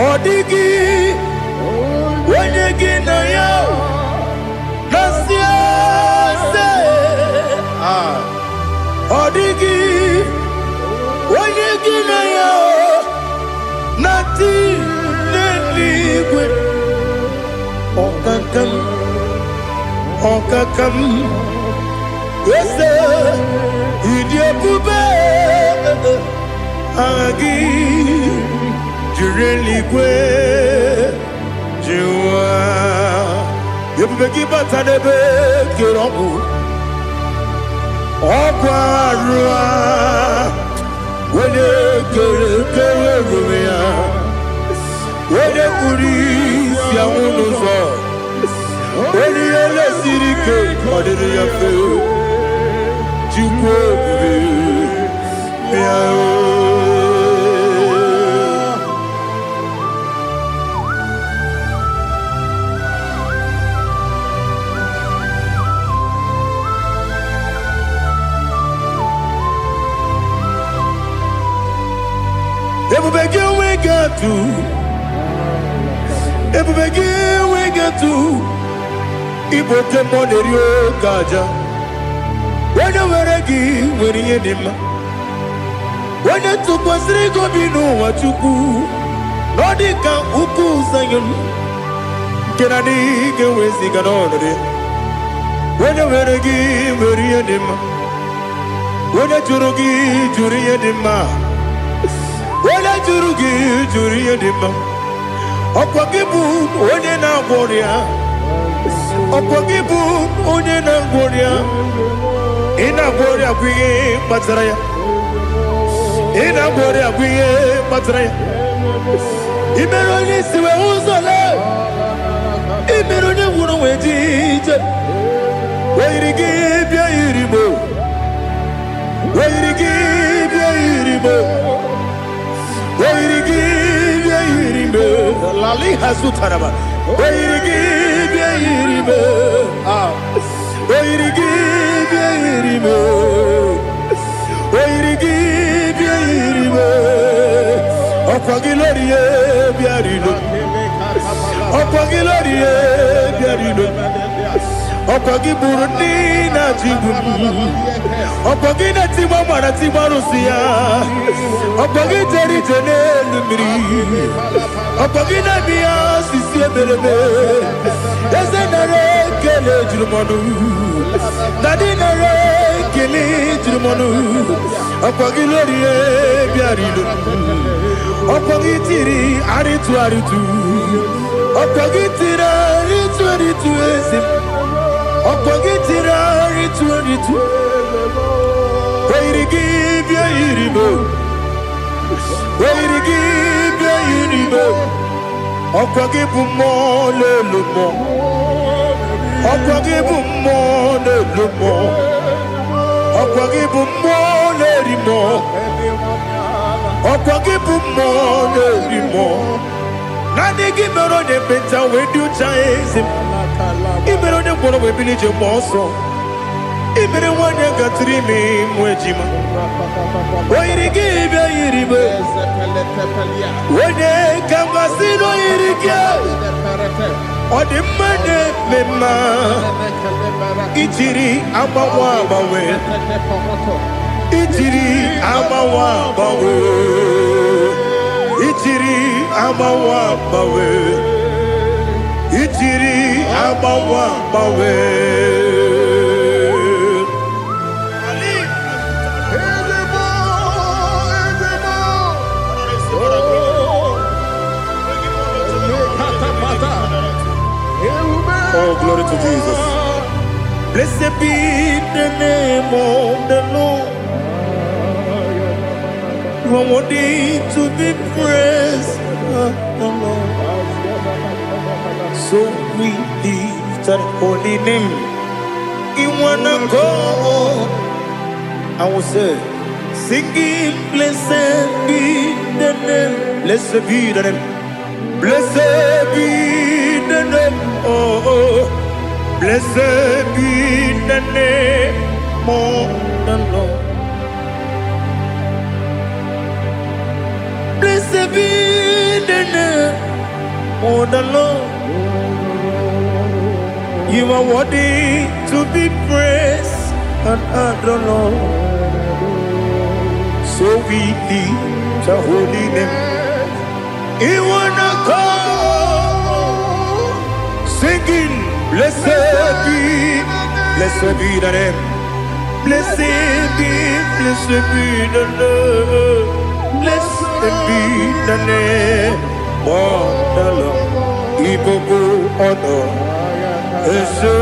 Ọ dịghị onye gị na ya na-asị eze. Ọkaka m, eze, ịdị ebube, aha gị jiri eluigwe jiwa. Ebube gị bata n'ebe kere ọgwụ, ọgwụ arụ a, onye kere kere ruru ya, onye kpuru isi anwụ n'ụzọ, onye ihe lesiri ike ọ dịrị ya mfe. Chukwu ebube, bịa o. Ebube gị enweghị atụ, ebube gị enweghị atụ, ịbụ oke mmụọ na-eri oke aja. Onye nwere gị nwere ihe dị mma. Onye tụkwasịrị gị obi n'ụwa, Chukwu, na ọ dị ka ukwu Zayọn nke na adịghị ga-eweziga n'ọnọdụ ya. Onye nwere gị nwere ihe dị mma. Onye jụrụ gị jụrụ ihe dị mma. Onye jụrụ gị jụrụ ihe dị mma. Ọkwa gị bụ onye na-agwọ ọrịa. Ọkwa gị bụ onye na-agwọ ọrịa. Ị na-agwọ ọrịa bụ ihe kpatara ya. Ị na-agwọ ọrịa bụ ihe kpatara ya. Ị mere onye isi wee hụ ụzọ lee. Ị mere onye nwụrụ wee ji ije. O yiri gị bịa yiri m o. O yiri gị bịa yiri m o. O yiri gị bịa yiri m o. Lali hazutaraba. O yiri gị bịa yiri m o. Ah. O yiri gị bịa yiri m o. O yiri gị bịa yiri m o. Ọkwa gị lórí e bịa rilo. Ọkwa gị lórí e bịa rilo. Ọkwa gị gburu ndị na-achị igbu m. Ọkwa gị na-etigbu mara tigbu arụsị ya. Ọkwa gị jere ije n'elu mmiri. Ọkwa gị na-eme ya osisi emereme. Eze nara ekele juru m ọnụ. Dadi nara ekele juru m ọnụ. Ọkwa gị lórí e bịara ilo. Ọkwa gị tiri arịtụ arịtụ. Ọkwa gị tiri arịtụ arịtụ eze m. Ọkwa gị tiri arịtụ arịtụ. O yiri gị bịa yiri m o. O yiri gị bịa yiri m o. Ọkwa gị bụ mmụọ na-elu mmụọ. Ọkwa gị bụ mmụọ na-elu mmụọ. Ọkwa gị bụ mmụọ na-eri mmụọ. Ọkwa gị bụ mmụọ na-eri mmụọ. Naanị gị mere onye mkpenta wee dị ụcha eze m. Ị mere onye ngwọrọ wee bili ije mgbe ọsọ. Ị mere nwanyị gatụrụ ime mụ ejima. O yiri gị bịa yiri m. Onye ka mmasị na o yiri gị. Ọ dị mma na-eme mma. Ijiri agbanwe agbanwe. Ijiri agbanwe agbanwe. Ijiri agbanwe agbanwe. Ijiri agbanwe agbanwe. Oh, glory to Jesus. Blessed be the name of the Lord. You are worthy to be praised, the Lord. So we lift that holy name. In one accord, I will say, singing, blessed be the name. Blessed be the name. Blessed be the name. Oh, oh. Blessed be the name of the Lord. Blessed be the name of the Lord. You are worthy to be praised and adored, Lord. So we lift the holy name. You wanna come singing. Blessed be, blessed be the name. Blessed be, blessed be the Lord. Blessed be the name of the Lord. Ìgbogbo ọ̀nà ẹ ṣé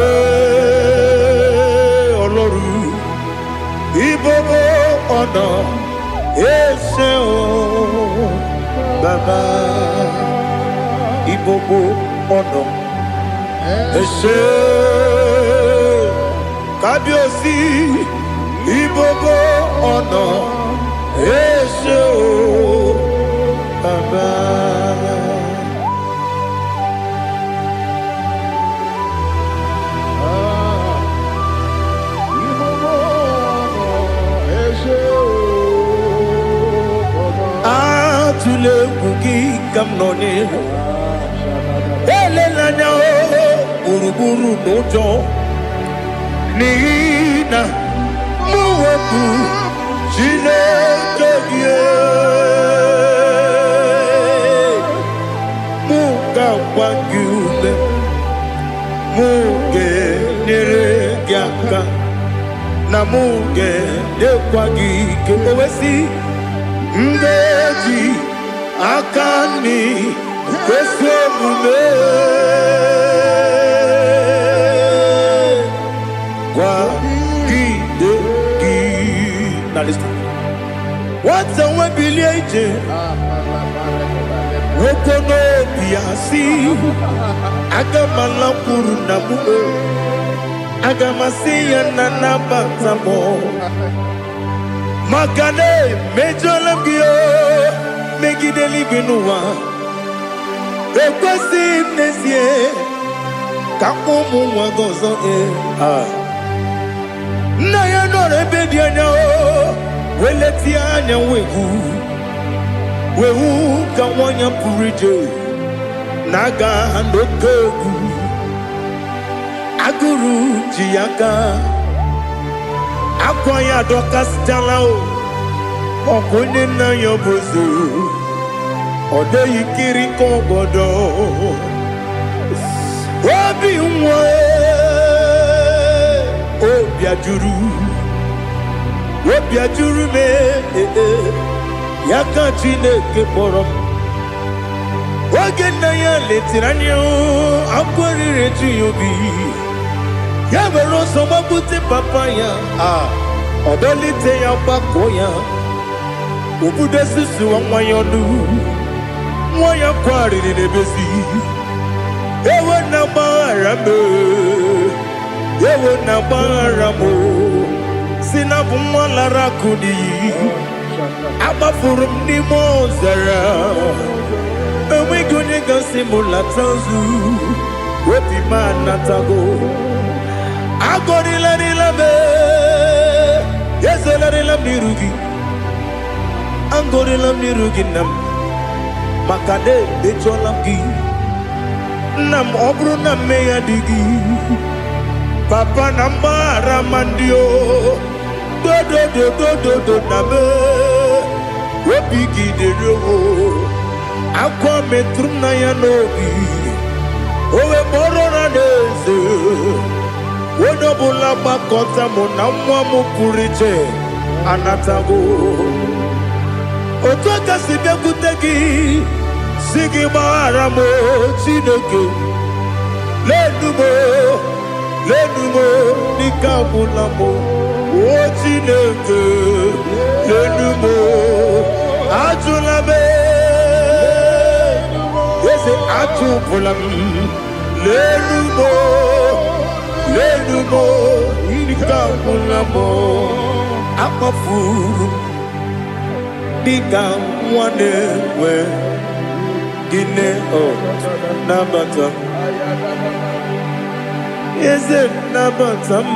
Ọlọ́run. Ìgbogbo ọ̀nà ẹ ṣé o Bàbá. Ìgbogbo ọ̀nà ẹ ṣé Kábíyèsí. Ìgbogbo ọ̀nà ẹ ṣé o Bàbá. Ẹ ṣé o, Bàbá. Atụla egwu gị ka m nọ n'ihu. Elela anya o gburugburu n'ụjọ n'ihi na mụ wepụ Chineke gị, mụ ga-agwa gị ume, mụ ga-enyere gị aka na mụ ga-enyekwa gị ike. O wee sị, m ga-eji aka nri kwesị omume kwagide gị. Na listen. Nwata nwe bilie ije nwoke n'obi ya si, aga m alakwuru na mụ, aga m asị ya na nabata m maka na emejọla m gị o megide eluigwe n'ụwa. Ekwesịghị m n'ezie ka m kpọọ ụmụ nwa gị ọzọ. Ee, ah. Nna ya nọrọ ebe dị anya o wee letie anya wee hụ ka nwa ya pụrụ ije na-aga n'oke egwu agụrụ ji ya aka akwa ya adọkasịchala o ọkwa onye nna ya bụ eze ọ dịghị nkiri ka ọgọdọ obi nwa obi ajụrụ obi ajụrụ m ee, ya ka Chineke kpọrọ m. Oge nna ya letiri anya akwa riri eju ya obi ya were ọsọ gbapute papa ya a ọ dọlite ya gbakọọ ya obudo susuwa nwa ya ọnụ nwa ya kwarịrị n'ebezi ewe na gbaghara m, ewe na gbaghara m, si na bụ nwa lara akụ n'iyi agbafuru m n'ime ọzara enweghị onye gasị m lata ozu obi m anatago agọrịlarịla m, ezelarịla m n'iru gị, agọrịla m n'iru gị nna m maka na emejọla m gị nna m. Ọ bụrụ na mmehie dị gị papa na mgbaghara ma ndị o dodododododo na me obi gị dịrị o akwa metụrụ m na ya n'obi o wee kpọrọ na n'eze onye ọbụla gbakọta mụ na nwa m pụrụ iche anatago otu aka si bịakwute gị si gị gbaghara m o, Chineke lenu m o, lenu m o, n'ike agwụla m o. O Chineke lenu m o, ajụla m eze ajụpụla m lenu m o, lenu m o, n'ike agwụla m o. Akpọfuru m dịka nwa na-enwe gịnị ọ nabata m eze nabata m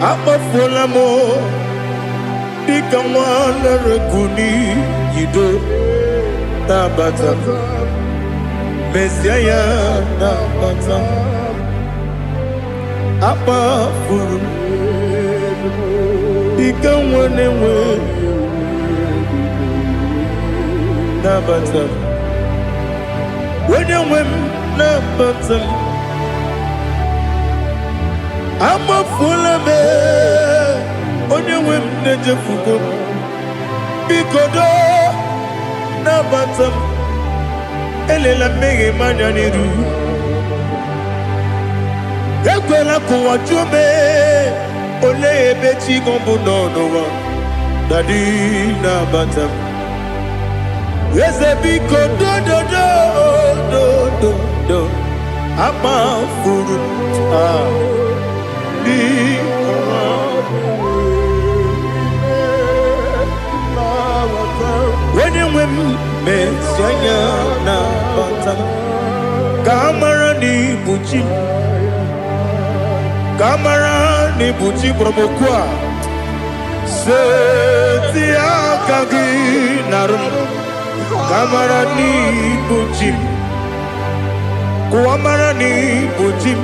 akpọfuola m dịka nwa lere n'iyido nabata m mezie ya nabata m akpafuru m dịka nwa na-enwe nabata m onye nwe m. nabata m. Amafuola m, onye nwe m na-ejefugo m. Biko doo, nabata m. Elela mmehie m anya n'iru. Ekwela ka ụwa jụọ m, olee ebe chi gị bụ nọ n'ụwa? Daddy, nabata m. Eze, biko, dododo dododo, amafuru m ah, biko. Onye nwe m, mezi anya nabata m, ka a mara na ibu chi m, ka a mara na ibu chi kpọrọ m okwu a. Seti aka gị narụ m, ka a mara na ibu chi m, ka ụwa mara na ibu chi m,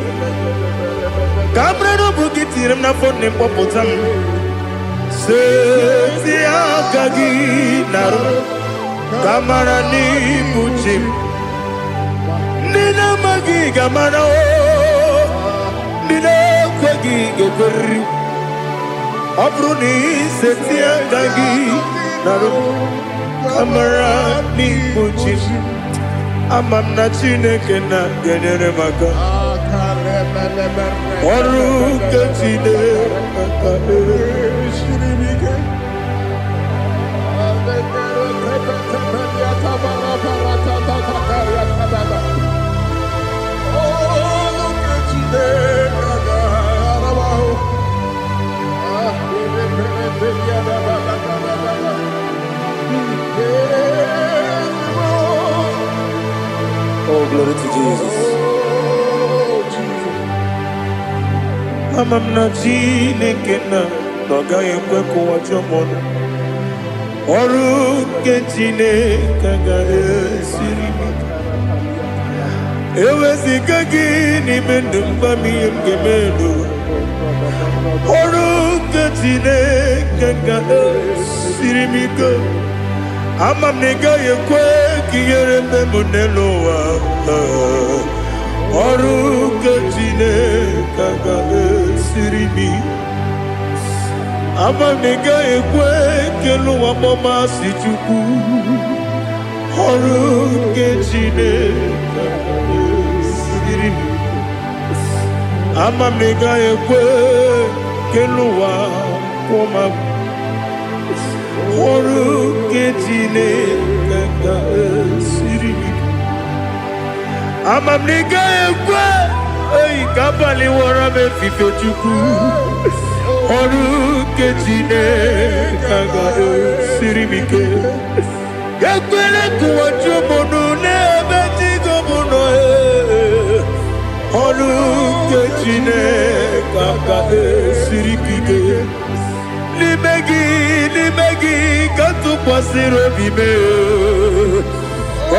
ka a mara na ọ bụ gị tinyere m n'afọ nne m, kpọpụta m. Seti aka gị narụ m, ka a mara na ibu chi m. Ndị na-amaghị ga-amara o, ndị na-ekweghị ga-ekweriri. Ọ bụrụ na iseti aka gị narụ m, ka mara n'ibu chi m. Ama m na Chineke na ga-enyere m aka. Ọrụ nke Chineke. Oh, glory to Jesus. Ama m na Chineke na ọ gaghị ekwe ka ụwa jụọ m ọnụ. Ọrụ nke Chineke agaghị esiri m ike. Eweziga gị n'ime ndụ m, gwa m ihe m ga-eme n'ụwa. Ọrụ nke Chineke ga-esiri m ike. Ama m na ị gaghị ekwe ka ihere mme m n'elu ụwa. Ọrụ nke Chineke ga-esiri m ike. Ama m na ị gaghị ekwe ka elu ụwa kpọmasị Chukwu. Ọrụ nke Chineke ga-esiri m ike. Ama m na ị gaghị ekwe ka elu ụwa kwụọ m. Ọrụ nke Chineke ga-esiri m ike. Ama m na ị gaghị ekwe eyi ka abalị wọrọ m efife. Chukwu, ọrụ nke Chineke ga-esiri m ike. Ekwele ka ụwa jụọ m ọnụ n'ebe chi gị bụ nọ. Ee. Ọrụ nke Chineke ga-esiri m ike. N'ime gị, n'ime gị ka m tụkwasịrị obi m.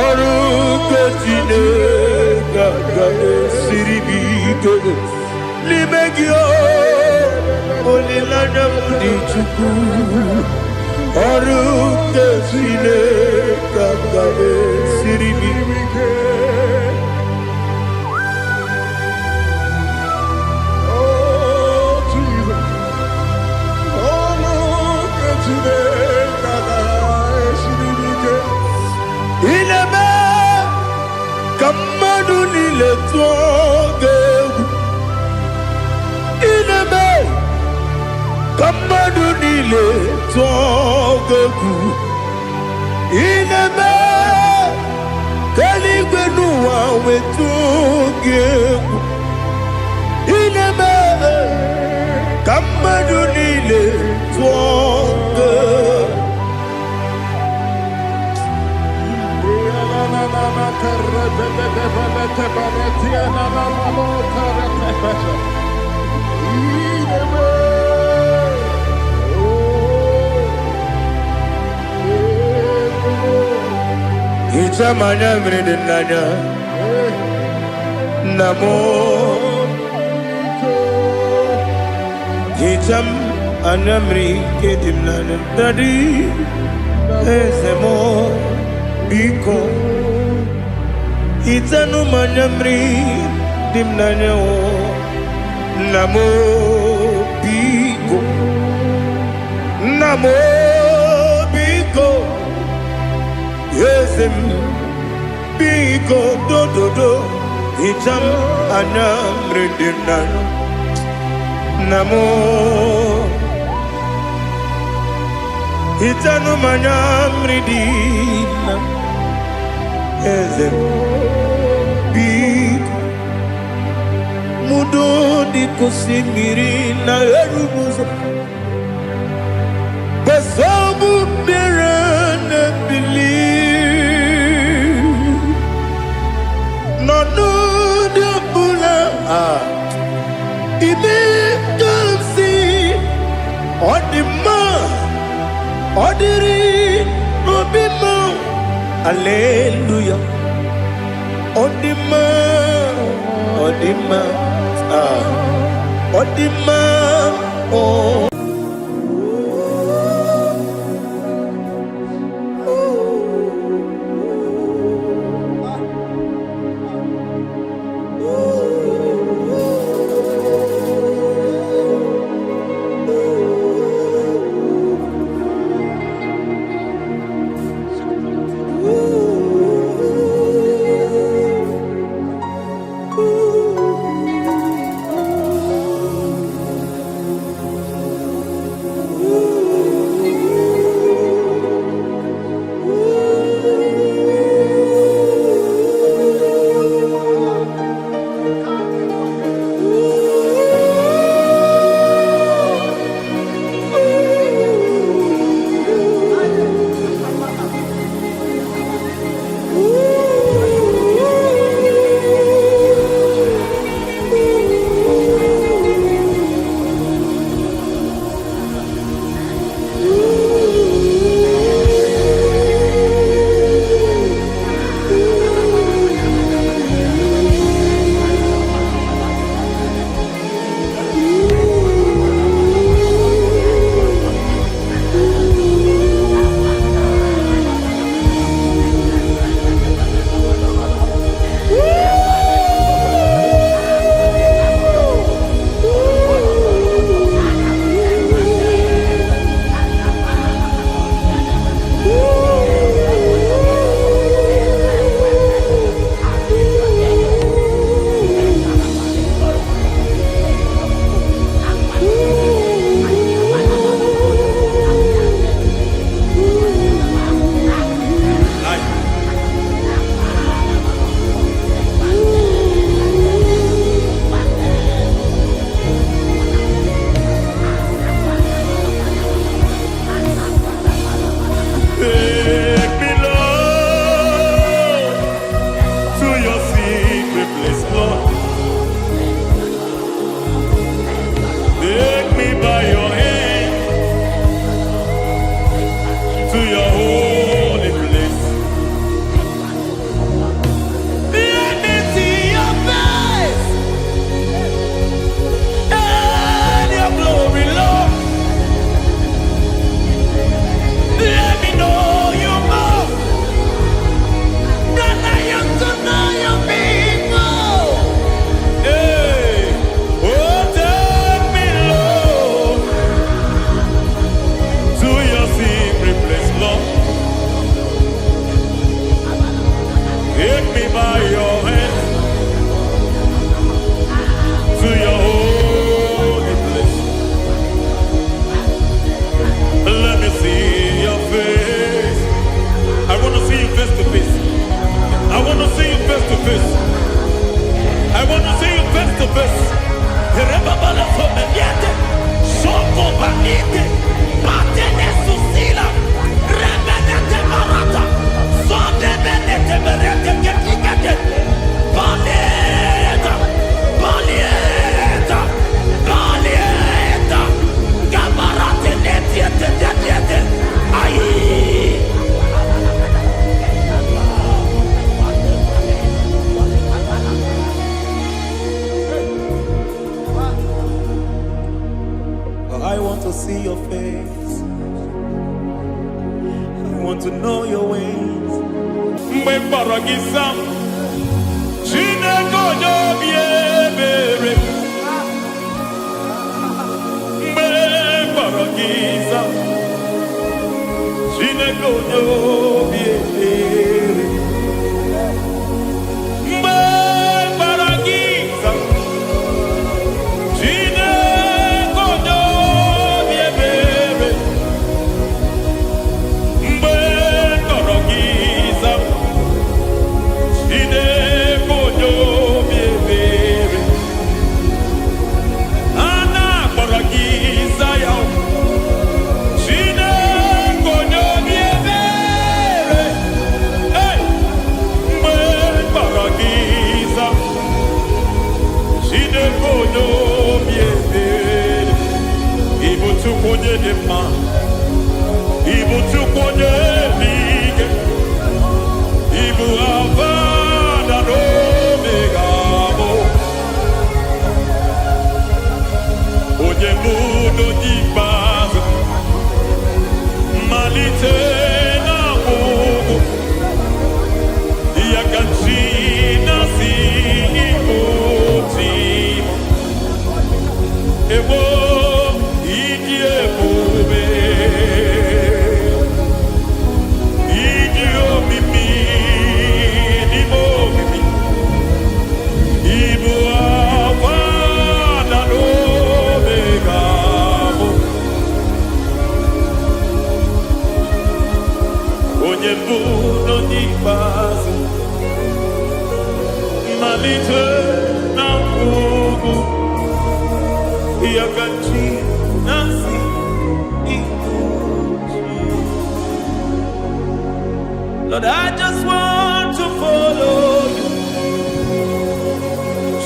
Ọrụ nke Chineke ga-esiri m ike. N'ime gị o, olileanya m dị. Chukwu, ọrụ nke Chineke ga-esiri m ike. Oh, Jesus. Oh, look at Chineke ga-esiri m ike. Ị na-eme ka mmadụ niile tụọ gị egwu. Ị na-eme ka mmadụ niile tụọ gị egwu. Ị na-eme ka eluigwe n'ụwa wetụọ gị egwu. Ị na-eme ka mmadụ niile tụọ gị egwu. Hichaa m anya mmiri dị n'anya, nna m. Hichaa m anya mmiri nke dị m n'anya. Daddy, eze m, biko. Hichanụ m anya mmiri dị m n'anya o. Nna m o, biko. Nna m o, biko. Eze m, biko, dododo. Hicha m anya mmiri dị m n'anya. Nna m o, hichanụ m anya mmiri dị na eze m, biko. Mudo dịka osimiri na-eru m ụzọ, gbasọbụ mmiri na-ebili n'ọnọdụ ọbụla. Ah, ime ka m si ọ dị mma, ọ dịrị n'obi m. Aleluya, ọ dị mma, ọ dị mma. Ah, ọ dị mma o. Take me, Lord, to your secret place, Lord. Take me by your hand to your holy place. Let me see your face and your glory, Lord. Let me know you more than I am to know you people. Hey, oh, take me, Lord, to your secret place, Lord. Take me by your hand to your holy place. Let me see your face. I want to see you face to face. I want to see you face to face. I want to see you face to face. Rebabala fomeliete, soko banite, patene susila, rebenete barata, sodebenete berete ketikete, baleta, baleta, baleta, gabarate netiete tetiete, ayi. I want to see your face. I want to know your ways. Mgbe m kpọrọ gị, zaa m. Chineke onye obi ebere, mgbe kpọrọ gị za. Chineke onye obi ebere, mgbe kpọrọ gị za. Chineke onye obi ebere, mgbe kpọrọ gị za. Chineke onye obi ebere, a na-akpọrọ gị za ya. Chineke onye obi ebere, hey! Mgbe kpọrọ gị za. Chineke onye obi ebere, ị bụ Chukwu onye dị mma, ị bụ Chukwu onye dị ike, ị bụ Alfa na Omega mụ. Onye mbụ na onye ikpeazụ, mmalite na ọgwụgwụ, ya ka chi na-asị ịbụ chi m. Ewo, ịdị ebube, ịdị omimi n'ime omimi, ịbụ Alfa na Omega mụ. Onye mbụ na onye ikpeazụ, mmalite na ọgwụgwụ, ya ka chi na-asị ịbụ chi. Lord, I just want to follow you.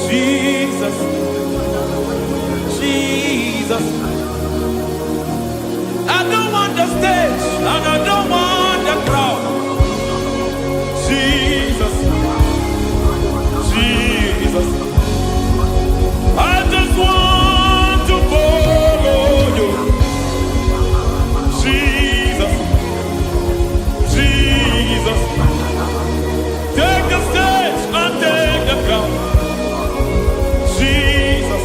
Jesus, Jesus. I don't want the stage and I don't want the crowd. Jesus, Jesus. I just want to follow you. Jesus, Jesus. Take the stage and take the crown. Jesus,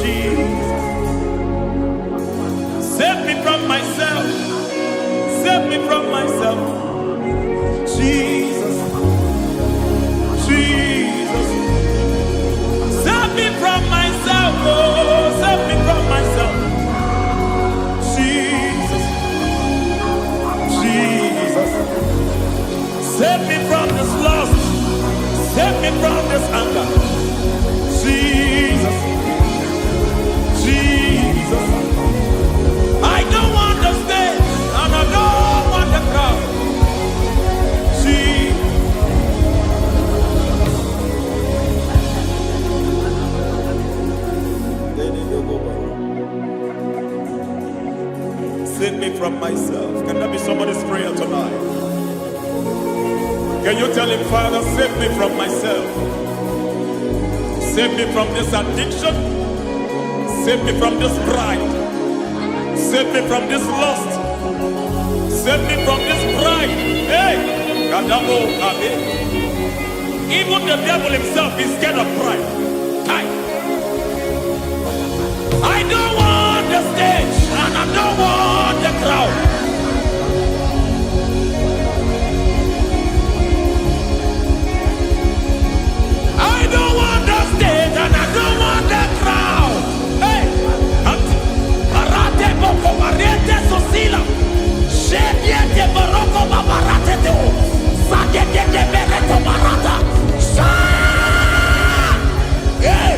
Jesus. Save me from myself. Save me from myself. Jesus, Jesus. Save me from myself. Oh, save me from myself. Jesus, Jesus. Save me from this lust. Save me from this anger. Jesus, Jesus. I don't want the stage and I don't want the crowd. Jesus. Save me from myself. Can that be somebody's prayer tonight? Can you tell him, Father, save me from myself? Save me from this addiction. Save me from this pride. Save me from this lust. Save me from this pride. Hey, Kadamo Kabe. Even the devil himself is scared of pride. Kai. I don't want the stage and I don't want the crowd. I don't want the stage and I don't want the crowd. Hey, Parate boko parete sosila. Shebiete baroko babarate teo. Sadete bereto barata. Sha! Hey!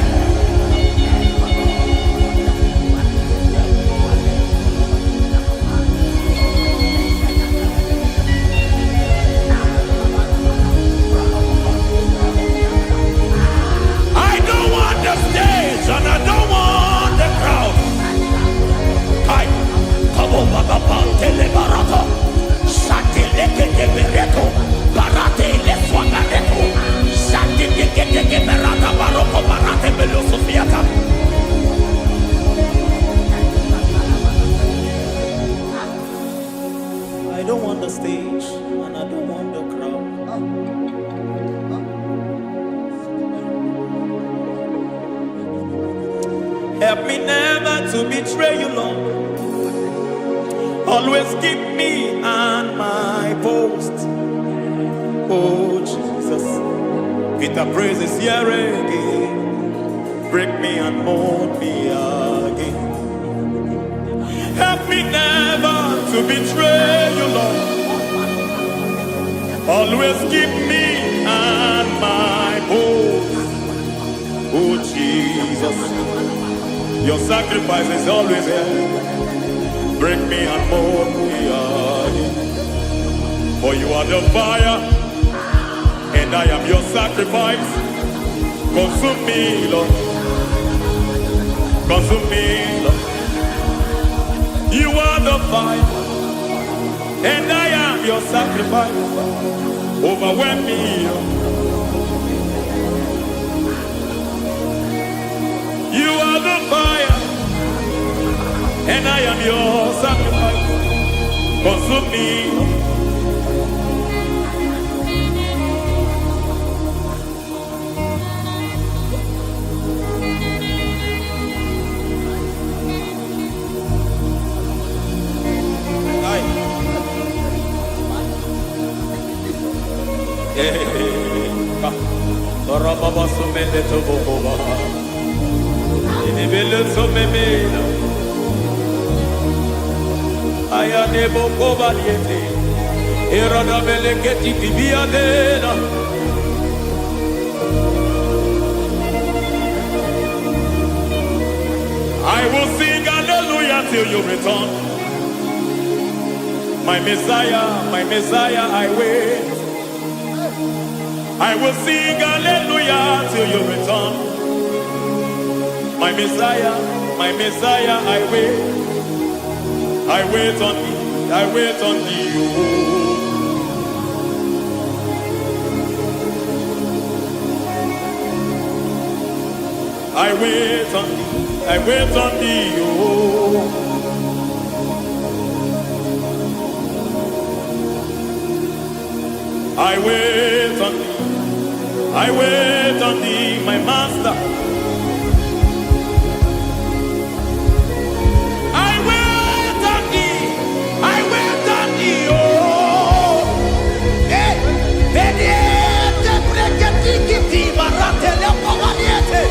Help me never to betray you, Lord. Always keep me on my post. Oh, Jesus. Peter praises here again. Break me and mold me again. Help me never to betray you, Lord. Always keep me on my post. Oh, Jesus. Your sacrifice is always here. Break me and mold me again. For you are the fire, and I am your sacrifice. Consume me, Lord. Consume me, Lord. You are the fire, and I am your sacrifice. Overwhelm me, Lord. You are the fire, and I am your sacrifice. Consume me, Lord. Aye. Rababa sumele tobokoba. Inibele sumemela. Ayane bokoba liete. Irodabele keti bibiadela. I will sing hallelujah till you return. My Messiah, I wait. I will sing hallelujah till you return. My Messiah, I wait. I wait on thee, I wait on thee. Oh. I wait on thee, I wait on thee. Oh. I wait on thee, I wait on thee, my master. I wait on thee, I wait on thee. Oh. Eh, veniete preketikiti maratele pomaniete.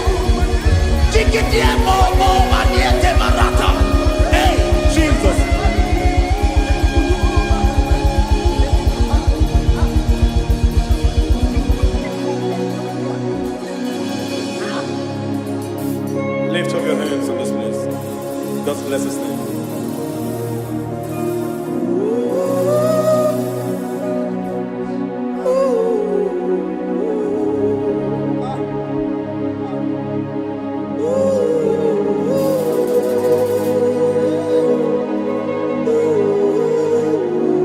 Tikitie momo maniete marata. Hey, Jesus. Lift up your hands in this place. Just bless his name.